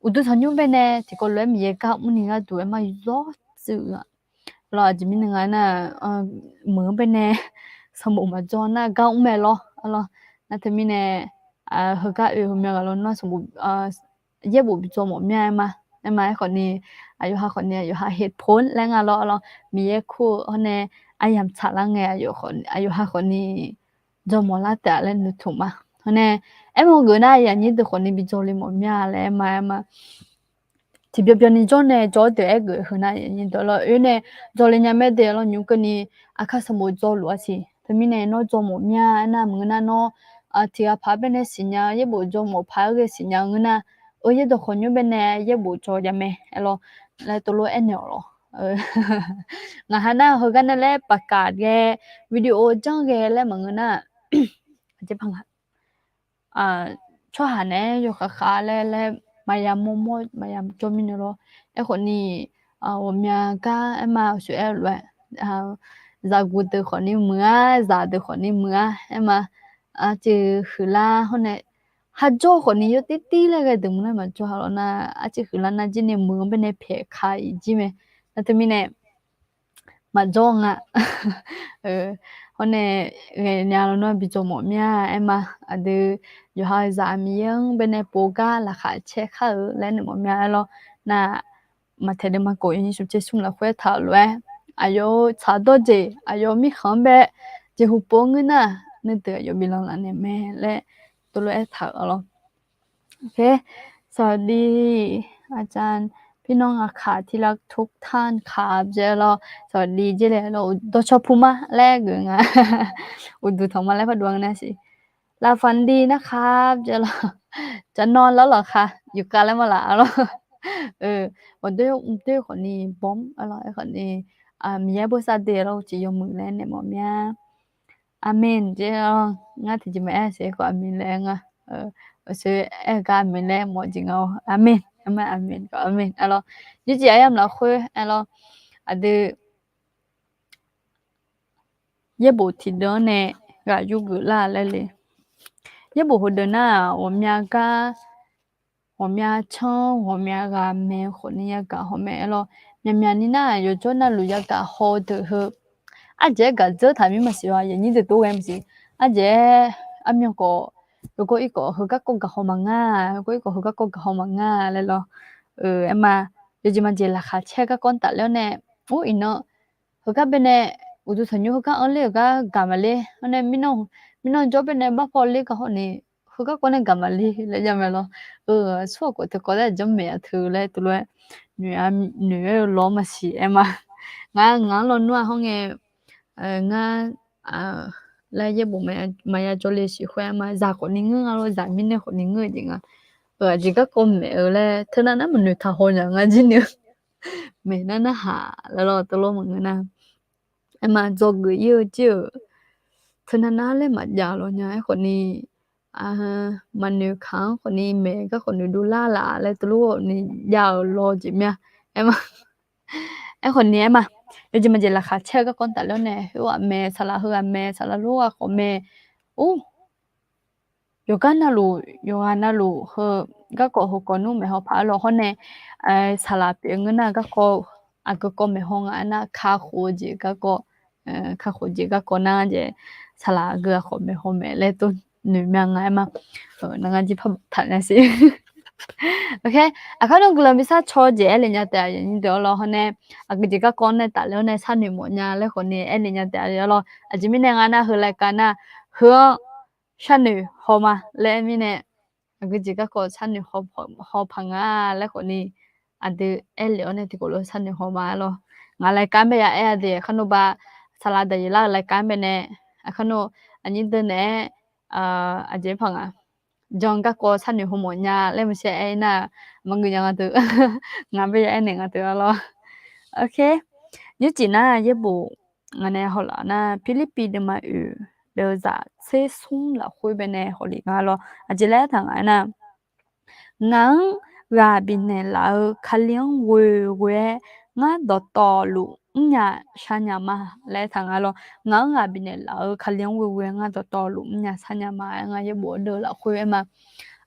Uqduq tanqnymr baenae tiqkawv lof-aer Miqyaer gar mrni gharduq aer ma zawr tsuif-eu-aq. Lawr, aqjeq mirnae nga aernar, meuq-anr baenae sanqbof maqdzaw nar gar mr mae lawr. Lawr, nar teumirnae heugar oe heumya ghaq lawr nar sanqbof yaerbof bi dzaw mawf mya aer ma. Aer ma aerkhawfni, aqyawf ha khawfni aqyawf ha เหตุผล laer nga lawr. Lawr, Miqyaer kur-eu hawr nae aryamq tsaqlar ngae aqyawf ha khawfni dzaw mawf lar taef-a laer noeqtmq ma. Hawr nae aermawr geuf nar aqyuif aqnyir deuq khawfni bi dzaw le mawf mya laer aer ma aer ma. Tiqbyan byanni jawr nae jawr-awr deuq aer geuf heu nar aqyuif aqnyir deuq lawr oe nae dzaw le nya mae de lawr nymq keuvni aqkar sanqbof dzaw luf-a siq. Teumirnae nawr dzaw mawf mya aernar maqngeur nar nawr tiq ghaq paq-aer baenae siqnya yaerbof dzaw mawf paq-aer ghae siqnya ngeur nar, oe yaerdawq khawqnymr baenae yaerbof dzaw jav mae aer lawr laer tov lof aernaeq-awq lawr. Ngaq ha nar heugar nae laer ประกาศ ghae, video janr ghae laer maqngeur nar, tsawrhaq naeq-aer yawkhav khav laer laer maqya mawrmawr maqya jawr mirnae lawr. Aerkhawfni ghawqmya gar aer ma, awqshoe aer-eu lof-aer zaqguq deuq khawfni muiq-a, zaq deuq khawfni muiq-a aer ma. Arcuiv huiqlar hawr nae Kharjawr khawfni yawtir tir laer ghae deuq mq nar maqjawr ha lawq nar, arciv huiqlar nar jir ni muiq-anr baenae paeq ka-iq jir mae. Nar teumirnae maqjawr nga. Hawr nae ghaenya lawnmr-anr bi jawr mawf mya aer ma. Aqdui yawqha-eu zaq Miqyaer-anr baenae pov gar laqkhaq caer khar-eu laer noeq mawf mya aer lawr. Nar Maqtaeq deuvma kof yawnyir smq tser smr lafkhoer aertaq-euq lof-aer, aqyawf-euq tsaq dawr jeq aqyawf mirkhanq-anr bae jeqhu pov-anr ngeur nar, nuideuq aqyawf bi lanlaf naeq mae laer tov lof-aer aertaq-euq lawr. สวัสดี อาจารย์ พี่น้อง อาคา ที่รักทุกท่านครับ jeq lawr. สวัสดี jeq laer lawr, dawrcawq puma laer geuf nga. Uqduq tanqma laer pardov-a ngeur nar siq. หลับฝันดีนะครับ jeq lawr. Jaqnan lawrlawq kha, yufkav laer maqlaf-a lawr. Maqdoer mqdoer khawfni bawm-a lawr, aerkhawfni Miqyaer bosav de lawr, uqcif yawmuiq laer naeq mawf mya. Aqmeq jeq lawr. Ngar tiqjeq maqaer siq, aerkhawf aqmeq laer aer nga. Aqsoer aer-eu gar aqmeq laer mawf jeq nga-awr, aqmeq, aqmeq, aqmeq, aqmeq, aer lawr. Nymrcif aryamq lafkhoer aer lawr. Aqdui yaerbof tiqdeuv-anr nae ghaq yurgeuf lar laer le. Yaerbof heudeuq nar-aq, ghawqmya gar, ghawqmya canr, ghawqmya ghaq mae khawfni yagaq haw mae aer lawr. Myaqmyaq ni nar-aq, yawqjawr navluf yagaq haw-eu deuq heu, ardzaeq-aer gaq dzeur taq mir maqsiq-a, aqyuif aqnyir deuq tov ghae maqsiq. Ardzaeq-aer armyan khawf, yawgawr ir khawf heugar kawv gaq haw maqngar, yawgawr ir khawf heugar kawv gaq haw maqngar laer lawr. Aer ma, yawjeq majeq laqkhaq caer garkawv-anr tafler-awr nae, ur iqnan heugar baenae, uqduq tanqnymr heugar anr ler-euq gar gaq maqler, hawr nae mirnan jawr baenae barpaw ler gar hawr ni, heugar kawv nae gaq maqler laer jav mae lawr. Smr ghawq khawf teu kawv laer janrmaeq-a teu laer teulof-aer noeq-aer-eu lawr maqsiq aer ma. Ngar ngaq-anr lawnmr-aq hawr ngae, ngar laer yaerbof maqya jawrle siq khoer aer ma. Zaq khawfni ngeur nga lawr, zaq mirnae khawfni ngeur-eu jeq nga. Aqjeq garkawv maeq-eu laer teunav nar maqnoeq taq haw nya ngar jir ni-eu. Maeq nar narhaq laer lawr teulof maqngeur nar. Aer ma, dzawgeuf ir-eu jir-euq teunav nar laer maqjav lawq nya. Aerkhawfni maqnoeq kaq-anr khawfni maeq gar khawf noeqdov lar laf laer teulof ni jav-euq lawr jeq mya. Aer ma, aerkhawfni aer ma, yawjeq majeq laqkhaq caer-eu garkawv-anr tafler-awr nae, heughaq mae, saqlaq heughaq mae, saqlaq lof ghaq khawf mae. Ur, yawqgar navluf yawqghaq navluf heu garkawv heukawv nmr maeqhaw paq-aer lawr hawr nae, saqlaq pyeuf ngeur nar garkawv aqgeu kawv maeqhaw nga aernar, kakhof-eu jeq garkawv, kakhof jeq garkawv nar jeq, saqlaq aqgeu aqkhawf maeqhaw maeq laer tov noeq mya nga aer ma. Nar ngar jir par taq nya siq. Aqkar nawr guiqlanq bi sar caw-eu jeq aer le nya taef-a, aqnyir deuq-awr lawr hawr nae, aqgeu jeq garkawv nae tafler-awr nae sharnoeq mawf nya laer khawfni aer le nya taef-a lawr. Aqjeq mirnae ngar nar heu รายการ nar heu-anr sharnoeq haw ma laer aer mirnae, aqgeu jeq garkawv sharnoeq haw paq nga laer khawfni, aqdui aer le-awr nae tiqkawv lof sharnoeq haw ma aer lawr. Ngaq รายการ bae ya aer-a de, aqkar nawr ba saqlaq daqyeq lar-eu รายการ bae nae, aqkar nawr aqnyir deuq naeq-aer aqjeq paq nga, jan garkawv sharnoeq haw mawf nya laer maqsiq aer nar, maqngeur nya nga deuq. Ngaq bae ya aernaeq nga deuq-a lawr. Nymrcif nar yaerbof ngaq nae hawlaf nar, Pirlirpiv deuvma oeq deuvzaq tser smr lafkhoer bae nae hawlef nga lawr. Aqjeq laer aertaq nga aernar, ngaq-anr ghaq bifnaeq laf-eu Kali-anr ghoe ghoe-aer ngar dawqtawvluf mrnya sharnya ma laer aertaq nga lawr. Ngaq-anr ghaq bifnaeq laf-eu Kali-anr ghoe ghoe-aer ngar dawqtawvluf mrnya sharnya ma aer nga yaerbof-eu deuq lafkhoer aer ma.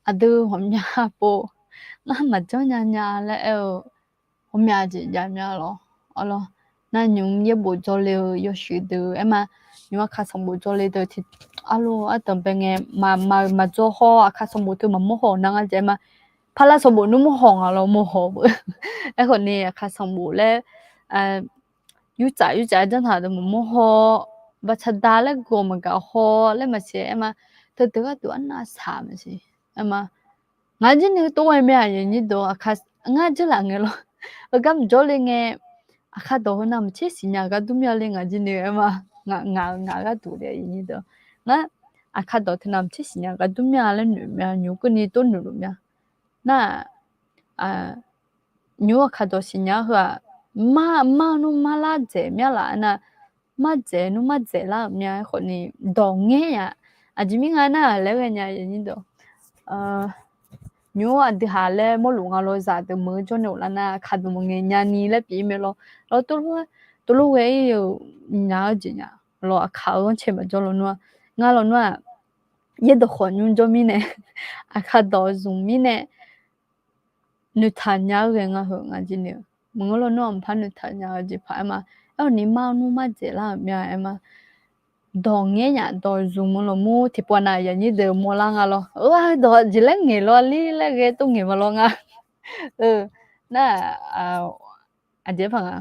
Aqdui ghawqmya pov ngar maqjanr nya nya laer aer-eu ghawqmya jeq jav mya lawr. Arlawr, nar nymq yaerbof jawrle-eu yawshuif deuq aer ma. Nymq aqkaq sanqbof jawrle deuq tiq arlawr ardanq bae ngae, maqmaq maqdzawr hawr aqkaq sanqbof teu maqmawr haw nar ngar jeq aer ma. Parlar sanqbof nmr mawr haw nga lawr mawr haw beu. Aerkhawfni aqkaq sanqbof laer yurtsaf yurtsaf janrtaq deuq maqmawr haw, baqtsaq da laer gawq maqgaq haw laer maqsiq aer ma. Teudeuq gharduq arnav saq maqsiq aer ma. Ngaq jir ni tov ghae mya aqyuif aqnyir deuq, aqkaq ngar jeurlaf ngae lawr. Heugar mqjawr le ngae, aqkaq dawq heunav maqtser siqnya gar dur mya le ngaq jir ni aer ma. Ngaq ngaq-eu ngaq gharduq le aqyuif aqnyir deuq, ngar aqkaq dawq teunav maqtser siqnya gar dur mya laer noeq mya, nymq keuvni tov noeqluf mya. Nar-aq, nymq aqkaq dawq siqnya heu-aq, mar mar nmr mar lar dzaeq mya laf aer nar, mardzaeq nmr mardzaeq lar-euq mya aerkhawfni dawq ngaer-a. Aqjeq mirnga nar-aq laer ghae nya aqyuif aqnyir deuq, nymq aqdui haq laer mawrluf nga lawr zaq deuq meuq-eu jawrnae ghoflar nar aqkaq dawq maqngaeq nyani laer pyeuf-ir mae lawr. Lawr tov lof ghae-ir-euq nya-eu jeq nya lawr, aqkaq-eu ghanrcae maqjawr lawnmr-a. Ngar lawnmr-aq yaerdawq khawf nymr jawr mirnae, aqkaq dawq zmq mirnae, noeqtaq nya-eu ghae nga heu ngaq jeq noeq-eu. Maqngeur lawnmr-aq mqpar noeqtaq nya-eu jeq paq-aer ma. Aerkhawf ni mar nmr mar dzaeqlar-euq myav-aer ma. Dawq ngaer nyaf dawq zmq-eu lawqmur tiqpov nav yaqnyir deuq mawrlar nga lawr. Eur-aq dawq jeq laer ngaeq lawr ler laer ghae tov ngaeq ma lawr nga. Nar, aqjeq paq nga.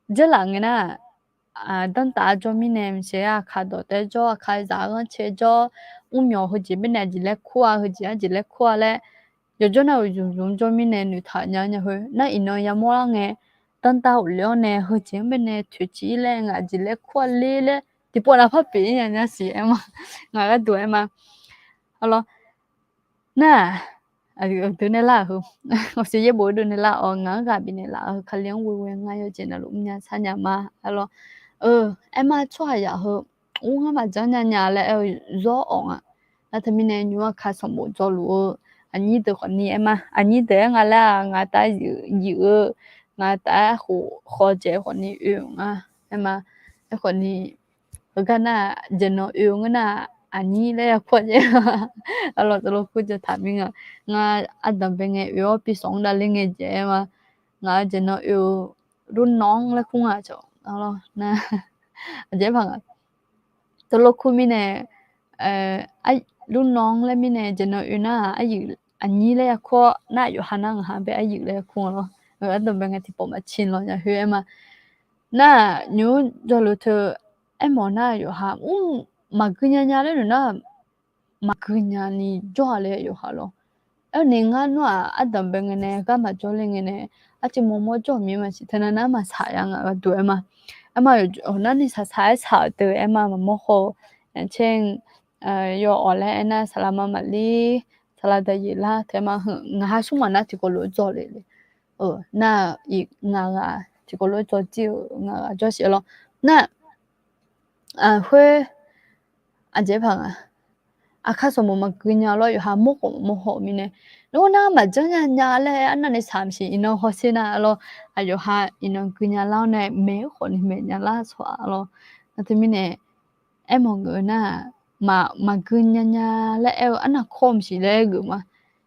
Dzeurlaf ngae nar, danrtaf-aer jawr mirnae maqsiq-aer aqkaq dawq taef-aer jawr, aqkaq zaq-aer ghanrcae jawr, mrmyawq heujeq mirnae aqjeq laer kur-a, heujeq aqjeq laer kur-a laer, yawqjawr nar-euq zmqzmq jawr mirnae noeqtaq nya nya heu nar iqnan yamawr lar ngae, danrtaf ghofle-awr nae heujeq-anr baenae toeqciv-ir laer ngaq jeq laer kur-a ler laer tiqpov nav par pyeuf-ir nya nya siq-aer ma. Ngaq gharduq-aer ma. Arlawr, nar-aq, deuq nae lar-euq heu, ngaqsiq yaerbof deuq nae lar-awq, ngaq-anr ghaq bifnaeq laf-eu Kali-anr ghoe ghoe ngar yawjeq navluf mrnya sharnya ma. Arlawr, aer ma tsawrhaqzaq heu, ur ngar maqjanr nya nya laer aer-eu zawr awq nga. Nar teumirnae nymr aqkaq sanqbof dzawluf-eu aqnyir deuq khawfni aer ma. Aqnyir deuq-aer nga laer-aq ngaq taf-aer yuif-eu, ngaq taf-aer khof khawv dzaeq khawfni oe-euq nga. Aer ma, aerkhawfni heugar nar-aq jeq nan oe-eu ngeur nar-aq aqnyir laer ya kur-a jaev. Arlawr teulof kur jataq mir nga. Ngar ardanq bae ngae oe-awr pisanq-anr davler ngae jaev-aer ma. Ngaq-eu jeq nan oe-eu รุ่นน้อง laer kur nga cawq. Arlawr nar, aqjeq paq nga. Teulof kur mirnae, aqyuif รุ่นน้อง laer mirnae jeq nan oe nar-aq aqyuif aqnyir laer ya kur-awr nar-aq yawqha nar ngaq ha bae aqyuif laer ya kur nga lawr. Ardanq bae ngae tiqpawf maqciq lawq nya khoer-aer ma. Nar-aq nymr jawrluf teu aermawf nar-aq yawqha mr maqgui nya nya laer noeq nar-aq maqgui nya ni jawr-a laer yawqha lawr. Aerni ngar nmr-aq ardanq bae ngae nae gar maqjawr le ngae nae, arciv mawrmawr jawr mir maqsiq teunav nar maqsaq ya ngaq gharduq-aer ma. Aer ma, awq narni saqsaq-aer saq-euq teu-aer ma maqmawr haw-eu. Caer, yawawq laer aernar saqlaq ma maqlir, saqlaq daqyeq lar teu-aer ma heu ngaq ha smr maq nar tiqkawv lof-aer dzaw le le. Nar-aq iq ngaq ghaq tiqkawv lof-aer dzaw jir-euq ngaq ghaq jawr siq-aer lawr. Nar-aq khoer aqjeq paq nga. Aqkar sanqbof maqgui nya lawr yawqha mawr khawf mawr haw-eu mirnae, nawr nar maqjanr nya nya laer arnavni saq maqsiq iqnan hawsher nar-aq lawr, aqyawqha iqnan gui nya lar-awr nae maeq-eu khawfni maeq nya lar tsawrhaq lawr. Nar teumirnae aermawf geuf-eu nar-aq, maqgui nya nya laer aer-eu arnav kawr maqsiq laer geuf ma.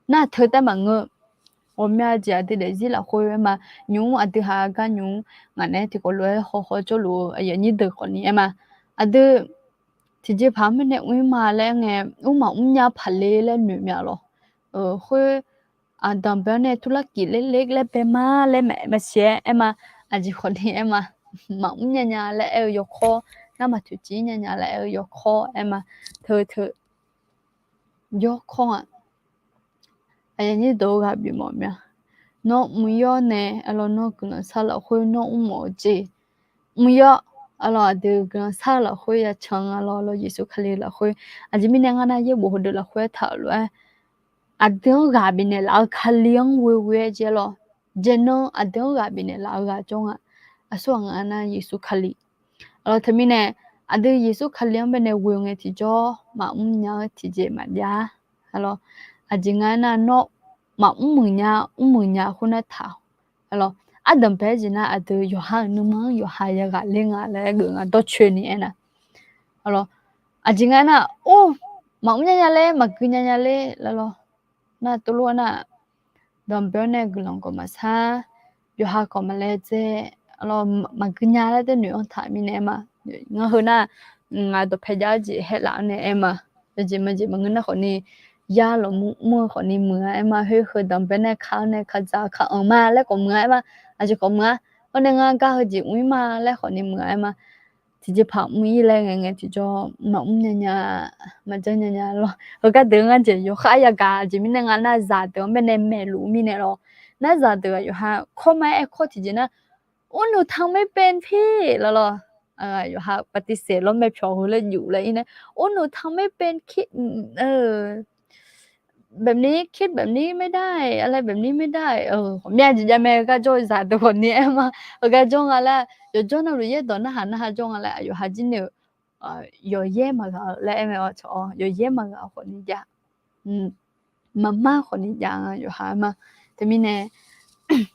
Nar-aq teu taef maqngeur. Ghawqmya jeq aqdui daefzir lafkhoer-aer ma. Nymr aqdui ha gar nymr ngaq naeq-aer tiqkawv lof-aer haw haw jawrluf-eu aqyuif aqnyir deuq khawfni aer ma. Aqdui tiqjeqpaq-anr mirnae mr-ir ma laer ngae, mr maqmr nya paq le laer noeq myav lawr. Khoer aqdanq bae-awr nae ธุรกิจ ler ler laer bae ma laer maqsiq-aer aer ma. Aqjeq khawfni aer ma. Maqmr nya nya laer aer-eu yawkawr, nar maqtoeqciv nya nya laer aer-eu yawkawr aer ma. Teu teu yawkawr-aq, aqyuif aqnyir deuq-eu ghaq bifmawf mya. Nawr mr yawr nae aer lawr, nawr guiqlanq shar lafkhoer nawr mrmawf-eu jeq, mr yawr aer lawr, aqdui guiqlanq shar-eu lafkhoer ya can nga lawr, lawr Yeqsur Kali lafkhoer. Aqjeq mirnae ngar nar yaerbof heudeuq lafkhoer aertaq-euq lof-aer, aqdui-anr ghaq bifnaeq laf-eu Kali-anr ghoe ghoe-aer jeq lawr. Jeq nan aqdui-anr ghaq bifnaeq laf-eu ghaq jawr nga. Aqsur ghaq nga nar Yeqsur Kali. Arlawr teumirnae aqdui Yeqsur Kali-anr baenae ghoe ngae tiqjawr maqmr nya-eu tiqjeq maqjav. Arlawr aqjeq nga aernar nawr maqmr muiq nya, mr muiq nya khoernar taq. Arlawr ardanq bae-aer jeq nar aqdui yawqha-euq nuima-anr yawqha yaghaq ler nga laer geuf nga dawrcoeni aernar. Arlawr aqjeq nga aernar or maqmr nya nya ler maqgui nya nya ler laer lawr. Nar tov lof-aer nar danqbae-awr nae guiqlanq khawf maqsar, yawqha khawf maqlaedzae, maqgui nya laer daefnoeq-anr taq mirnae aer ma. Ngar heu nar ngaq dawqpae jav-eu jeq haer laf-awr nae aer ma. Yawjeq majeq maqngeur nar khawfni yar lawqmur mr-eu khawfni muiq-a aer ma. Khoer heu danqbae nae ka-awr nae ka dzaq-eu ka anq ma laer khawf muiq-a aer ma. Aqjeq khawf muiq-a. Awr nae ngar gar heujeq mr-ir ma laer khawfni muiq-a aer ma. Tiqjeqpaq mr-ir laer ngae ngae tiqjawr maqmr nya nya, maqjanr nya nya lawr. Heugar deuq ngar jeq yawkhav yagaq jeq mirnae nga nar zaqdeuq-anr baenae maeqluf mirnae lawr. Nar zaqdeuq-aq yawqha kawr ma-aer aer kawr tiqjeq nar โอ้ หนูทำไม่เป็นพี่ laer lawr. Yawqha ปฏิเสธ lawr mae pyawq heu laer juf laer ir nae โอ้ หนูทำไม่เป็น คิดแบบนี้ ไม่ได้ อะไรแบบนี้ ไม่ได้ ghawqmya jeq jav mae. Heugar jawr zaqdeuq khawfni aer ma. Heugar jawr nga laer yawqjawr navluf yaerdawq narhaq narhaq jawr nga laer aqyawf ha jir nae-euq yawqyaer maqghaq-eu laer aer mae. Yawqyaer maqghaq-eu khawfni jav, maqmar khawfni jav nga yawqha aer ma. Teumirnae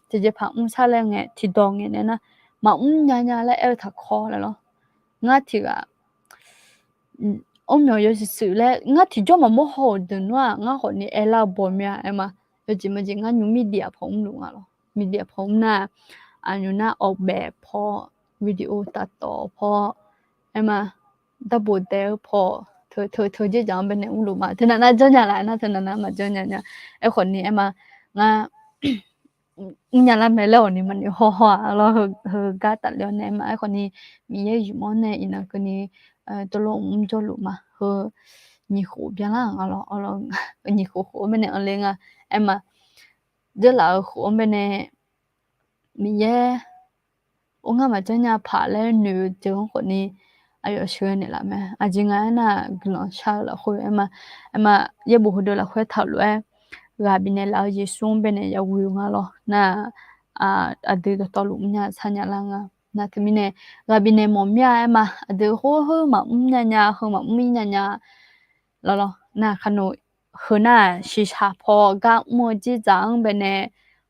tiqjeqpaq mr sar laer ngae tiqdawq ngae nae nar maqmr nya nya laer aer-eu taqkawr laer lawr. Ngar tiq ghaq Armyawf yawshuif shuif laer ngar tiqjawr maqmawr haw-euq deuq nar-aq, ngar khawfni aerlar-eu baw mir-a aer ma. Yawjeq majeq ngar nymr มีเดีย paw mr luf nga lawr. มีเดีย paw mr nar-aq, aqnymr nar ออกแบบ paw, video taqtawf paw, aer ma, darbof daef-eu paw, teu teu teu dzerdzaq-anr baenae mrluf ma. Teunav nar janrnya laf nar, teunav nar maqjanrnya nya. Aerkhawfni aer ma, ngar mrnya lar mae laer awqni maqnoeq haw haw-aq lawr, heugar tafler-awr nae aer ma. Aerkhawfni Miqyaer yuf mawr nae iqnan keuvni tov lof mr jawrluf ma. Heu nyiq khof byanlar-euq nga lawr, nyiq khof khof-anr baenae anr ler nga. Aer ma, dzeurlaf-euq khof-anr baenae Miqyaer or ngar maqjanr nya paq laer noeq-eu deuq-anr khawfni aqyawf sheuqghae naeqlaf mae. Aqjeq nga aernar-aq, guiqlanq shar-eu lafkhoer aer ma. Aer ma, yaerbof heudeuq lafkhoer taq-euq lof-aer ghaq bifnaeq laf-eu Yeqsur-anr baenae yaghoe-eu nga lawr nar-aq, aqdui dawqtawvluf mrnya sharnya lar nga. Nar teumirnae ghaq bifnaeq mawf mir-a aer ma. Aqdui khoer heu maqmr nya nya, heu maqmr ir nya nya lawr lawr. Nar kharnoeq heu nar-aq, shiqshaq paw gar mr-eu dzerdzaq-anr baenae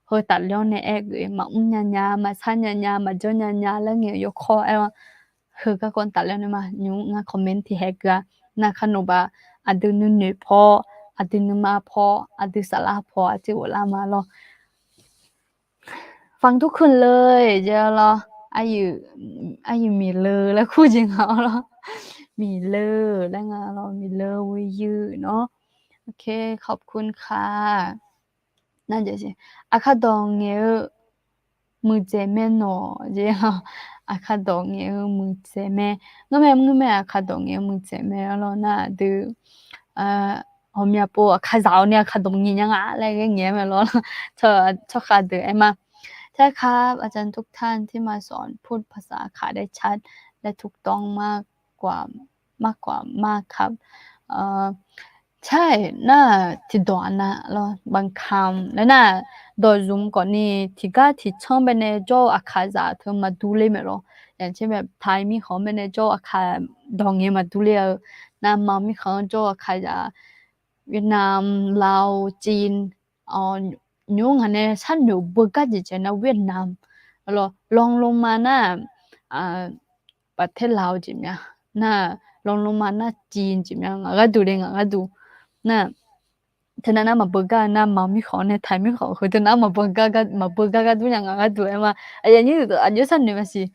heu tafler-awr nae aer geuf-eu maqmr nya nya, maqshar nya nya, maqjanr nya nya laer ngaeq-eu yawkawr aer-awr, heu garkawv tafler-awr nae ma nymr ngar comment tiqhae gui-a. Nar kharnoeq baq aqdui nuinoeq paw, aqdui nuima paw, aqdui saflar paw aqjeq ghoflar ma lawr. ฟังทุกคืนเลย jeq-a lawr. Aryuif miqleu laer kur jeq nga-awr lawr. Miqleu laer nga lawr, miqleu วิทยุ nawr. โอเค ขอบคุณค่ะ Nar jeq, aqkar dawq ngaeq-eu muiqdzaeq mae nawq jeq-a. Aqkar dawq ngaeq-eu muiqdzaeq mae. Ngeurmae ngeurmae aqkar dawq ngaeq-eu muiqdzaeq mae-a lawr nar aqdui ghawqmya pov aqkar zaq-awr ni aqkar dawq ngaeq nya nga laer ghae ngaeq mae lawr. Tsawrkhav deuq aer ma. ใช่ครับ อาจารย์ ทุกท่านที่มาสอนพูดภาษาอาข่าได้ชัดและถูกต้องมากกว่า มากกว่ามากครับ ใช่ nar tiqdawq aqnav lawr, บางคำ laer nar, dawqzmq khawfni tiqgar tiqtsanr baenae jawr-eu aqkaqzaq teu maqdur ler mae lawr. Yaqtser mae, Taiq mirkhanq-anr baenae jawr-eu aqkaq dawq ngaeq maqdur ler-eu, nar Manq mirkhanq-anr jawr-eu aqkaqzaq, Vietnam, Laos, Cin, อ๋อ nymr ngaq nae sharnoeq beugar jeq jeq nar Vietnam, รองลงมา nar ประเทศลาว jeq mya, nar รองลงมา nar Cin jeq mya, ngaq gharduq le ngaq gharduq. Nar teunav nar maqbeugar nar Manq mirkhanq nae Taiq mirkhanq heu teunav maqbeugar gar, maqbeugar gardur nya ngaq gharduq aer ma. Aqyuif aqnyir deuq aqjox sharnoeq maqsiq,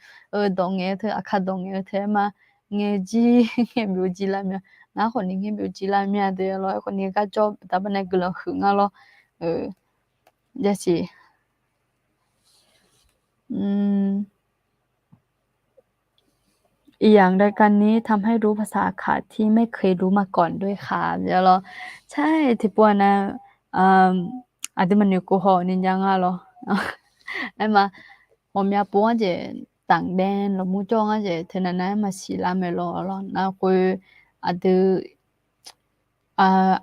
dawq ngaeq-eu teu, aqkaq dawq ngaeq-eu teu aer ma. Ngaeq jir ngaeq byov jir lar mya, ngar khawfni ngaeq byov jir lar mya deuq lawr, aerkhawfni garjawr taqbar nae guiqlanq huiq nga lawr. Yasiq อีกอย่าง รายการนี้ทำให้รู้ภาษาอาข่าที่ไม่เคยรู้มาก่อนด้วยค่ะ lawr. ใช่ tiqpov-a nar, aqdui maqnoeq kov haw ni nya nga lawr. Aer ma, ghawqmya pov-anr jeq, ต่างแดน lawqmur jawr ngar jeq teunav nar aer maqsiq lar mae lawr lawr. Nar khoer aqdui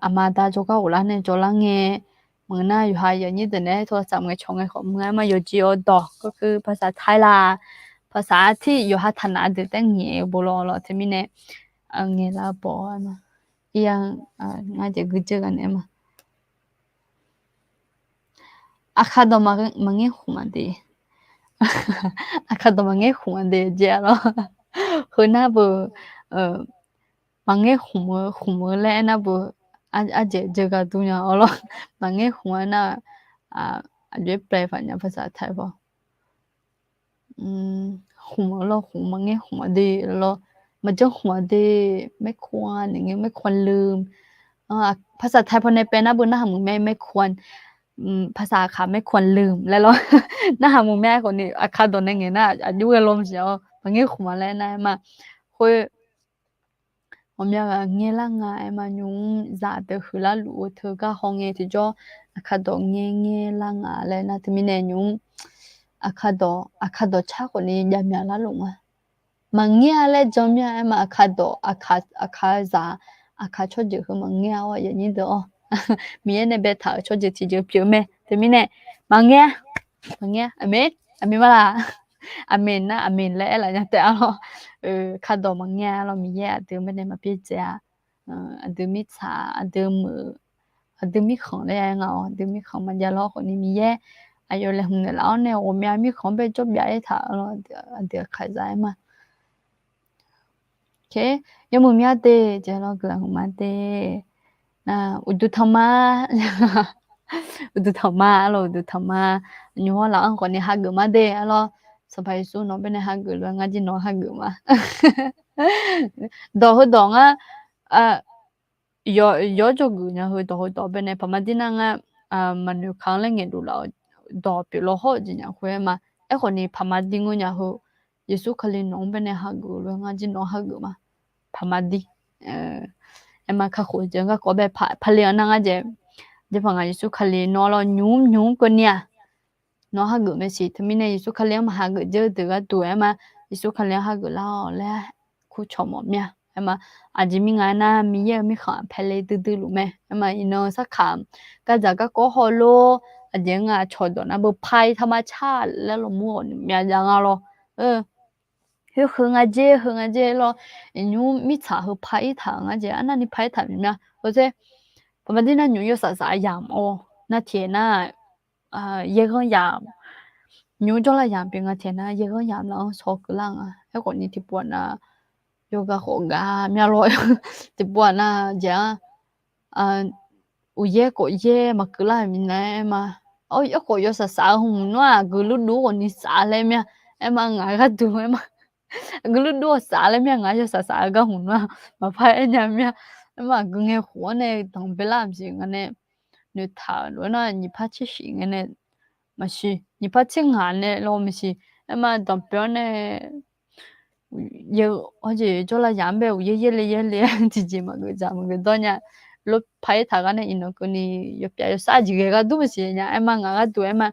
aqma da jawrgar ghoflar nae jawrlar ngae, maqngeur nar yawqha yawnyir deuq nae โทรศัพท์ ngae cawq ngae khawf mr-aer ma yawqjeq-awr dawq, ก็คือภาษาไทย laq, ภาษา aqtir yawqha taqnaq deuq taef ngaeq-eu bo lawr lawr teumirnae, ngaeqlar baw-aer ma. Ngar jeq guiqdzeur ghaq naeq-aer ma. Aqkaq dawq maqngaer khmq-a de. Aqkaq dawq maqngaer khmq-a de jeq-a lawr. Heu nar beu, maqngaer khmq-eu khmq-eu laer aernar beu, ardzaeq dzeur gar dur nya-awr lawr. Maqngaer khmq-a nar, aqjox-aer แปล paq nya ภาษาไทย paw. Khmq-eu lawr khmq maqngaer khmq-a de lawr. Maqjanr khmq-a de, ไม่ควร naeq ngae ไม่ควรลืม. ภาษาไทย pawnae แปล nar beu narhaq muiq mae ไม่ควร. ภาษา aqkaq ไม่ควรลืม laer lawr. Narhaq muiq mae khawfni aqkaq dawq nae ngaeq nar aqjox ghae lawr maqsiq-awr maqngaer khmq-a laer nar aer ma. Khoer ghawqmya ghaq ngaelar nga aer ma nymr zaq deuq huiqlar luf-eu teugar hawngae tiqjawr aqkaq dawq ngaer ngaerlar nga laer nar teumirnae nymr aqkaq dawq, aqkaq dawq car khawfni javmyaq larluf nga. Maqngaer-a laer janmyaq aer ma aqkaq dawq, aqkaq zaq, aqkaq tsawrjeuq heu maqngaer-a-awr yawnyir deuq-awr. Miqyaer nae baetaq-euq tsawrjeuq tiqjeuq pyeuf mae teumirnae maqngaer-a. Maqngaer-a. Aqmeq, aqmeq ma laq. Aqmeq nar aqmeq laer aerlaf nya taef-a lawr. Aqkaq dawq maqngaer-a lawr, Miqyaer aqdui baenae maqbyaerdzae-a. Aqdui mirtsaq, aqdui meuq, aqdui mirkhanq laer aer nga-awr, aqdui mirkhanq maqjav lawr khawfni Miqyaer aqyawf laeqhmq naeqlaf-awr nae ghawqmya mirkhanq-anr bae jawr byav-aer taq-a lawr. Aqdui aqkaq zaq-aer ma. Yawmuiq mya de, jeq lawr guiqlanq huiqma de. Uqduq tanqma, uqduq tanqma, arlawr uqduq tanqma. Nymq-anr laf-anr khawfni hageuf ma de, arlawr. Sanqpaq Yeqsur nawq baenae hageuf lof-aer ngar jir nawq-anr hageuf ma. Dawq heudawq ngar, yawr jawrgeuf nya heu dawq heudawq baenae paqma dir nar ngar, maqnoeq kaq-anr laer ngaeqdov laf-eu dawq pyeuf law hawr-eu jeq nya khoer-aer ma. Aerkhawfni paqma dir ngeur nya heu, Yeqsur Kali nawq-anr baenae hageuf lof-aer ngar jir nawq-anr hageuf ma. Paqma dir. Aer ma kakhof jeq garkawv bae pale-anr nar ngar jeq. Jeqpaq ngaq Yeqsur Kali nawr lawr nymq mr nymq mr keuvni-aq, nawq-anr hageuf maeqsiq. Teumirnae Yeqsur Kali-anr maqhageuf dzeur-eu deuq gharduq aer ma, Yeqsur Kali-anr hageuf lar-awq laer kur cawq mawf mir-a. Aer ma, aqjeq mirnga aernar, Miqyaer-euq mirkhanq pyaeqle duidui luf mae. Aer ma, iqnan sarkaq, gardzaq garkawv hawlor, aqjeq nga cawqdawq nar beu par-ir taq ma car laer lawqmur ghawqni myav jav nga lawr. Heu heu nga jer, heu nga jer lawr. Nymq mirtsaq heu par-ir taq-euq nga jeq, arnavni par-ir taq myav myav. Hawsher, paqma dir nar nymq yawsaf saf yamq-awr nar tiq nar, yaerghanr yamq, nymq jawrlav yamq pyeuf nga tiq nar yaerghanr yamq lar-anr shaw keuvlar nga. Aerkhawfni tiqpov-aq nar, yawgaq khawf gaq myav lawr. Tiqpov-aq nar jeq-anr uqyaer khawf yaer maqkeuv lar-euq minav aer ma. Aerkhawf yawsaf saf-eu hmq nar-aq guiqlur dur ghawqni saf laer mir-a. Aer ma ngaq gharduq aer ma, guiqlur dur-awq saf laer mir-a, ngaq yawsaf saf-eu gar hmq nar-aq maqpar aer nya mir-a. Aer ma aqgeu ngae khof-anr nae danqbae lar-euq maqsiq nga nae, noeqtaq-euq lof-aer nar nyiq par tser shif ngae nae maqsiq, nyiq par tser ngaq nae lawr maqsiq. Aer ma danqbae-anr nae, hawjeq jawrlav yamq-anr bae uqyaer yaerle yaerle tiqjeq maqgeuf dzaq maqgeuf dawr nya. Lor par-ir taq gar nae iqnan keuvni yawpyav yawsar jeq ghae gharduq maqsiq nya. Aer ma ngaq gharduq aer ma,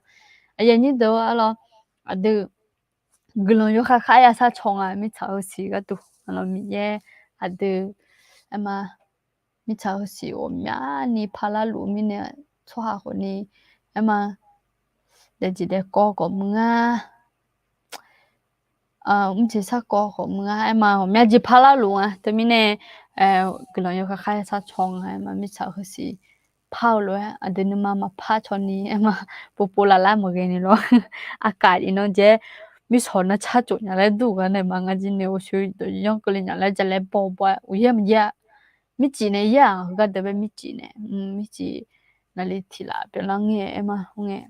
aqyuif aqnyir deuq-or arlawr, aqdui guiqlanq yawkhav khav yasar caw nga mirtsaq heusiq gharduq. Arlawr Miqyaer aqdui aer ma, mirtsaq heusiq ghawqmyani parlar luf mirnae tsawrhaq khawfni aer ma, daefjeq daefkawv khawf muiq-a, mrjeq sarkawv khawf muiq-a aer ma, ghawqmya jeq parlar luf nga. Teumirnae guiqlanq yawkhav khav yasar caw nga aer ma, mirtsaq heusiq par-eu lof-aer aqdui nuima maqpar cawni aer ma, povpov lavlar maqghae ni lawr. Aqkaf iqnan jaer mirshawq nar car tsof nya laer dur-eu gar nae ma, ngar jir nae uqshoe dawq yanr keuvle nya laer jalaer bawr bawr-aer uqyaer maqyaer-a. Mircif nae yaer-aq, heugar deuq bae mircif nae, mircif naqli tiq laf byanlar ngae aer ma, khoerngae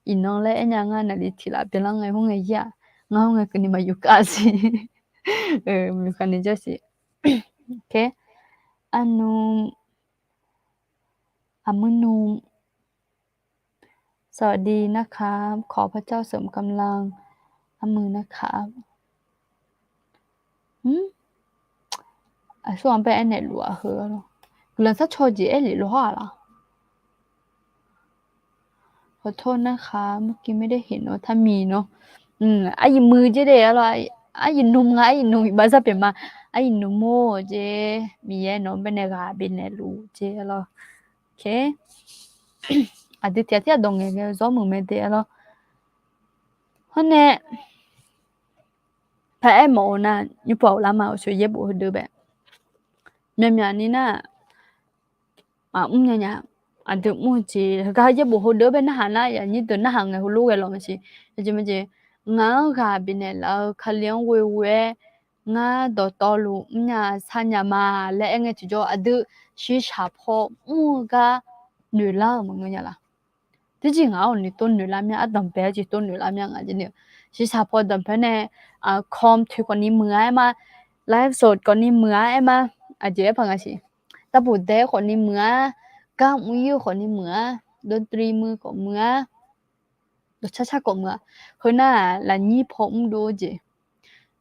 iqnan laer aer nya ngar naqli tiq laf byanlar ngae khoerngae yaer-aq, ngar khoerngae keuvni maqyuf khav siq. Maqyuf khav ni jawr siq. Arnu aqmuir nu สวัสดีนะครับ ขอพระเจ้าเสริมกำลัง armuiq narkaq. Aqsur-anr bae aernaeq luf-aq heu-a lawr. Guiqlanq sar caw jeq aer lef lawr-aq laq. ขอโทษนะคะ เมื่อกี้ไม่ได้เห็น ว่าถ้ามีเนาะ. Aryiq muiq jer de-a lawr. Aryiq nmr nga, aryiq nmr iqbax zar pyeuf ma. Aryiq nmr-or jeq, Miqyaer nawq-anr baenae ghaq bifnaeq luf jeq-a lawr. Aqdui tiq ghaq tiq ghaq dawq ngaeq ngae-eu zawr muiq mae de-a lawr. Hawr nae paraer mawf-eu nar, nymr paw-euq lavma uqshoe yaerbof heudeuq bae myaqmyaq ni nar, maqmr nya nya. Aqdui mr-eu jeq heugar yaerbof heudeuq bae narhaq nar, aqnyir deuq narhaq ngae heulof ghae lawq maqsiq. Aqjeq maqjeq, ngaq-anr ghaq bifnaeq laf-eu Kali-anr ghoe ghoe-aer ngar dawqtawvluf mrnya sarnya ma laer aer ngae tiqjawr aqdui shiqshaq paw mr-eu gar noeqlar-euq maqngeur nya laf. Tiqjeq ngaq-anr awqni tov noeqlar mir-a, ardanqbae-aer jeq tov noeqlar mir-a ngaq jeq ni-eu. Shiqshaq paw danqbae nae, com toeq khawfni muiq-a aer ma, live สด khawfni muiq-a aer ma, aqjeq aer paq ngaq siq. Tavbof dae khawfni muiq-a, gar mr ir-eu khawfni muiq-a, ดนตรี muiq khawf muiq-a, dawqcar car khawf muiq-a. Heu nar-aq lafnyir paw mrdov-eu jeq,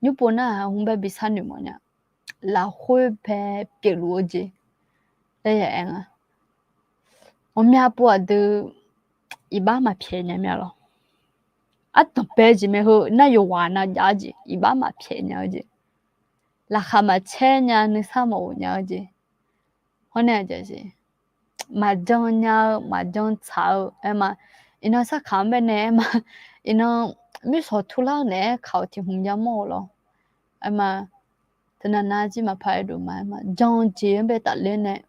nymr pov nar-aq hmq bae bi sharnoeq mawf nya. Lafkhoer bae pyeufluf-eu jeq laer ya aer nga. Ghawqmya pov aqdui iqbax maqpyaeq nya mir-a lawr. Ardanqbae jeq mae heu nar yawqghaq nav jav-eu jeq iqbax maqpyaeq nya-eu jeq. Laqkhaq maqcaer nya, nuisar maqghof nya-eu jeq. Hawr nae aqjeq maqjan nya-eu maqjan tsaq-eu aer ma. Iqnan sarkaq-anr baenae aer ma. Iqnan mirshawq turlar-eu naeq-aer kaq-euq tiq hmq yamawr-eu lawr. Aer ma, teunav nav jir maqpar aerdov ma aer ma, jan-eu jeq-anr bae tafler nae,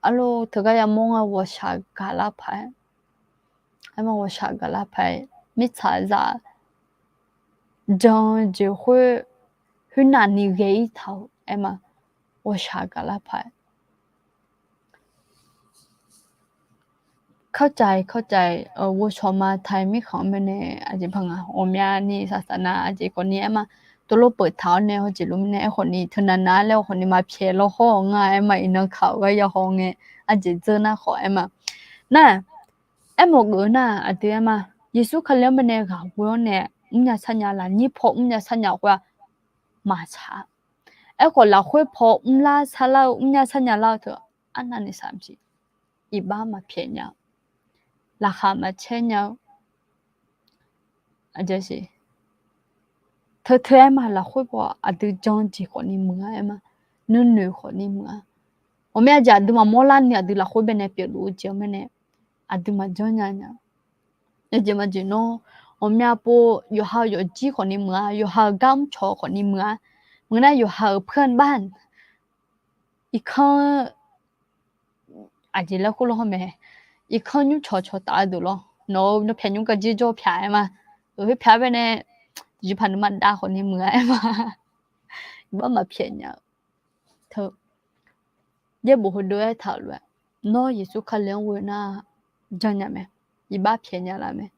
arlor teugar yamawr nga ghawqshaq gaqlar paq-aer, aer ma ghawqshaq gaqlar paq-aer mirtsaqzaq jan-eu jeq khoer khoernav ni ghae-ir taq-eu aer ma. Ghawqshaq gaqlar paq-aer เข้าใจ เข้าใจ ghovshawqma taq-eu mirkhanq-anr mae nae aqjeq paq nga ghawqmyani saqsaq nav aqjeq khawfni aer ma. Tov lor peuq taq-awr nae hawjeq luf mirnae aerkhawfni teunav nav laer khawfni maqpyaeq lawr hawr-eu nga aer ma. Iqnan kaq-euq gar ya haw ngae aqjeq dzeur nar khawf aer ma. Nar, aermawf geuf-eu nar aqdui aer ma. Yeqsur Kali-anr baenae ghaq ghoe-awr nae mrnya sarnya lafnyir paw mrnya sarnya khoer-aq maqtsaq. Aerkhawf lafkhoer paw mrlar sarlar-eu mrnya sarnya lar-eu teu arnavni saq maqsiq. Iqbax maqpyaeq nya-eu, laqkhaq maqcaer nya-eu Teu teu aer ma, lafkhoer paw aqdui jan jeq khawfni muiq-a aer ma, nuinoeq khawfni muiq-a. Ghawqmya jeq aqdui maqmawr larni aqdui lafkhoer baenae pyeufluf-eu jeq-anr baenae aqdui maqjanr nya nya. Aerjeq maqjeq nawr, ghawqmya pov yawqha-eu yawfjir khawfni muiq-a, yawqha-euq gar mrcawq khawfni muiq-a. Muiq nar yawqha-euq เพื่อนบ้าน irkanr aqjeq laer khoerlof-anr mae, irkanr nymrcawq cawqtaf-eu deuq lawr, nawq-eu nawpyaeq nymr gar jir jawr pyaq aer ma. Khoer pyaq baenae tiqjeqpaq nuima dav khawfni muiq-a aer ma. Iqbax maqpyaeq nya-eu teu. Yaerbof heudeuq aertaq-euq lof-aer, nawr Yeqsur Kali-anr ghoe nar janrnya mae, iqbax pyaeq nya laf mae.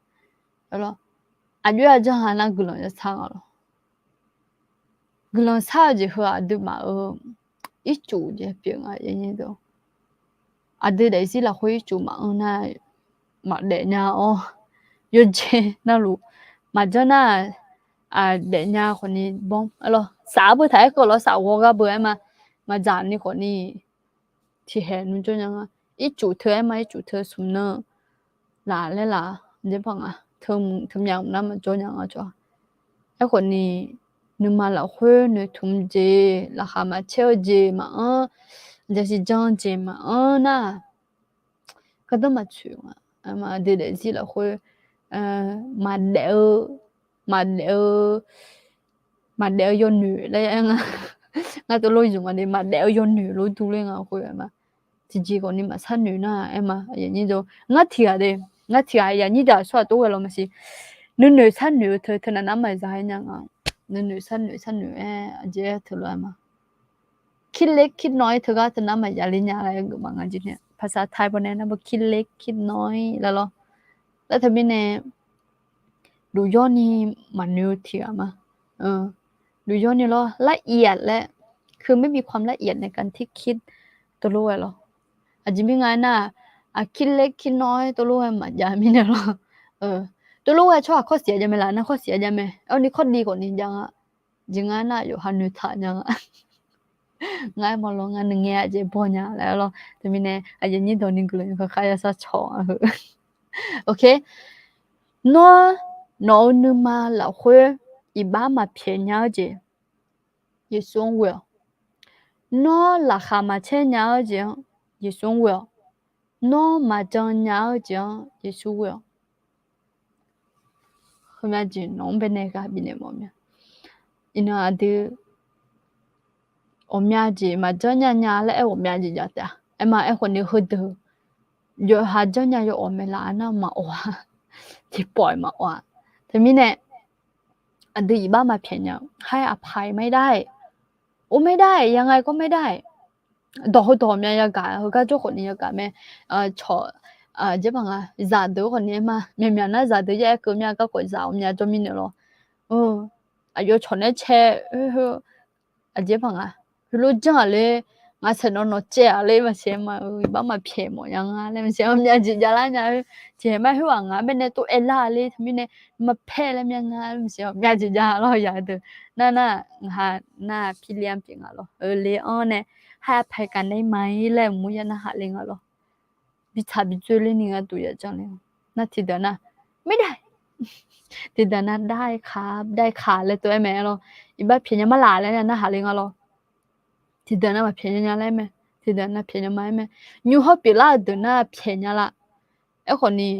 Aqjox-aer janr ha nar guiqlanq yawtsar nga lawr. Guiqlanq shar-eu jeq heu aqduimaf-euq ircuf jeq pyeuf nga. Aqdui daefzir lafkhoer ircuf maqanr nar maqdaef nya-awr, yawjeq navluf maqjanr nar, daefnya khawfni bawr lawr, saf-awr beu taq-aer keuv lawr, saf ghawr gar beu aer ma. Maqdzaq ni khawfni tiqkhaeq nmr jawr nya nga. Ircuf teu aer ma, ircuf teu smq nan laf laer laf, teu myav mq nar maqjawr nya nga cawq. Aerkhawfni nuima lafkhoer noeqtmq jeq, laqkhaq maqcaer-eu jeq maqanr, jaqsiq jan-eu jeq maqanr nar, gardanr maqtsoeq nga. Aqdui daefzir lafkhoer maqdaef-eu, maqdaef-eu, maqdaef-eu yawnoeq laer aer nga. Ngar tov lor zmq ma de, maqdaef-eu yawnoeq lof dur ler nga khoer aer ma. Tiqjeq khawfni maqsharnoeq nar aer ma. Ngar tiqghaq de, ngar tiqghaq yaqnyir deuq aqsur ghaq tov ghae lawr maqsiq. Nuinoeq sharnoeq-eu teu teunav nar maqza-aer nya nga. Nuinoeq sharnoeq sharnoeq-aer aqjeq-aer teulof aer ma. คิดเล็กคิดน้อย teugar teunar maqya ler nya laer geufma nga jeq nae ภาษาไทย bawnae nar beu คิดเล็กคิดน้อย laer lawr. Laer teumirnae duqyawr ni maqnoeq-eu tiqghaq ma. Duqyawr ni lawr ละเอียด laer, คือไม่มีความละเอียดในการที่คิด tov lof ghae lawr. Aqjeq mirnga aernar, คิดเล็กคิดน้อย tov lof ghae maqjav mirnae lawr. Tov lof ghae tsawrhaq ข้อเสีย jav mae laf nar ข้อเสีย jav mae. Awr ni ข้อดี khawfni jav nga. Jeq nga aernar yawqha noeqtaq nya nga. Ngar aer ma lawr, ngar nuingae aqjeq baw nya laer lawr. Teumirnae aqyuif aqnyir dawqni guiqlanq yawkaq khav yasar cawq-a heu. Nawr, nawq-eu nuima lafkhoer iqbax maqpyaeq nya-eu jeq Yeqsur-anr ghoe-awq. Nawr laqkhaq maqcaer nya-eu jeq-anr Yeqsur-anr ghoe-awq. Nawr maqjan nya-eu jeq-anr Yeqsur ghoe-awq. Heumya jeq nawq-anr baenae ghaq bifnaeq mawf mya. Iqnan aqdui ghawqmya jeq maqjanr nya nya laer aer ghawqmya jeq jav taef-a. Aer ma, aerkhawfni heudeuq yawqha janrnya yawawq mae laf-a nar maqawq-a. Tiqpawf-iq maqawq-a. Teumirnae aqdui iqbax maqpyaeq nya-eu, ให้อภัยไม่ได้ or ไม่ได้ ยังไงก็ไม่ได้ dawq heudawq ghawqmya yagaq heugar jawr khawfni yagaq mae. Cawq, aqjeq paq nga, zaqdeuq khawfni aer ma, myaqmyaq nar zaqdeuq ya aer keuv mya garkawv zaq ghawqmya jawr mirnae lawr. Aqyawf cawq nae cae oer heu, aqjeq paq nga, heulof janr-aq ler, ngaq saeqnawv nawq caev-aq ler maqsiq aer ma-eu, iqbax maqpyaeq mawf nya nga laer maqsiq, ghawqmya jeq javlar nya-eu, tiqhaeq ma khoerghaq ngaq-anr baenae tov aerlar-aq ler teumirnae maqpaer laer mya nga laer maqsiq, ghawqmya jeq javlar-eu yaq deuq. Nar nar, ngaq ha nar-aq pirler-anr pyeuf nga lawr. Ler-anr nae ให้อภัยกันได้ไหม laer mqmr ya narhaq le nga lawr. Bitsaq bidzoerler ni gharduq yaf janr le. Nar tiqdeuq nar, ไม่ได้ tiqdeuq nar, ได้ครับ ได้ค่ะ laer tov aer mae lawr. Iqbax pyaeq nya ma laf laer narhaq le nga lawr. Tiqdeuq nar maqpyaeq nya nya laer mae. Tiqdeuq nar pyaeq nya ma aer mae. Nymr hawr pyeuflar-eu deuq nar pyaeq nya la. Aerkhawfni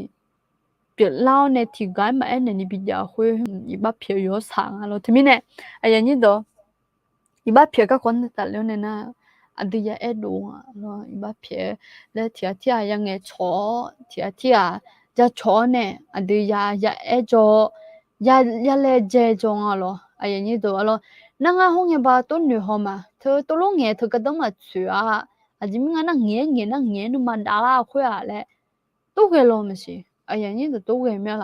pyeuflar-awr nae tiqghaq-aer maqaer naeqni bijav khoer, iqbax pyaeq-eu yawsaq nga lawr. Teumirnae aqyuif aqnyir dawq, iqbax pyaeq-eu garkawv nar tafler-awr nae nar, aqdui ya aerdov nga lawr. Iqbax pyaeq laer tiqghaq tirghaq ya ngaeqcawq-awr, tiqghaq tirghaq jacawq-awr nae aqdui ya ya aerdzaw-awr, ya laer dzae dzaw nga lawr. Aqyuif aqnyir dawq-a lawr, Nar ngar hawr ngae ba tov noeq haw ma. Teu tov lof ngaeq teu gardanr maqtsoeq-a. Aqjeq mirnae nar ngaeq-aer ngaeq nar ngaeq-aer nuima dav lar khoer-aq laer tov ghae law maqsiq. Aqyuif aqnyir deuq tov ghae mir-a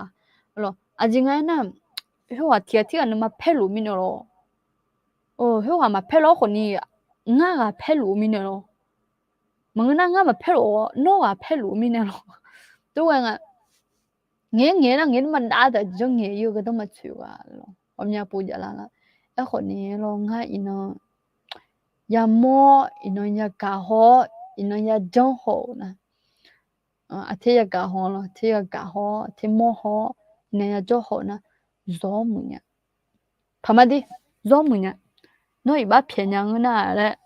laq. Aqjeq nga aernar, khoerghaq tiq ghaq tirghaq nuima paerluf mirnae lawr. Khoerghaq maqpaer lawr khawfni, ngar ghaq paerluf-eu mirnae lawr. Maqngeur nar ngar maqpaer luf-awr nawr ghaq paerluf-eu mirnae lawr. Tov ghae nga. Ngaeq-aer ngaeq nar ngaeq nuima dav daq janr ngaeq-ir-eu gardanr maqtsoeq-a lawr. Ghawqmya pov jav lar lar. Aerkhawfni lawr ngar iqnan yamawr, iqnan yagaq haw-awr, iqnan yajanr haw-euq nar, aqter yagaq haw lawr, aqter yagaq haw-awr, aqter mawr haw-awr, iqnan yajawr haw-euq nar, zawr muiq nya. Paqma dir, zawr muiq nya. Nawr iqbax pyaeq nya ngeur nar laer,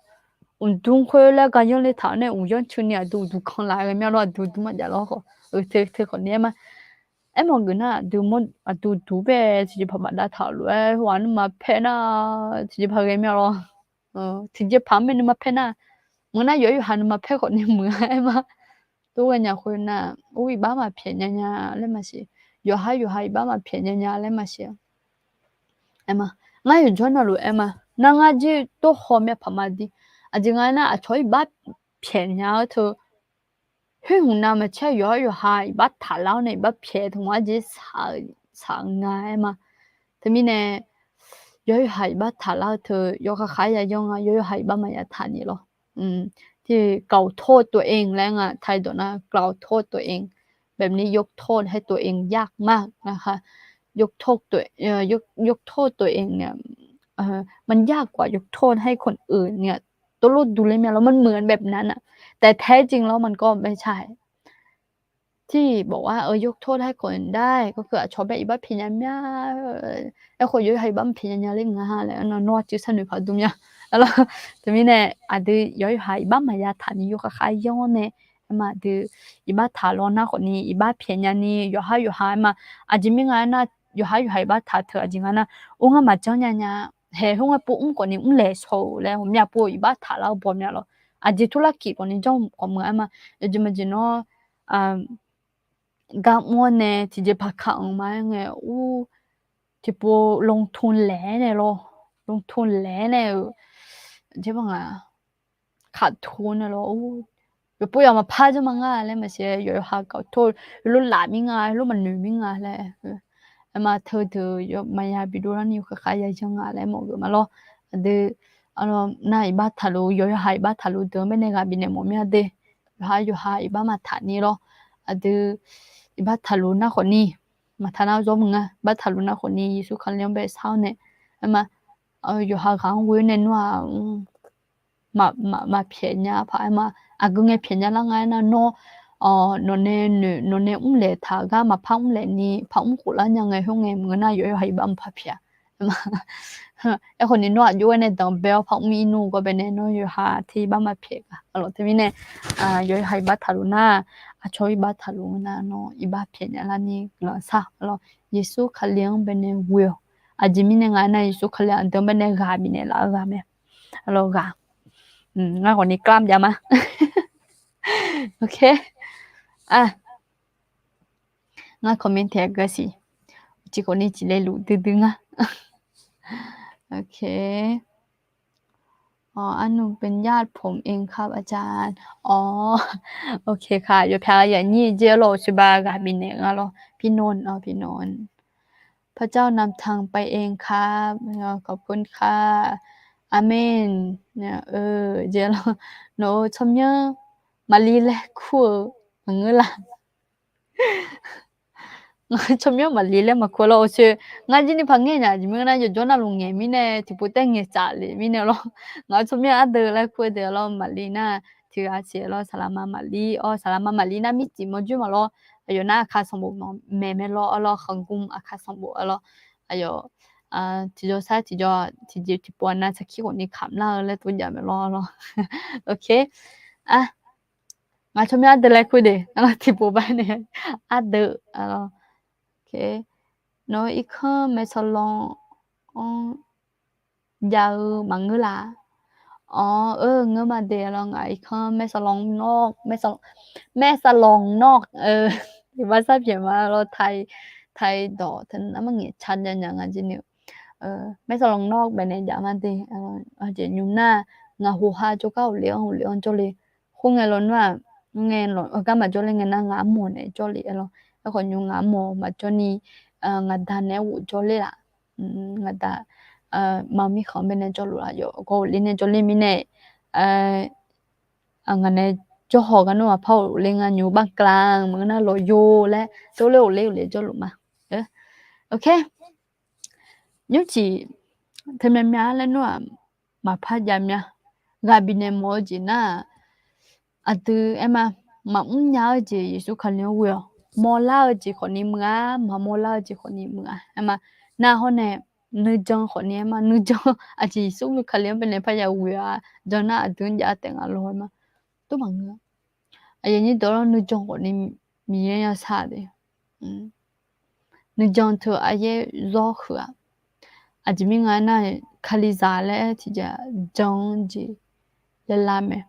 uqdmr khoer laer gar yanr le taq-awr nae uqyanr ceuni aqdui uqduq kanlaf ghae mir-a lawr, aqdui uqduq maqjav lawr khawf, teu teu khawfni aer ma. Aermawf geuf nar aqdui mawr aqdui uqduq bae tiqjeqpaq bafdav taq-euq lof-aer, khoerghaq nuima paer nar, tiqjeqpaq ghae mir-a lawr. Tiqjeqpaq-anr bae nuima paer nar, meuq nar yawqha yawqha nuima paer khawfni meuq-a aer ma. Tov ghae nya khoer nar, ur iqbax maqpyaeq nya nya laer maqsiq. Yawqha yawqha iqbax maqpyaeq nya nya laer maqsiq. Aer ma, ngar yawqjawr navluf aer ma. Nar ngar jir tov haw mir-a paqma dir. Aqjeq nga aernar aqcawq-anr iqbax pyaeq nya-eu teu, khoer hmq navmaqtser yawqha yawqha iqbax taqlar-awr nae iqbax pyaeq teu ngar jir saq-eu nga aer ma. Teumirnae yawqha yawqha iqbax taqlar-eu teu yawkhav khav-aer yayanr nga, yawqha yawqha iqbax maqya taqni lawr. กล่าวโทษตัวเอง laer nga ไทย dawq nar กล่าวโทษตัวเอง แบบนี้ ยกโทษให้ตัวเองยากมากนะคะ ยกโทษตัว ยกโทษตัวเองเนี่ย มันยากกว่ายกโทษให้คนอื่นเนี่ย ตัวลูกดูเลยเนี่ย แล้วมันเหมือนแบบนั้นอะ แต่แท้จริงแล้วมันก็ไม่ใช่ ที่บอกว่า เออ ยกโทษให้คนอื่นได้ ก็คือ aqcawq bae iqbax pyaeq nya mya, aerkhawf yawqha iqbax maqpyaeq nya nya ler nga laer nawr cuiv sharnoeq paq dur mya. Teumirnae aqdui yawqha yawqha iqbax maqya taqni yawkhav khav-aer yanr-awr nae, aer ma aqdui iqbax taq law nar khawfni iqbax pyaeq nyani yawqha yawqha aer ma. Aqjeq mirnae nga aernar, yawqha yawqha iqbax taq teu aqjeq nga nar, ur ngar maqjanr nya nya, haeq khoerngae pov mr khawfni mrlaeq shaw-euq laer ghawqmya pov iqbax taq lar-eu baw mya lawr. Aqjeq turlar kif khawfni janr khawf meuq aer ma. Yawjeq maqjeq nawr gar mr-awr nae tiqjeqpaq kaq-anr ma aer ngae ur tiqpov ลงทุน laeq-aer nae lawr, ลงทุน laeq-aer nae-euq, aqjeq baq nga ขาดทุน nae lawr, yawqpov yawq maqpar janr ma ngar laer maqsiq, yawqha ขอโทษ heulof laf mir nga, heulof maqnoeq mir nga laer, aer ma teudeuq maqya bidov larni yawkhav khav-aer yayanr nga laer mawf geuf ma lawr. Aqdui nar iqbax taqluf, yawqha iqbax taqluf deuq-anr baenae ghaq bifnaeq mawf mir-a de. Yawqha yawqha iqbax maqtaq ni lawr. Aqdui iqbax taqluf nar khawfni, maqtaq nar zawr meuq nga, iqbax taqluf nar khawfni Yeqsur Kali-anr bae shar-awr nae, aer ma, yawqha ghaq-anr ghoe nae nawr-aq, maqpyaeq nya paq aer ma. Aqgeu ngae pyaeq nya lar nga aernar nawr, nawqnae noeq nawqnae mrlaeq taq gar maqpar mrlaeq ni par mr khof lar nya ngae khoerngae meuq nar yawqha iqbax maqpar pyaeq-a. Aerkhawfni nawr aqjox-aer nae danqbae-awr par mr-ir nmr gawr baenae nawr yawqha te iqbax maqpyaeq ga. Aqlawq teumirnae yawqha iqbax taqluf nar, aqcawq iqbax taqluf nar nawr iqbax pyaeq nya larni guiqlanq shar. Aqlawq Yeqsur Kali-anr baenae ghoe-awq. Aqjeq mirnae nga aernar Yeqsur Kali aqdui-anr baenae ghaq bifnaeq laf-eu ghaq mae. Aqlawq ghaq, ngar khawfni klar jav ma. Ngar comment taeq gui siq. Uqcif khawfni ciqle luf duidui nga. อันหนึ่งเป็นญาติผมเองครับอาจารย์ อ๋อ โอเคค่ะ yawpyaq yaqnyir jeq lawr uqcif ba ghaq bifnaeq nga lawr. พี่นนท์ อ๋อ พี่นนท์ พระเจ้านำทางไปเองครับ ขอบคุณค่ะ อาเมน jeq lawr. Nawq-euq tsawrmyanr Maqli laer kur-eu maqngeur la? Ngaq-euq tsawrmyanr Maqli laer maqkur lawr. Awcoer ngar jir ni paq ngaer nya jeq mirnae yawqjawr navluf ngaeq mirnae tiqpov taer ngaeq tsaf lef mirnae lawr. Ngaq-euq tsawrmyanr ardeuv laer kur-eu deuq lawr Maqli nar tiq ghaq siq lawr. Saqlaqma Maqli, awr Saqlaqma Maqli nar mircif mawrjoer ma lawr. Aqyawf nar Aqkaq sanqbof maeq mae lawr, arlawr khanqgmr Aqkaq sanqbof arlawr. Aqyawf tiqjawr sar tiqjawr tiqjeq tiqpov aqnav tsaqkir khawfni kamq lar-eu laer tov jav mae lawr, arlawr. Ngaq tsawrmyanr ardeuv laer kur de, arlawr tiqpov bar nae ardeuv, arlawr. Nawq-euq irkanr แม่สลอง-anr jav-eu maqngeur la? Awr, eu, ngeur ma de, arlawr ngaq irkanr แม่สลองนอก, แม่สลองนอก, eu, iqbax sar pyaeq ma lawr, tai, tai dawq teu nar mar ngaeq ca jav nya nga jir ni-eu. Maersaq lanq nawr baenae jav ma de. Aqjeq nymr nar, ngaq hoqha jawrgar ghofle-anr ghofle-anr jawrle. Khoerngae lawnmr-aq, ngae heugar maqjawr ler ngae nar ngaq armawf naeq jawrle-aer lawr. Aerkhawf nymr ngaq armawf maqjawr ni, ngaqda naeq-aer ghof jawrler laf. Ngaqda, ma mirkhanq-anr baenae jawrluf laf yawf gawr ghofle nae jawrler mirnae, ngaq nae jawrhaw gar nawr maqpar ghofle nga nymr bavkla maqngeur nar lawqyo laer tov ler ghofle ghofle jawrluf ma. Nymrciq teumyav myav laer nawr-aq maqpar jav mya. Ghaq bifnaeq mawf-eu jeq nar-aq, aqdui aer ma, maqmr nya-eu jeq Yeqsur Kali-anr ghoe-awq. Mawrlar-eu jeq khawfni muiq-a, maqmawrlar-eu jeq khawfni muiq-a. Aer ma, nar hawr nae nuijan khawfni aer ma, nuijan aqjeq Yeqsur Kali-anr baenae parya ghoe-a, jan nar aqdui-anr jav taef nga lawr aer ma. Tov maqngeur. Aqyuif aqnyir deuq-awr nuijan khawfni Miqyaer yashar de. Nuijan teu aryaer zawr huiq-aq, aqjeq mirnga aernar, kalizaq laer tiqjeq jan-anr jeq laer lar mae.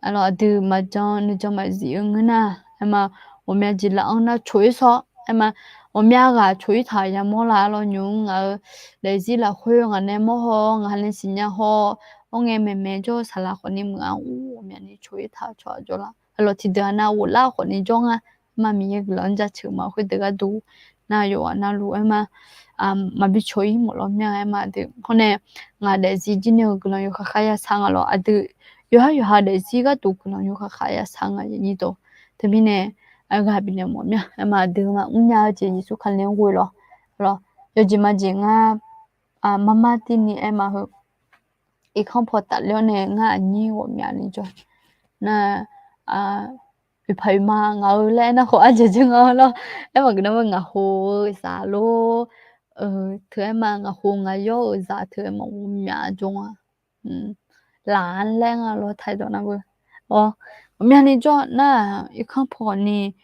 Aqlawq aqdui maqjan nuijan maqzif-eu ngeur nar, aer ma, ghawqmya jeq laf-anr nar coq-ir sawr, aer ma, ghawqmya ghaq coq-ir taq yamawr la. Aqlawq nymr ngaq-euq daefzir lafkhoer ngaq nae mawr haw, ngaq nae siqnya haw, awr ngae maeqmaeq jawr-eu saqlaq khawfni muiq-a. Ur, ghawqmyani coq-ir taq-eu tsawrhaq jawr lar. Aqlawq tiqdeuq-aq nar ghoflar khawfni jawr nga. Aer ma, Miqyaer guiqlanq-anr jaceuq ma khoerdeuq gharduq nar yawqghaq navluf aer ma, maqbi coq-ir mawf lawr mya. Aer ma, aqdui hawr nae ngaq daefzir jir ni-eu guiqlanq yawkhav khav yashar nga lawr. Aqdui yawqhar yawqha daefzir gharduq guiqlanq yawkhav khav yashar nga, aqyuif aqnyir deuq. Teumirnae, aqghaq bifnaeq mawf mya. Aer ma, aqdui maqmr nya-eu jeq Yeqsur Kali-anr ghoe lawr. Lawr, yawjeq majeq ngar marmar tirni aer ma heu, irkanr paw tafler-awr nae ngar aqnyir ghawqmyani jawr nar, oeqpaq oeqma ngaq-eu laer aernar khawf arjeq jir nga lawr. Aer ma, guiqlanq-eu ngaq khof-eu zaq lor. Teu aer ma, ngaq khof ngaq yawr-euq zaq teu aer ma ghawqmya jawr nga. Laq-anr laer nga lawr, taqdawq nar beu. Awr, ghawqmyani jawr nar-aq, irkanr paw ni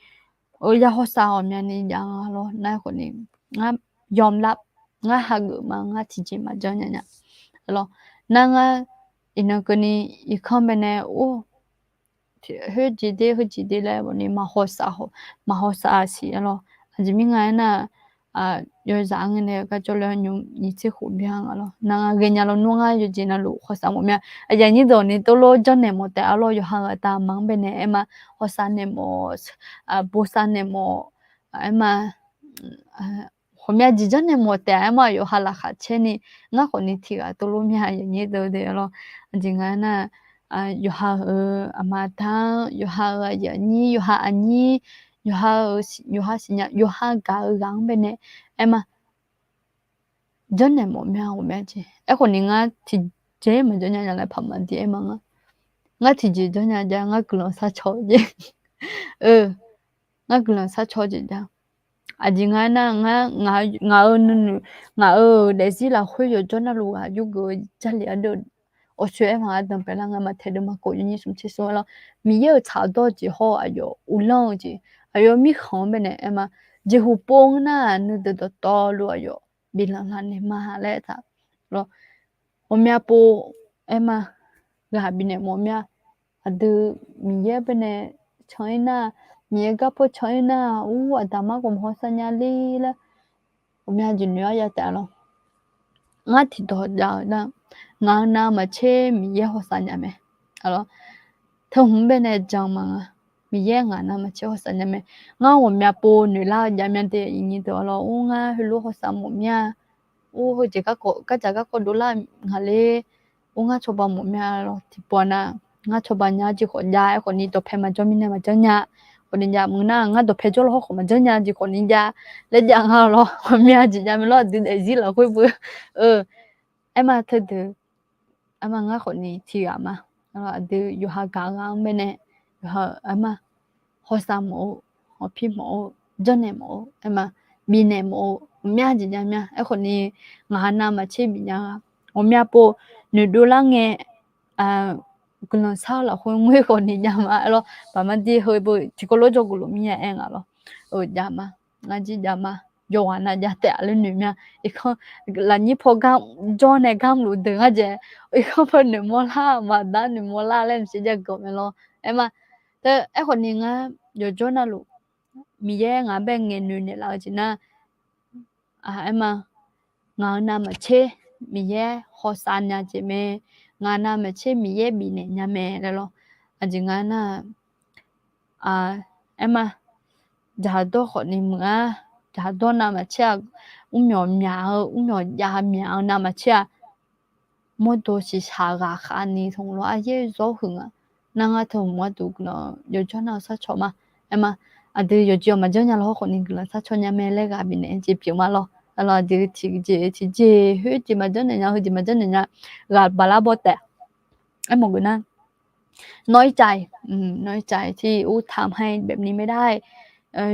ya hawsav ghawqmyani jav nga lawr. Nar khawfni ngar yawmlar, ngar hageuf ma, ngar tiqjeq maqjanr nya nya. Lawr, nar ngar iqnan keuvni irkanr baenae or, heujeq de heujeq de laer bawni maqhawsav, maqhawsav siq-a lawr. Aqjeq mirnga aernar, yawzaq-anr ngae nae garjawr le-awr nymr nyiq tser khof byan nga lawr. Nar ngar ghaenya lawr nmr ngar yawjeq navluf hawsav mawf mya. Aqyuif aqnyir deuq ni tov lor janrnaeq mawf taef-a lawr. Yawqha-euq aqda maqanr baenae aer ma, hawsav naeq mawf, bosav naeq mawf, aer ma, ghawqmya jeq janrnaeq mawf taef-a aer ma, yawqha laqkhaq caer ni, ngar khawfni tiq ghaq tov lor mya, aqyuif aqnyir deuq de lawr. Aqjeq nga aernar, yawqha-euq aqma aqda-anr, yawqha-euq aqyuif aqnyir, yawqha aqnyir, yawqha-euq, yawqha siqnya, yawqha gaq-eu ghaq-anr baenae aer ma, janrnaeq mawf mya ghawqmya jeq. Aerkhawfni ngar tiqjeq maqjanr nya nya laer paq maqdir aer ma nga. Ngar tiqjeq janrnya jav, ngar guiqlanq sharcaw jeq. Ngar guiqlanq sharcaw jeq jav. Aqjeq nga aernar, ngaq-euq nuinoeq, ngaq-euq daefzir lafkhoer yawqjawr navluf ghaq yurgeuf-eu Jarlif ardeuv awqsoer aer ma, ardanq paelar nga, maqtaeq deuq maqkov yawnyir smq tser smr-aer lawr. Miqyaer-euq tsaq dawr-eu jeq hawr-eu aqyawf uvlanr-eu jeq, aqyawf mirkhanq-anr baenae aer ma, jeqhuq pov ngeur nar nuideuq dawqtawvluf aqyawf biflanq laf naeq ma laer taq lawr. Ghawqmya pov aer ma, ghaq bifnaeq mawf mya. Aqdui Miqyaer baenae can-ir nar, Miqyaer garpawr can-ir nar, ur, aqda mar ghawqmya hawsav nya ler laer ghawqmya jeq noeq-aer ya taef-a lawr. Ngar tiqdawq jav-eu nar, ngaq-euq navmaqtser Miqyaer hawsav nya mae. Teuhmq-anr baenae jan ma nga. Miqyaer ngaq navmaqtser hawsav nya mae. Ngar ghawqmya pov noeqlar-eu jav mya de, iqnyir deuq-a lawr. Ur, ngar heulof hawsav mawf mya. Ur, heujeq garkawv gardzaq garkawv dovlar ngaq ler. Ur, ngar cawba mawf mya lawr. Tiqpov nar, ngar cawba nya-ar jeq khawf jav, aerkhawfni dawqpae maqjawr mirnae maqjanr nya. Khawfni jav mq nar, ngar dawqpae jawrlaf hawr khawf maqjanr nya jeq khawfni jav laer jav nga lawr. Ghawqmya jeq jav mae lawr, aqdui daefzir lafkhoer beu. Aer ma, teudeuq aer ma, ngar khawfni tiqghaq ma. Aqdui yawqha gaq ghaq-anr baenae, yawqha aer ma, hawsav mawf-eu, hawpir mawf-eu, janrnaeq mawf-eu aer ma, bifnaeq mawf-eu ghawqmya jeq jav mya. Aerkhawfni ngaq-euq navmaqtser bifnya-a. Ghawqmya pov noeqdov lar ngae, guiqlanq shar-eu lafkhoer ngoer khawfni jav ma aer lawr. Baqmar dir heu beu tiqkawv lof jawrgeuf luf mir-a aer nga lawr. Jav ma, ngar jir jav ma, yawqghaq nav jav taef-a laer noeq mya. Irkanr lafnyir paw gar jawr nae garmluf deuq ngar jae, irkanr paw noeqmawr lar, maqda noeqmawr lar laer maqsiq jav geuf mae lawr. Aer ma, te aerkhawfni ngar yawqjawr navluf Miqyaer ngaq-anr bae ngaeqnoeq naeqlaf-eu jeq nar, aer ma, ngaq-euq navmaqtser Miqyaer hawsav nya jeq mae, ngaq navmaqtser Miqyaer bifnaeq nya mae laer lawr. Aqjeq nga nar, aerma, jaqdawr khawfni meuq-ar, jaqdawr navmaqtser-aq, mrmyawq myaq-eu, mrmyawq jav myaq-eu navmaqtser-aq, mawrdo siqshaq ghaq khavni tmq lawr aryaer zawr huiq nga. Nar ngar teu hmq gharduq guiqlanq yawjawr nar-eu sar caw ma. Aerma, aqdui yawqjeq-awq maqjanr nya lawr khawfni guiqlanq sar caw nya mae laer ghaq bifnaeq jeq pyeuf ma lawr. Aqlawr aqdui tiqjeq tiqjeq khoerjeq maqjanr naeq nya, heujeq maqjanr naeq nya, ghaq baqlar baw taef. Aermawf geuf nar น้อยใจ อืม น้อยใจที่ อู้ ทำให้แบบนี้ไม่ได้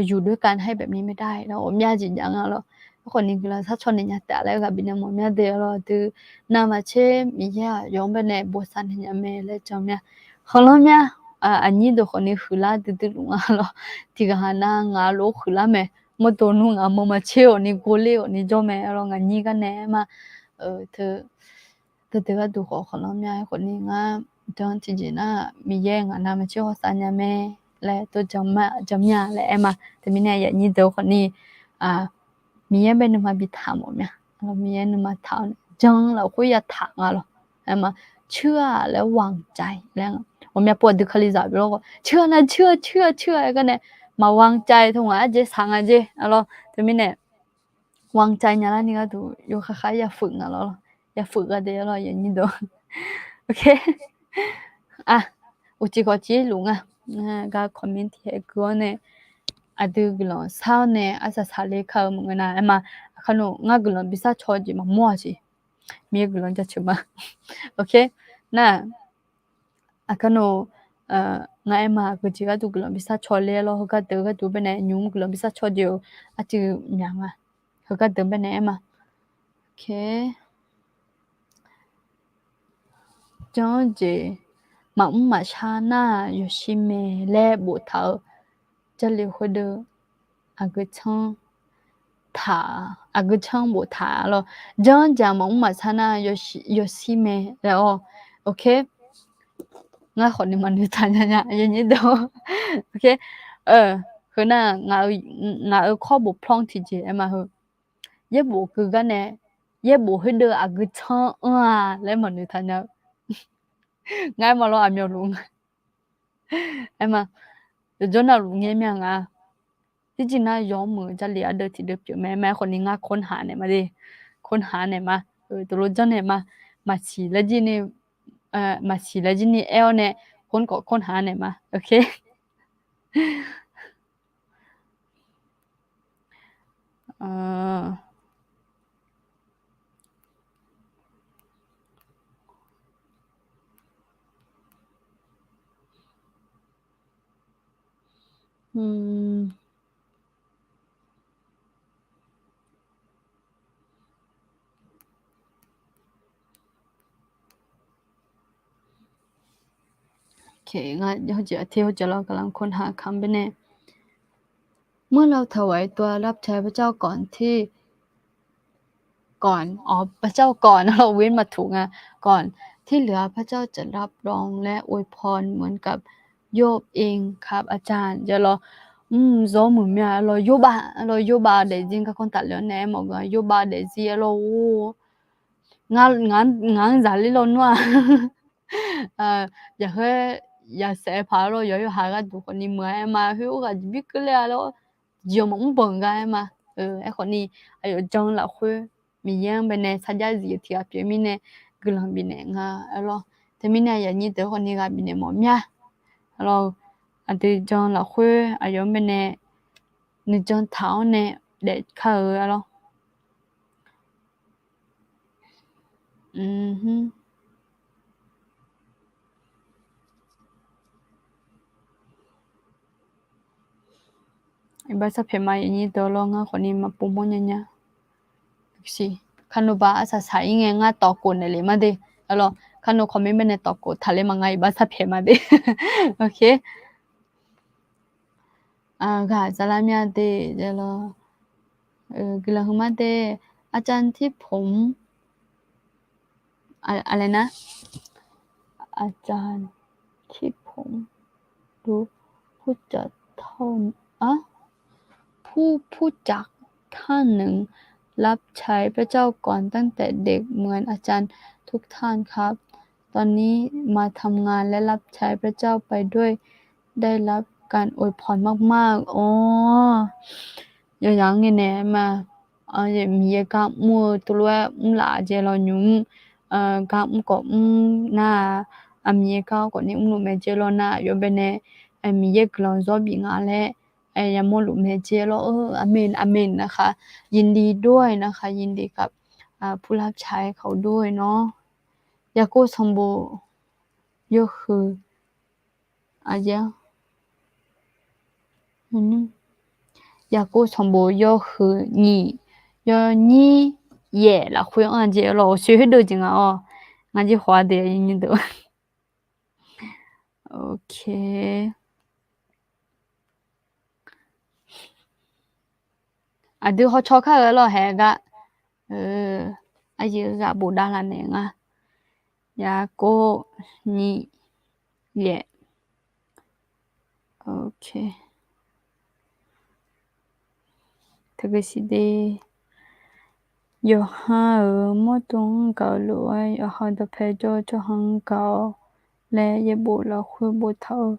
อยู่ด้วยกันให้แบบนี้ไม่ได้ laer ghawqmya jeq jav nga lawr. Aerkhawfni guiqlanq sar caw naeq nya taef laer ghaq bifnaeq mawf mya deuq lawr. Aqdui navmaqtser Miqyaer-aq yawf-anr baenae bosav naeq nya mae laer jan mya. Khanqlanr mya, aqnyir deuq khawfni huiqlar duidui luf nga lawr. Tiqghaq nar ngaq lof-aer huiqlar mae. Mawrdo nmr ngaq manq maqtser ghawfni gor ler ghawfni jawr mae lawr. Ngaq nyir gar nae aerma, teu teu gharduq khawf khanqlanr mya-aer khawfni ngar jan tiqjeq nar Miqyaer ngaq navmaqtser hawsav nya mae laer tov jan mya laer aerma. Teumirnae aqnyir deuq khawfni Miqyaer bae nuima bi taq mawf mya. Miqyaer nuima taq-awr janr lafkhoer ya taq nga lawr. Aerma, เชื่อ laer วางใจ laer nga. Ghawqmya pov aqdui kalizaq bif lawr khawf เชื่อ nar เชื่อ เชื่อ เชื่อ aer gar nae maq วางใจ teu ngaq arjeq saq nga jeq lawr. Teumirnae วางใจ nya larni gharduq yawkhav khav ya fuif nga lawr. Ya fuif gharduq lawr aqnyir deuq. Ok. Uqcif khawf cif luf nga. Gar comment tiqhae gui-awr nae aqdui guiqlanq sar-awr nae arsaq saqler kar-eu maqngeur nar aerma. Aqkar nawq ngar guiqlanq bi sar caw jeq maqmawr-aq siq. Miqyaer guiqlanq jaceuq ma. Ok. Nar aqkar nawq ngar aerma aqgeujeq gharduq guiqlanq bi sar caw ler lawr. Heugar deuq gharduq baenae nymq-mr guiqlanq bi sar caw jeq-eu arcuiv myaq nga. Heugar deuq baenae aerma. Ok. Janr-eu jeq maqmr maqshar nar-aq yawshir mae laer boftaq-eu Jarlif khoerdeuv aqgeu tsanr taq, aqgeu tsanr boftaq lawr. Janr-eu jeq maqmr maqshar nar yawshir mae laer-awr. Ok. Ngar khawfni maqnoeq taq nya nya yawnyir deuq. Ok. Heu nar ngaq-euq kawr bof plawr tiqjeq aerma heu. Yaerbof keuv gar nae yaerbof khoerdeuv aqgeu tsanr anr-a laer maqnoeq taq nya-eu. Ngar aerma lawr aqmyanluf nga. Aerma, yawjawr navluf ngaer mya nga. Tirjir nar yawmuiq Jarlif ardeuv tiqdeuv pyeuf mae. Aerma aerkhawfni ngar ค้นหา naeq ma de. ค้นหา naeq ma. Teulof janr naeq ma. Maqsiq laer jir ni, maqsiq laer jir ni aer-awr nae ค้น khawf ค้นหา naeq ma. Ok. Ngar ค้นหา kamq baenae เมื่อเราถวายตัวรับใช้พระเจ้าก่อนที่ ก่อน อ๋อ พระเจ้าก่อน เราเว้นมาถูกไง ก่อนที่เหลือพระเจ้าจะรับรองและอวยพรเหมือนกับโยบเองครับอาจารย์ yalawr. Zawr muiq mya lawr, yawbav lawr, yawbav daefzir garkawv tafler-awr nae aermawf-eu yawbav daefzir lawr. Ngaq-anr zaqler lawnmr-aq, yaqkhoer yaqsaef paq lawr, yawqha yawqha gharduq khawfni meuq-aer aerma, khoer or ghaq jeqbir keuvle-a lawr, jeq-awq maqmr banq gar aerma. Aerkhawfni aqyawf jan lafkhoer Miqyaer-anr baenae sarjax zif-eu tiq ghaq pyeuf mirnae guiqlanq bifnaeq nga lawr. Teumirnae aqyuif aqnyir deuq khawfni ghaq bifnaeq mawf mya lawr. Aqdui jan lafkhoer aqyawf-anr baenae nuijan taq-awr nae daef kar-eu lawr. Iqbax sarpaeq ma, aqnyir deuq lawr, ngar khawfni maqpov mawr nya nya. Kar nov ba arsaq saq-ir ngae ngar tawfkhof naeq le ma de. Lawr, kar nov khawf mirbae nae tawfkhof taqler ma, ngar iqbax sarpaeq ma de. Ok. Ghaq zaqlar mya de lawr. Guiqlanq huiqma de. อาจารย์ที่ผม อะไรนะ อาจารย์ที่ผมรู้ ผู้จัดเท่า ผู้ผู้จัดท่านหนึ่ง รับใช้พระเจ้าก่อนตั้งแต่เด็กเหมือนอาจารย์ทุกท่านครับ ตอนนี้มาทำงานและรับใช้พระเจ้าไปด้วย ได้รับการอวยพรมากๆ Or, yawzaq-anr ngae nae ma, Miqyaer gar mr-eu teulof-aer mrlaf jeq lawq nymq mr, gar mr khawf mr nar-aq, Miqyaer gar khawf ni mrluf mae jeq lawq nar, aqyawf baenae Miqyaer guiqlanq zawr bif nga laer yamawrluf mae jeq lawq-eu. Aqmeq aqmeq naqkhaq, ยินดีด้วยนะคะ ยินดีกับผู้รับใช้เขาด้วยเนาะ Yaqkov sanqbof yawhuiq, aqjeq, Yaqkov sanqbof yawhuiq nyiq, yawnyir yaef lafkhoer anr-a jeq lawq. Awqsoer khoerdeuv jeq nga-awr, ngaq jeq khawf-a deuq nyi deuq. Ok. Aqdui hawcaw kar-eu lawr haeq gar, aqyuif ghaq bofdav laf naeq nga. Yaqkov nyiq yaef. Ok. Teugar siq de. Yawqha-euq mawrdo-anr gaq-eu lof-aer, yawqha-euq dawqpae jawr-eu tsawrhaq-anr gaq-awq laer yaerbof lafkhoer boftaq-eu,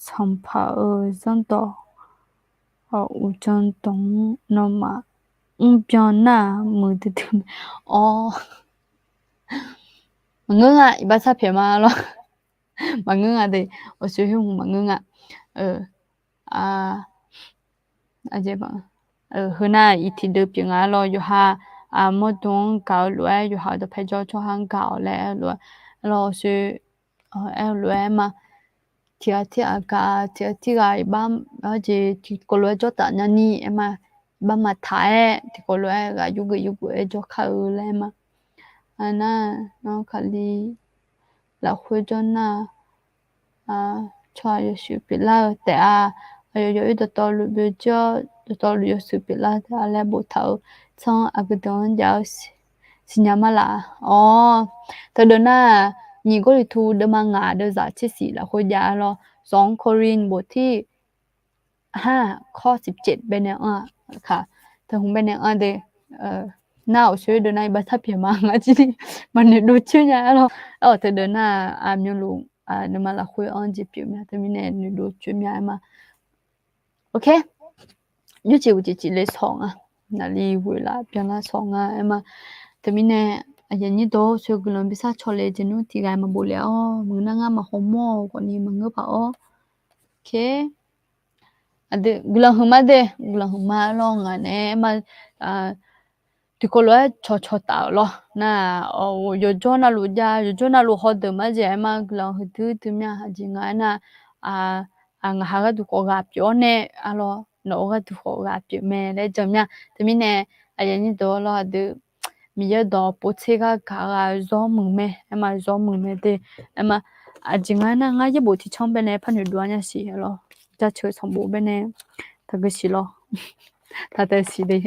sanqpaq-euq zanrdawq uqdzan dawq-anr nawmaf mrbyan nar-aq muiqdui dui mae. Awr, maqngeur nga, iqbax sar pyaeq ma lawr. Maqngeur nga de, awqsoer khoer hmq maqngeur nga. Heu nar-aq, iqtiq deuq pyeuf nga lawr, yawqha mawrdo-anr gaq-eu lof-aer, yawqha-euq dawqpae jawr-eu tsawrhaq-anr gaq-awq laer aer-eu lof-aer, aer-eu lof-aer ma. Tiqghaq tirghaq gaq, tiqghaq tirghaq iqbax, jeq tiqkawv lof-aer jawr taf nyani aer ma. Iqbax maqtaq-aer tiqkawv lof-aer ghaq yurgeuf yurgeuf-aer jawr kar-eu laer aer ma. Aqnar, nawr Kali lafkhoer jawr nar-aq, tsawrhaq yawshuif pyeuflar-eu taef-a. Aqyawf yawf-ir dawqtawvluf byovjir-awr, dawqtawvluf yawshuif pyeuflar taef-a laer boftaq-eu tsanr aqgeu deuq-anr jav-eu siqnya ma laf. Awr, teudeuq nar-aq, nyiq Gawrliqtu deuvma ngaq deuvzaq tsersiq lafkhoer jav lawr. สอง Korinth บทที่ ห้า ข้อสิบเจ็ด baenae anr-a. Kaq, teu hmq baenae anr de. Nar-aq, awqsoer deuq nar iqbax sar pyaeq ma, ngar jir ni maqnoeq dov coer nya-a lawr. Awr, teudeuq nar-aq, aqmyanluf deuvma lafkhoer anr jeq pyeuf mya, teumirnae noeq dov coer mya aer ma. Ok. Nymrcif uqcif cifle sawq nga. Naqli ghoeq laf byanlar sawq nga aer ma. Teumirnae, aqyuif aqnyir dawq-awr, awqsoer guiqlanq bi sar cawle jeq nmr tiq ghaq maqbof le-awr, maqngeur nar ngar maqhaw mawr-eu khawfni maqngeur paq-awr. Ok. Aqdui guiqlanq huiqma de, guiqlanq huiqma lawr ngaq nae aer ma. Tiqkawv lof-aer cawqcawq taf-euq lawr nar-aq, yawqjawr navluf jav, yawqjawr navluf hawdeuq ma jeq aer ma. Guiqlanq huiqdui dui mya. Aqjeq nga aernar, ngaq ha gharduq khawf ghaq pyeuf-awr nae, a lawr, nawq-eu gharduq khawf ghaq pyeuf mae laer jan mya. Teumirnae, aqyuif aqnyir dawq lawr aqdui Miqyaer dawq povtser gar gaq-eu ghaq zawr muiq mae aer ma, zawr muiq mae de aer ma. Aqjeq nga aernar, ngar yaerbof tiqcanr baenae par noeqdov-a nya siq lawr. Jaceuq sanqbof baenae taqgeu siq lawr. Taqtaev siq de.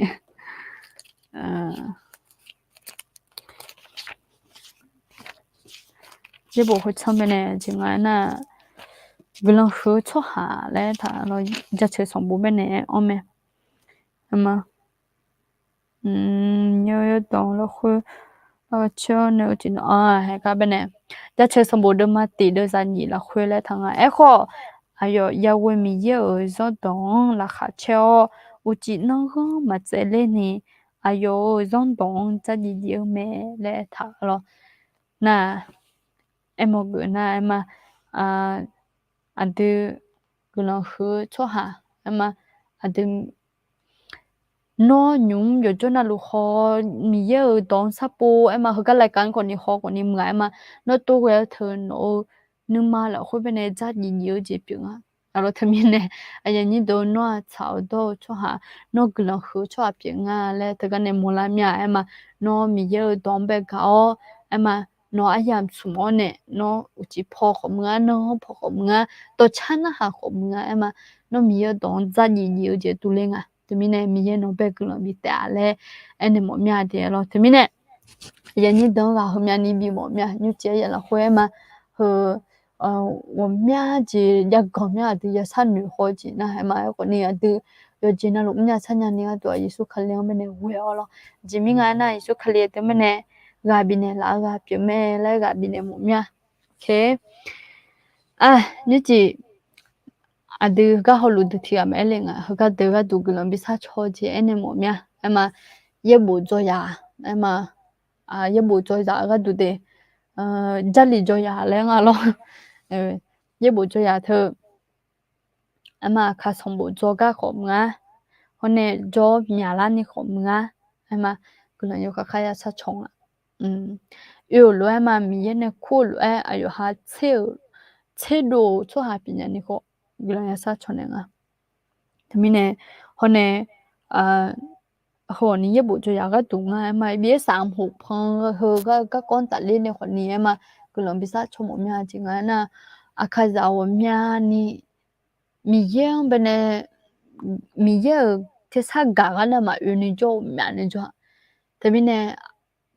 Yaerbof khoertsanr baenae aqjeq nga aernar, guiqlanq huiq-eu tsawrhaq laer taq lawr, jaceuq sanqbof baenae anr mae. Aer ma, yawr yawrdawq lafkhoer lar caer-awr nae uqcif nan-a haeq gar baenae, jaceuq sanqbof deuvma tiq deuvzaq nyiq lafkhoer laer taq nga. Aerkhawf, aqyawf yaghoe Miqyaer-euq zanrdawq-anr laqkhaq caer-awr, uqcif nanrghanr maqtsaevler ni, aqyawf-euq zanrdawq-anr dzardziv dziv-eu mae laer taq lawr. Nar-aq, aermawf geuf nar aer ma, aqdui guiqlanq huiq-eu tsawrhaq aer ma, aqdui nawr nymq-mr yawqjawr navluf haw, Miqyaer-euq dawq-anr sarpov aer ma, heugar รายการ khawfni haw khawfni muiq-a aer ma, nawr tov ghae-eu teu nawq-eu nuima lafkhoer baenae dzardziv dziv-eu jeq pyeuf nga. Aqlawr teumirnae, aqyuif aqnyir deuq nawr-aq tsaq-awr dawr-eu tsawrhaq, nawr guiqlanq huiq-eu tsawrhaq pyeuf nga laer teugar nae mawrlar mya aer ma, nawr Miqyaer-euq dawq-anr bae gaq-awr aer ma, nawr aryamq smq-awr nae, nawr uqcif paw khawf muiq-a, nanrghanr paw khawf muiq-a, dawqcar narhaq khawf muiq-a aer ma, nawr Miqyaer-euq dawq-anr dzardziv dziv-eu jeq durler nga. Teumirnae Miqyaer nawq bae guiqlanq bif taef-a laer aernaeq mawf mya de lawr. Teumirnae, aqyuif aqnyir deuq-anr ghaq heumyani bifmawf mya, nymrcif aryamq lafkhoer aer ma, heu, ghawqmya jeq jav ganq mya aqdui yashar noeq haw-eu jeq nar aer ma, aerkhawfni aqdui yawqjeq navluf mrnya sarnya ni gharduq-aq, Yeqsur Kali-anr baenae ghoe-awr lawr. Aqjeq mirnae aernar, Yeqsur Kali-eu deuq baenae ghaq bifnaeq laf-eu ghaq pyeuf mae laer ghaq bifnaeq mawf mir-a. Nymrcif aqdui gar hawluf deuq tiq ghaq maqaer le nga, heugar deuq gharduq guiqlanq bi sharcaw-eu jeq aernaeq mawf mir-a. Aerma, yaerbof dzawyaq, aerma, yaerbof dzawyaq gharduq de, jarlif dzawyaq laer nga lawr. Yaerbof dzawyaq teu, aerma, aqkaq sanqbof dzaw gar khawf muiq-a. Hawr nae jawr myaqlar ni khawf muiq-a. Aerma, guiqlanq yawkaq kharya sharcaw nga. Oe-euq lof-aer ma, Miqyaer nae kur-eu lof-aer aqyawf ha tser-euq, tserdov-euq tsawrhaq pyeufnya ni khawf guiqlanq ya sharcaw naeq nga. Teumirnae, hawr nae, hawq ni yaerbof dzawyaq gharduq nga. Aerma, byaer saf-anr hoq pan heu garkawv-anr tafler nae khawf ni aerma, guiqlanq bi sharcaw mawf mir-a. Jeq nga aernar, aqkaqzaq ghawqmyani Miqyaer-anr baenae, Miqyaer-euq tersar gaq gar nar maqoe ni jawr-eu myaf nae jawr-a. Teumirnae,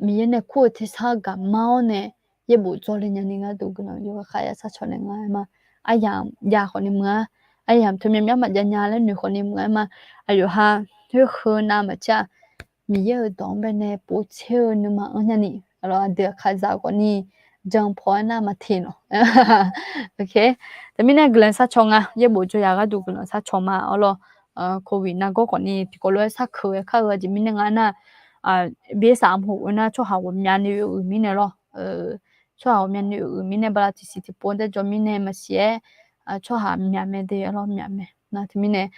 Miqyaer nae kur-eu tersar gaqma-awr nae yaerbof dzaw le nya ni gharduq guiqlanq yawkaq kharya sharcaw naeq nga. Aerma, aryamq jav khawf ni muiq-a. Aryamq teu myavmyar maqjav nya laer noeq khawf ni muiq-a. Aerma, aqyawf ha khoerkheu navmaqtser-aq, Miqyaer-euq dawq-anr baenae povtser-eu nuima-anr nya ni, aqdui aqkaqzaq khawf ni jan paw-aer nar maqteq nawq. Teumirnae guiqlanq sharcaw nga, yaerbof dzawyaq gharduq guiqlanq sharcaw ma. Arlawr, covid nargawr khawf ni tiqkawv lof-aer sarkeuq-aer kar-eu aqjeq mirnae nga nar, byaer saf-anr hoq-eu nar tsawrhaq ghawqmyani oe-euq mirnae lawr. Tsawrhaq ghawqmyani oe-euq mirnae bala tiqsiq tiqpov dae jawr mirnae maqsiq-aer, tsawrhaq myaq mae de, arlawr myaq mae. Nar teumirnae,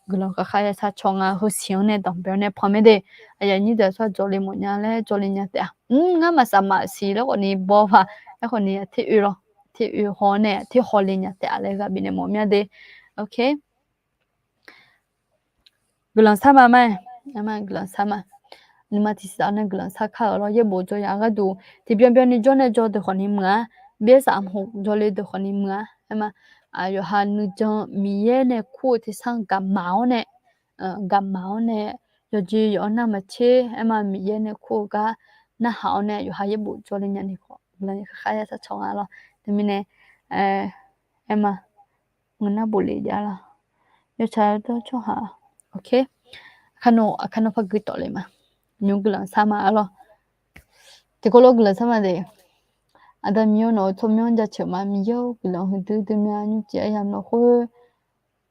guiqlanq kharkhav ya sharcaw nga, heusiq-anr nae danqbae-awr nae pan mae de. Aqyuif aqnyir deuq-aq tsawrhaq dzawle mawfnya laer dzawle nya taef-a. Mr, ngar maqsaf maqsiq laer khawf ni baw paq, aerkhawf ni aqter oe lawr, aqter oe haw nae aqter hawle nya taef-a laer ghaq bifnaeq mawf mir-a de. Guiqlanq sar ma ma-aer, guiqlanq sar ma. Nuima tiqsiq taf-awr nae guiqlanq sar kar-euq lawr. Yaerbof dzawyaq gharduq tiqbyan byan ni jawr nae jawr deuq khawf ni muiq-a. Byaer saf-anr hoq jawrle deuq khawf ni muiq-a. Aerma, yawqha nuijan Miqyaer nae kur-eu tersar gaqmaq-awr nae, gaqmaq-awr nae, yawqjeq yawq-anr navmaqtser, aerma, Miqyaer nae kur-eu gar narhaq-awr nae yawqha yaerbof jawrle nya ni khawf guiqlanq kharkhav ya sharcaw nga lawr. Teumirnae, aerma, ngeur nar bof le jav lar. Yawtsaq yawdawr tsawrhaq, aqkaq nawr, aqkaq nawr par guirdawf le ma. Nymr guiqlanq sar ma arlawr. Tiqkawv lof guiqlanq sar ma de. Aqda Miqyaer nawq-eu tsawrmyanr jaceuq ma. Miqyaer-or, guiqlanq huiqdui dui mya. Nymrcif aryamq lafkhoer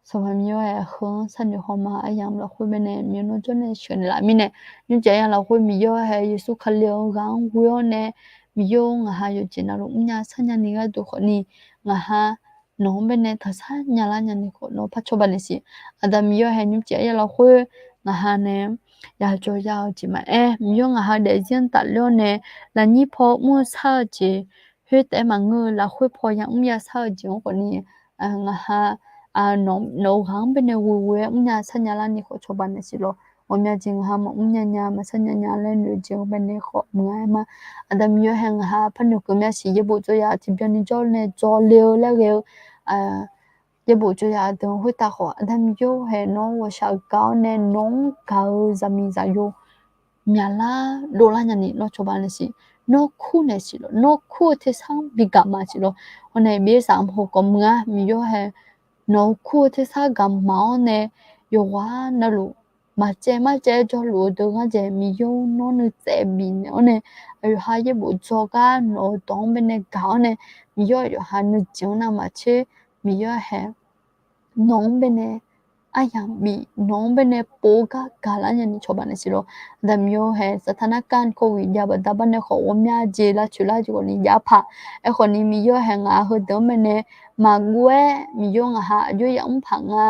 Sanqpaq Miqyaer-or, heu-anr sharnoeq haw ma. Aryamq lafkhoer baenae Miqyaer nawr jawr nae sheuqnaeq laf mirnae, nymrcif aryamq lafkhoer Miqyaer-or hae Yeqsur Kali-euq ghaq-anr ghoe-awr nae, Miqyaer-or, ngaq ha yawqjeq navluf mrnya sarnya ni gharduq khawf ni, ngaq ha nawq-anr baenae tanqsar nyalar nya ni khawf nawr par cawba naeqsiq. Aqda Miqyaer-or hae nymrcif aryamq lafkhoer ngaq ha nae yajawr ya-eu jeq maqaer, Miqyaer-or, ngaq ha daefzir-anr tafler-awr nae lafnyir paw mr-eu shar-eu jeq khoertaef-aer maqngeur-eu lafkhoer paw yamr yashar-eu jeq-anr khawf ni, ngaq ha nawq-eu ghaq-anr baenae ghoe ghoe-aer mrnya sarnya larni khawf cawba naeqsiq lawr. Ghawqmya jeq ngaq ha maqmr nya nya maqsar nya nya laer noeq-eu jeq-anr baenae khawf muiq-a aer ma. Aqda Miqyaer-or hae ngaq ha par noeqkeuv mya siq. Yaerbof dzawyaq tiqbyan ni jawr nae jawrle-eu laer ghae-eu yaerbof dzawyaq deuq-anr khoertav khawf, Aqda Miqyaer-or hae nawr ghawqshaq gaq-awr nae nawq-anr gaq-eu zaqmiq zaqyo myaqlar dovlar nya ni nawr cawba naeqsiq. Nawr kur naeqsiq lawr. Nawr kur-eu tersar-anr bi gaq ma siq lawr. Hawr nae Bersaq mq hoq kawv muiq-ar, Miqyaer-or hae nawq-eu kur-eu tersar gaqmaq-awr nae yawqghaq navluf maqcaev marcaev-aer jawrluf-eu deuq ghanrjae, Miqyaer-or, nawr nuitsaev bifnaeq-awr nae, aqyawf ha yaerbof dzaw gar nawq-eu dawq-anr baenae gaq-awr nae, Miqyaer-or, yawqha nuijeq-anr navmaqtser, Miqyaer-or hae nawq-anr baenae aryamq bif, nawq-anr baenae pov-eu gar gaqlar nya ni cawba naeqsiq lawr. Aqda Miqyaer-or hae saqtaq narkar kawv ghoeq jav baqda bar nae khawf ghawqmya jeq lavtsoeq lar jeq khawf ni jav paq. Aerkhawf ni Miqyaer-or hae ngaq heudeuq-anr baenae maqguv-aer, Miqyaer-or, ngaq ha aqjox yamr paq nga.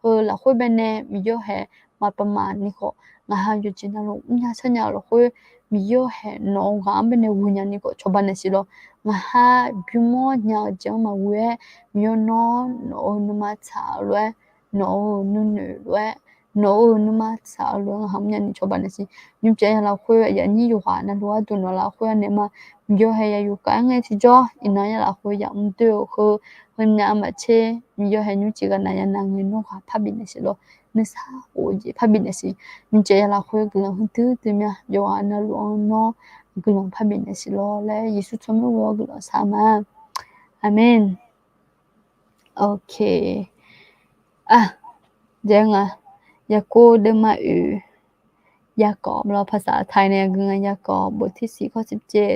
Heu lafkhoer baenae Miqyaer-or hae maqpaq maf ni khawf, ngaq ha yawqjeq navluf mrnya sarnya-eu lafkhoer, Miqyaer-or hae nawq-eu ghaq-anr baenae ghoe nya ni khawf cawba naeqsiq lawr. Ngaq ha bymr-awr nya-eu jeq-anr maqghoe-aer, Miqyaer nawr nawq-euq nuima tsaq-eu lof-aer, nawq-euq nuinoeq lof-aer, nawq-euq nuima tsaq-eu lof-aer ngaq ha mrnya ni cawba naeqsiq. Nymrcif aqyawf lafkhoer aqyuif aqnyir yawqghaq navluf gharduq nawq lafkhoer naeq ma. Miqyaer-or hae yayuf kar-aer ngae tiqjawr iqnan aqyawf lafkhoer yamr doer-euq heu, heumyav maqtser, Miqyaer-or hae nymrcif ghaqnav yanav ngae nawr ghaq parbif naeqsiq lawr. Nuisar of-eu jeq parbif naeqsiq. Nymrcif aqyawf lafkhoer guiqlanq huiqdui dui mya. Yawqghaq navluf-anr nawr guiqlanq parbif naeqsiq lawr laer Yeqsur tsawrmyanr ghoe-awr guiqlanq shar ma. Aqmeq. Ok. Aq, jaev nga. Yaqkov deuvma oeq, ยากอบ lawr, ภาษาไทย nae ยากอบ บทที่สี่ ข้อสิบเจ็ด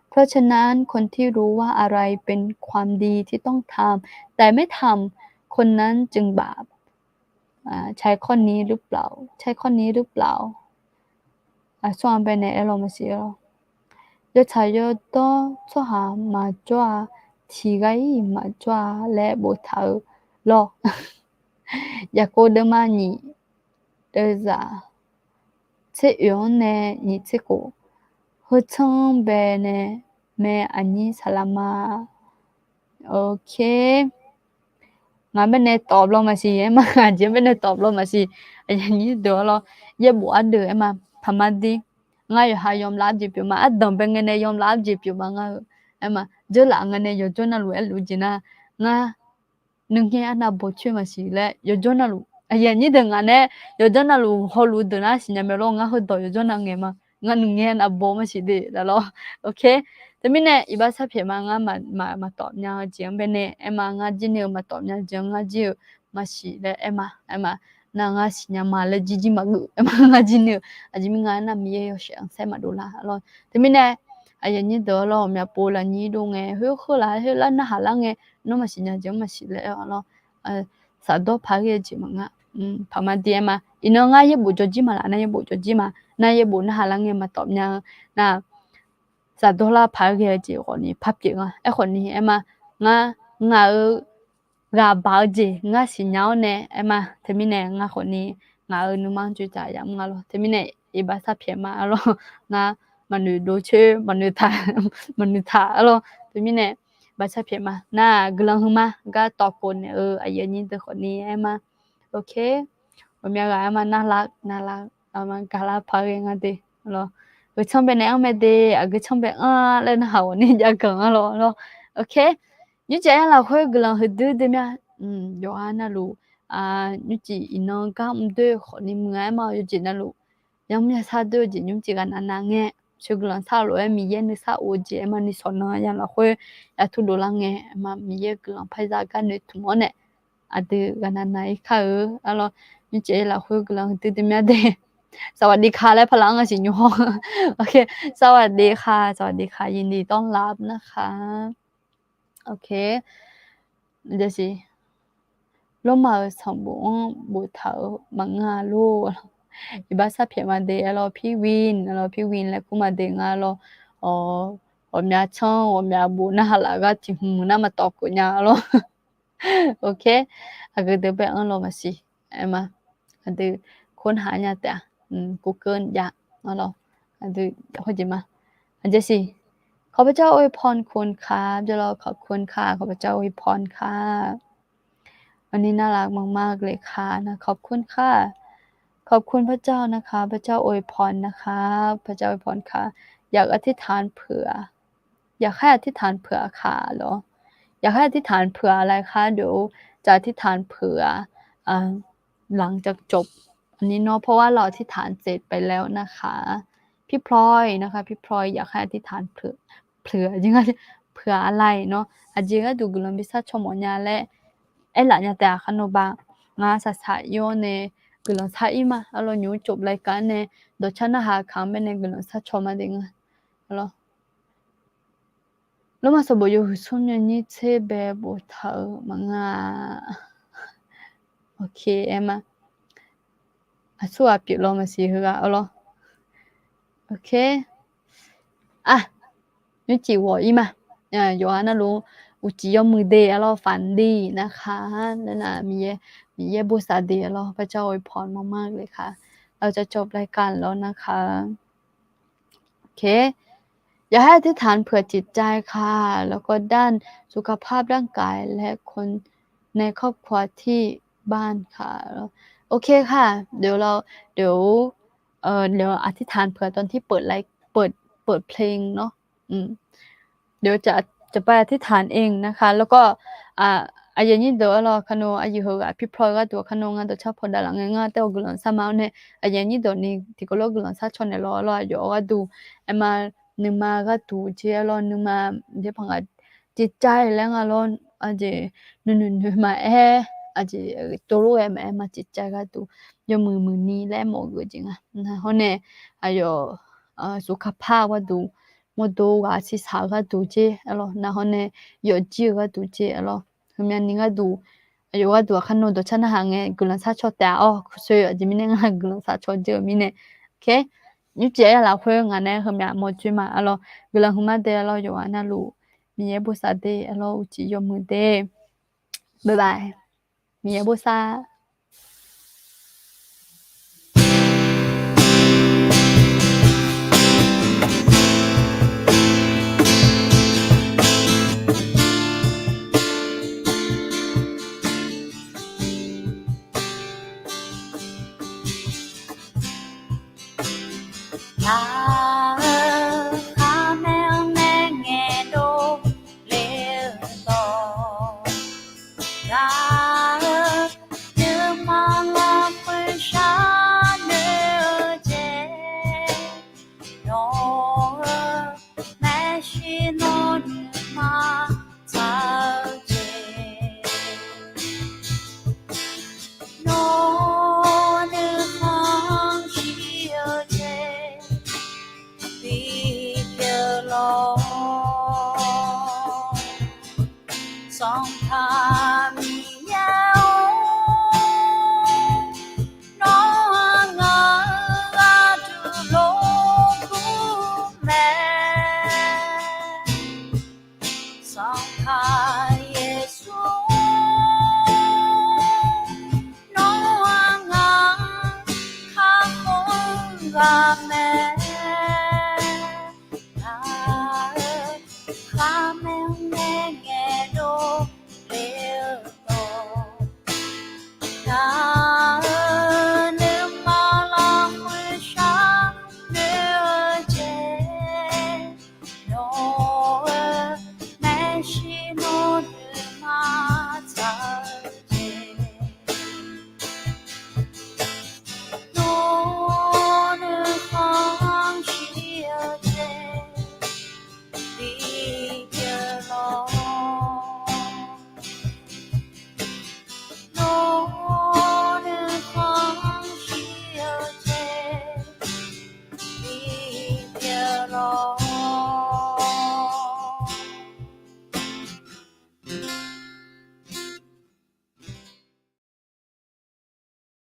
เพราะฉะนั้นคนที่รู้ว่าอะไรเป็นความดีที่ต้องทำ แต่ไม่ทำ คนนั้นจึงบาป ใช่ข้อนี้หรือเปล่า ใช่ข้อนี้หรือเปล่า Aqsur-anr baenae aerlawr maqsiq lawr. Yawtsaq yawdawr tsawrhaq maqjawr-a, tiqghaq-iq maqjawr-a laer boftaq-eu lawr. Yaqkov deuvma nyiq, deuvzaq tser oeq-anr nae nyiq tser khof, heu tsanr baenae mae aqnyir saqlaq ma. Ok. Ngaq baenae tawf lawr maqsiq aer ma, aqjeq baenae tawf lawr maqsiq. Aqyuif aqnyir deuq-awr lawr, yaerbof ardeuq aer ma, paqma dir. Ngar yawqha yawmlaf arjeq pyeuf ma, ardanq bae ngae nae yawmlaf arjeq pyeuf ma ngar-eu. Aer ma, dzeurlaf ngae nae yawqjawr navluf aerluf jeq nar, ngar nuingaer arnav baw coer maqsiq laer yawqjawr navluf, aqyuif aqnyir deuq ngaq nae yawqjawr navluf hawluf deuq nar siqnya mae lawr, ngar heudawq yawqjawr nav ngaeq ma, ngar nuingaer arnav baw maqsiq de laf lawr. Ok. Teumirnae iqbax sharpyaeq ma, ngar maqtawf nya-eu jeq-anr baenae aer ma, ngar jir ni-eu maqtawf nya jeq-anr ngar jir-eu maqsiq laer aer ma, aer ma. Nar ngar siqnya ma laer jir jir maqgeuf aer ma, ngar jir ni-eu. Aqjeq mirnae nga aernar, Miqyaer yawshaef-anr saer maqdov lar lawr. Teumirnae aqyuif aqnyir deuq-awr lawr, ghawqmya pov lafnyir dov ngae, khoerkhoer laf khoerlar narhaq lar ngae, nawr maqsiq nya jeq-anr maqsiq laer aer-awr lawr. Safdawr paq ghae-eu jeq maqngeur. Paqma dir aer ma, iqnan ngar yaerbof jawrjir ma laf, nar yaerbof jawrjir ma, nar yaerbof narhaq lar ngae maqtawf nya-eu nar, safdawr lar paq ghae-eu jeq khawfni par pyeuf nga. Aerkhawfni aer ma, ngar, ngaq-euq ghaq baq-eu jeq ngar siqnya-awr nae aer ma. Teumirnae ngar khawfni ngaq-euq nuima-anr joeqdzaq yamr nga lawr. Teumirnae iqbax sharpyaeq ma-awr lawr, ngar maqnoeq dov coer, maqnoeq taq, maqnoeq taq-awr lawr. Teumirnae iqbax sharpyaeq ma. Nar-aq guiqlanq heu ma, gar tawqkhof naeq-eu aqyuif aqnyir deuq khawfni aer ma. Ok. Ghawqmya ghaq aer ma, narlar, narlar, gaqlar paq ghae nga de lawr. Heu tsanr baenae anr mae de, aqgeu tsanr bae anr laer narhaq ghawqni jav ganq-a lawr lawr. Ok. Nymrcif aqyar lafkhoer guiqlanq heudui dui mya. Yawqha navluf, nymrcif iqnan gar mr doer khawfni muiq-a aer ma, yawjeq navluf yamr yasar doer-eu jeq nymrcif ghaqnav nav ngae, sheu guiqlanq sar-eu lof-aer Miqyaer nuisar of-eu jeq aer ma, nuisawq nan aqyar lafkhoer yaturdov lar ngae aer ma, Miqyaer guiqlanq par zaq gar noeqtmq-awr nae aqdui ghaqnav nav-ir kar-eu. Arlawr, nymrcif lafkhoer guiqlanq heudui dui mya de. สวัสดีค่ะ laer paqlaq-anr ngar siq nymr hawr. Ok. สวัสดีค่ะ สวัสดีค่ะ ยินดีต้อนรับนะคะ Ok. Lormav-euq sanqbof-anr boftaq-euq maqngeur-a lor. Iqbax sharpyaeq ma de. Arlawr, Pirwin, arlawr, Pirwin laer kur ma de ngar lawr. Ghawqmya tsanr ghawqmya bof narhaq laf gar tiq hmq nar maqtawf khof nya lawr. Ok. Aqgeu deuq bae anr lawr maqsiq aer ma. Aqdui kor narhaq nya taef-a. Kur keuv jav. Arlawr, aqdui hawjeq ma. Aqjeq siq. ขอพระเจ้าอวยพรคุณค่ะ byawlawr ขอบคุณค่ะ ขอพระเจ้าอวยพรค่ะ Aqnyir narlaq maqmar ghae le ka nar ขอบคุณค่ะ ขอบคุณพระเจ้านะคะ พระเจ้าอวยพรนะคะ พระเจ้าอวยพรค่ะ อยากอธิษฐานเผื่อ อยากให้อธิษฐานเผื่อค่ะเหรอ อยากให้อธิษฐานเผื่ออะไรคะ เดี๋ยวจะอธิษฐานเผื่อ หลังจากจบ อันนี้เนาะ เพราะว่าเราอธิษฐานเสร็จไปแล้วนะคะ พี่พลอยนะคะ พี่พลอยอยากให้อธิษฐานเผื่อ เผื่อยังไง เผื่ออะไรเนาะ Aqjeq gharduq guiqlanq bi sharcaw mawf nya laer aerlaf nya taef-a. Kharnawba ngar saqsaq ir-awr nae guiqlanq shar ir ma. Arlawr, nymq-mr จบรายการ nae dawqcar narhaq kaq-anr bae nae guiqlanq sharcaw ma de nga. Arlawr, Lormav sanqbof yawhuiq smr nyae nyir tser bae boftaq-euq maqngeur-a. Ok, aer ma. Aqsur ghaq pyeuf lawr maqsiq heughaq arlawr. Ok. Nymrcif ghawq ir ma. Yawqha navluf uqcif yawmuiq de arlawr ฝันดีนะคะ nar nar Miqyaer, Miqyaer bosav de arlawr พระเจ้าอวยพรมากๆเลยค่ะ เราจะจบรายการแล้วนะคะ อยากให้อธิษฐานเผื่อจิตใจค่ะ แล้วก็ด้านสุขภาพร่างกายและคนในครอบครัวที่บ้านค่ะ โอเคค่ะ เดี๋ยวเรา เดี๋ยว เอ่อ เดี๋ยวอธิษฐานเผื่อตอนที่เปิดไลฟ์ เปิด เปิดเพลงเนาะ เดี๋ยวจะ จะไปอธิษฐานเองนะคะ แล้วก็ aqyuif aqnyir deuq arlawr, kharnawb aqyuif heughaq พี่พลอย gharduq kharnawb ngar dawqcar paw davlaf ngae ngar taef-aer guiqlanq shar ma-awr nae, aqyuif aqnyir dawq ni tiqkawv lof guiqlanq sharcaw naeqlawq arlawr, aqyawf-eu gharduq aer ma, nuima gharduq jeq arlawr, nuima jeq paq nga, จิตใจ laer nga lawr, aqjeq nuinoeq noeq maqaer, aqjeq tov lof-aer maqaer ma, จิตใจ gharduq yawmuiq muiqni laer mawf-eu jeq nga. Naqhawr nae aqyawf, sofkaqpar-eu gharduq, mawrdo ghaq siqsaq-eu gharduq jer arlawr, naqhawr nae yawfjir-eu gharduq jer arlawr, heumyavni gharduq, aqyawf gharduq aqkar nawr dawqcar narhaq ngae guiqlanq sharcaw taef-a. Awr, kusoe aqjeq mirnae ngar guiqlanq sharcaw dzeur-euq mirnae, nymrcif aqyawf lafkhoer ngaq nae heumyav mawrdzoer ma arlawr, guiqlanq huiqma de arlawr, yawqghaq navluf Miqyaer bosav de arlawr, uqcif yawmuiq de. Bye bye. Miqyaer bosav. Ngaq-euq khar nae-anr nae ngaeqdov le-eu dawq, ngaq-euq nuima lafkhoer sharnoeq-eu jeq, nawq-euq maeqshi nawr nuima tsaq-eu jeq, nawr nuikhanr shir-eu jeq bipyeuf lawq. Sanqpaq Miqyaer-or, nawr-aq ngaq-euq gharduq lof gur mae. Sanqpaq Yeqsur-or, nawr-aq ngaq-anr kakhof-eu ghaq mae.